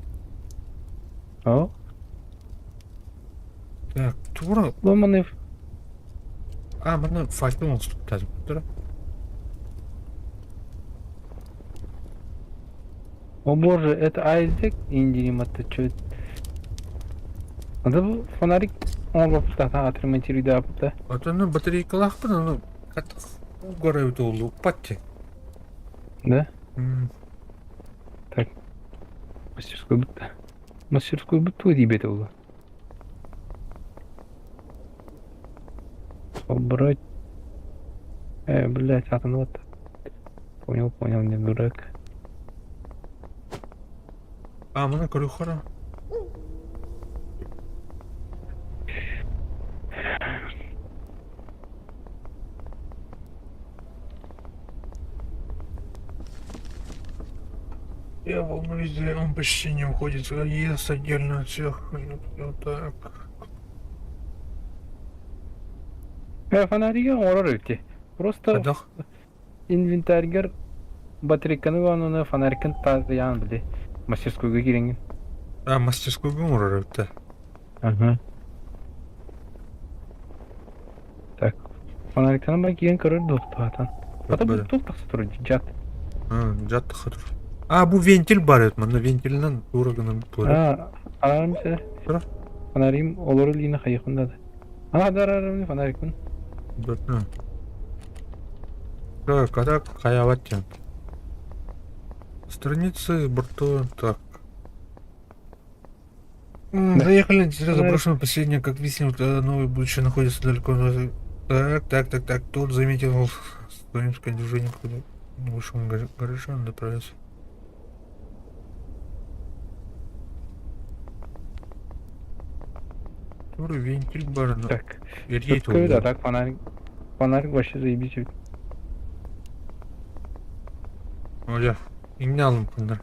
О. Так, тура. Ломаный. А, манна фальтон оҥостубуттар. О боже, это Айзек Индириматта чё? Анда бу фонарик оҥорбуппута отремонтируйдаабыта. Отону батарейкалаахпын, ону горы уппат Да? Так. Мастерской бутта. Мастерской бутту диэбэтэ буолла. Собрать. Блядь, атын вот. Понял, понял, не дурак. А, маны көрүөххэ Я волнуюсь, он почти не уходит, ест отдельно от всех. Вот так. Фонаригы оҥорор эбит Просто Хайдах? инвентарьгар батарейканы уонна фонарикын таарыйаан били мастерскойга киирэҥҥин. А, мастерскойга оҥорор эбит да. Ага. Так, фонариктан ба киирэн көрөр дуохтаатан. Ата бу туох тахса турар дьат. Дьат тахса турар. А, бу вентиль бар эбит манна вентилинэн тура гынан туора. А, арарым сэ. Фонарим олору илиини хайыхпын да. А, да, арарым фонарикпын. Так, а так хайават диэн. Страницы борту так. Заехали на территорию заброшенного поселения, как выяснилось, новое будущее находится далеко. Так, так, так, так. Тот заметил студенческое движение к небольшому гаражу, он направился. Тур вентиль бар. Так. Да, так, фонарик. Фонарик вообще заебись. Оля, инне алым кындар.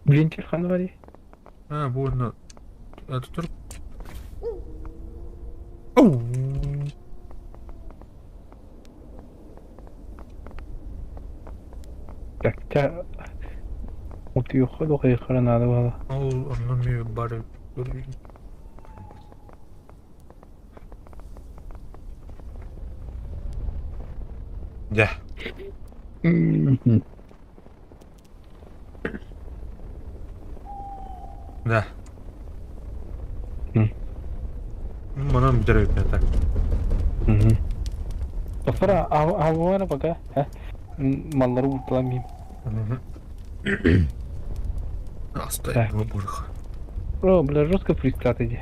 Вентиль ханна барый? Аа, бу уонна тур. Оу! Так, чэ утуйуохха да хайыххара наада буолла. Ол онно эмиэ бары Дьэ. Да. Манан бүтэр эбит так. Тофора аһыллара пока маллары уурталаммыым. Оставим его бурх. О, бля, жестко фристат иди.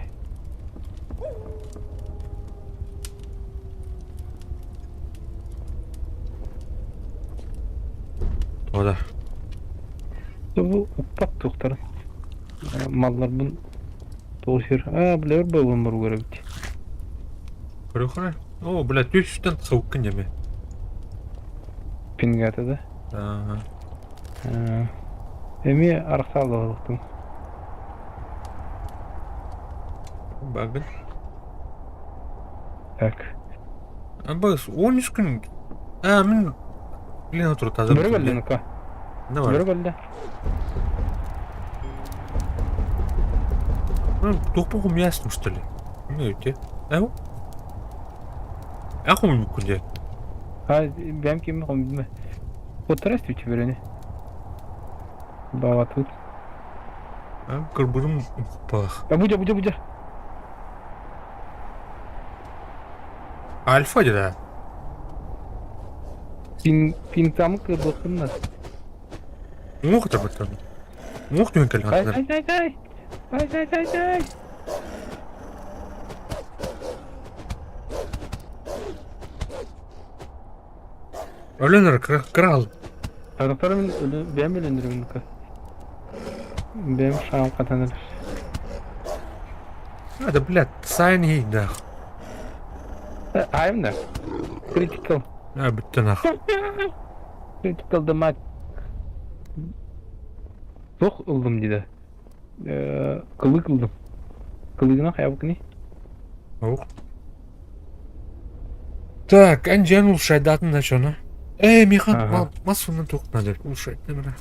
О да. Бу уппат туохтарын малларбын тоҕус сир аа бля өр буолуон боругар эбит. Көрүөххэ. О, бля, түстэн сылкын дьэме. Пингата да? Ага. Эмиэ арахсааллаһылыктым. Багын. Так. Абыс, 13 күн. А, мин Блин, отур таза. Бөрө кэллэ, ну-ка. Давай. Бөрө кэллэ. Ну, туох ясно, что ли? Ну, те. Эу? Ахум күнде. А, бэм ким хом. Здравствуйте, бөрөнү. Баба тут. А, кырбырым пах. А, будя, будя, будя. Альфа да. Пин, пинтамы кырбыкынна. Мух табыттан. Мух түн кэлэн Ай, ай, ай, ай. Ай, ай, ай, ай. Өлөнөр крал. Taraftarı min ölü бэйэм өлөндүрүм ну-ка. Бэйэм шаам хатанар. Это, блядь, сайн да. I'm да. Critical. А, бүтті нах. Critical damage. Туох ыллым диде. Кылык ыллым. Кылыгынан хайабыкыный? Ох. Так, анжан улшайдатын да чоны. Эй, Михан, Ага. массуны тук надо. Улшайд, бля.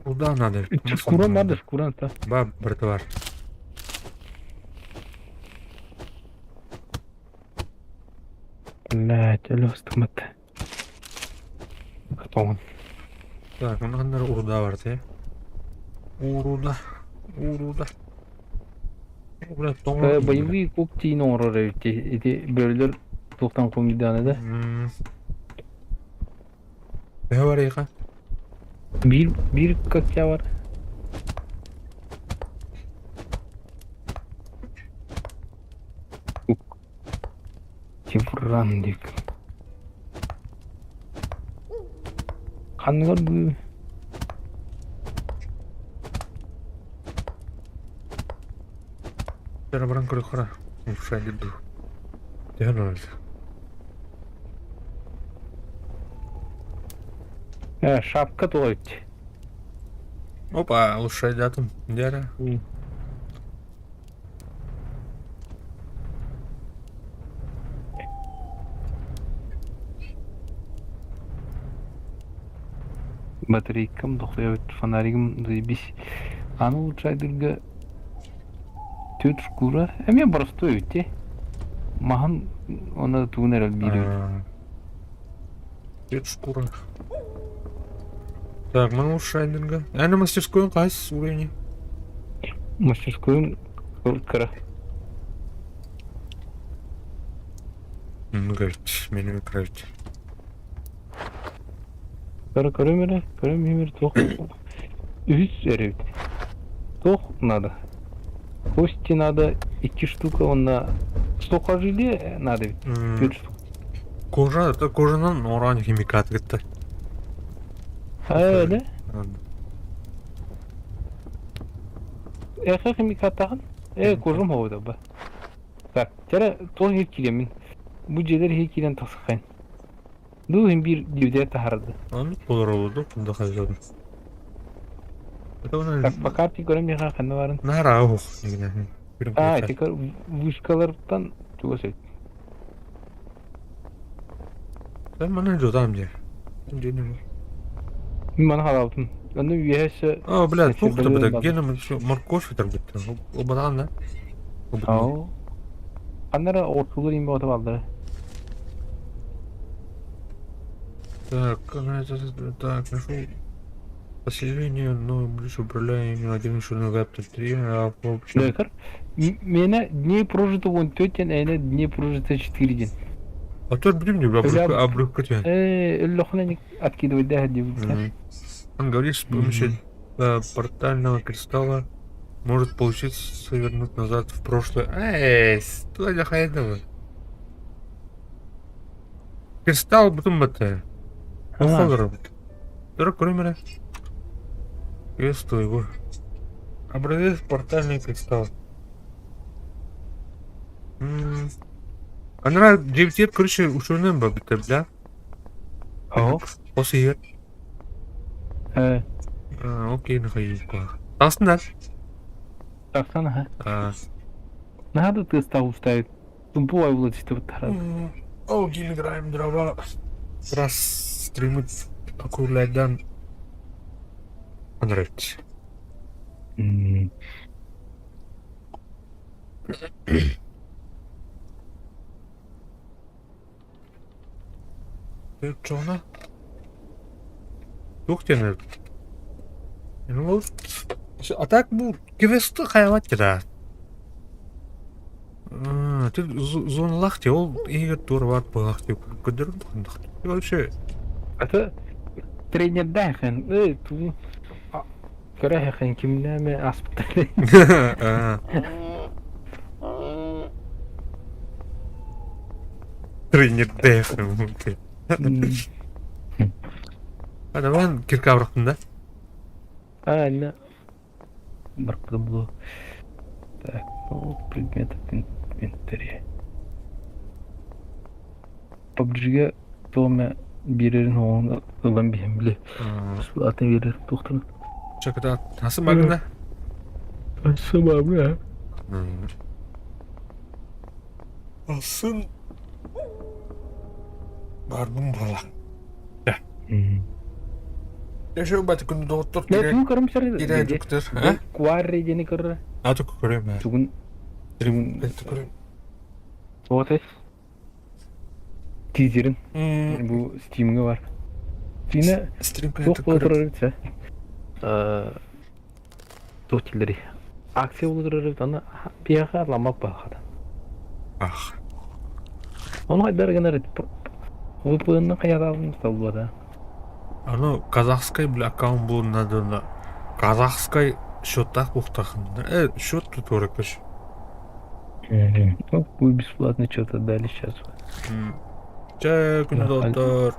Куда надо? Шкура надо, шкура та. Ба, братвар. Блять, өлө ыстымат. Тоғын. Так, мына урда бар, те. Уруда. Уруда. Бля, тоңор. Боевые когти оҥорор эбит ити бөрөлөр туохтан кумуйдааны да. Төһө бар эйха? Биир биир когтя бар. Тиврандик. Ханныгар бу Бара баран көрө хара. Улшайды ду. Төһө ноль. Шапка туга эбит. Опа, улшайдатым. Дяра. Батарейкам дохуя эбит, фонаригым заебись. Аны улучшайдырга төрт шкура. Эмиэ боростуой эбит дии. Маһын уонна тугун эрэ биир эбит. Төрт шкура. Так, мы улучшайдырга. А на мастерской кайсы уровень? Мастерскойун кыра. Ну, говорит, меня кровь. Кыра көрөм эрэ, көрөм иһимэр туох үһүс эрэ эбит. Туох надо? Кости надо икки штука уонна сухожилие надо эбит. Түөрт штук. Кожа, это кожанан оран химикат гытта. Ээ, Эхэ химикаттаҕын? Ээ, кожум хоҕуйда ба. Так, чэрэ туох иһит киирэммин. Бу дьиэлэр иһи киирэн тахсыххайын. Дуу иһин биир дьиэбитигэр таһаарда. Аны болар oldu. Bunda kaldım. Так, по карте көрөн миэхэ ханна баарын. Нара ох. Аа, ити вышкаларыттан чугас эбит. Ben bana жотам же. Мин Мин маны халаабытым. Онно үөһэ өссө А, блядь, тух Сирбэлиэн ты баар. геном морковь это бит. Обадан да. Оо. Ханна эрэ оҕурсуулар иин бөҕөтө бааллара. Так, так, нашел поселение, но ближе управляю именно один ширину веб 3, а в общем... Лекар. Миэнэ дней прожито 14 день, эйнэ дней прожито 4 день. А то блин, не обрывка Ээ, өллөхүнэ откидывать да диэбиттэр. Он говорит, с помощью портального кристалла может получиться вернуть назад в прошлое. Эй, что для этого? Кристалл потом это. Ага. Дорог кроме Приветствую его. Образец портальный кристалл. Ана дебитер, короче, ученым бабыта, бля. Оо. После Ээ. Окей, Михаил. Таҕыстын да? Тахсан аха. Наһаа да тыастаах устаайыт. Тумпу ойулла түстүбүт таран. Ол играем дрова. Раз стримит акулайдан понравится. Чоҕуна туох диэн А так бу квесты хайалат да. Ты зоналаах ти ол иһигэр туора бар быһах ти көрдөрүм Вообще Ата тренердээхин эй туу көрөһөхин кимнээме аспыттар. Тренердээхин. А давай кирка бырахтым да. А, не. Барпытым булу. Так, ну, предметы в инвентаре. PUBG-га туох эмэ биэрэрин оҕону ылан биһэн били. Атын биэрэр туохтан. Чакыта асы магна? Асы магна. Асын барбын буола. Еще бат күн доҕоттор Не туу көрүм сэр. Кире Куарри диэни көрөр. А тук көрөм. Тугун Тугун. Вот Тизерин. Бу Steam'га бар. Тина туох буола турар эбит туох дииллэрий акция буола турар эбит аны биһиэхэ ламмат баахата. Ах. Ону хайдах гынар VPN-ны хайаатаабын талбата. Аны казахскай бля аккаунт буолун надо казахскай счеттаах буохтаахын. Счет тут көрөккөш. Ну, будет бесплатно что-то дали сейчас. Чэ, күндү доҕоттор.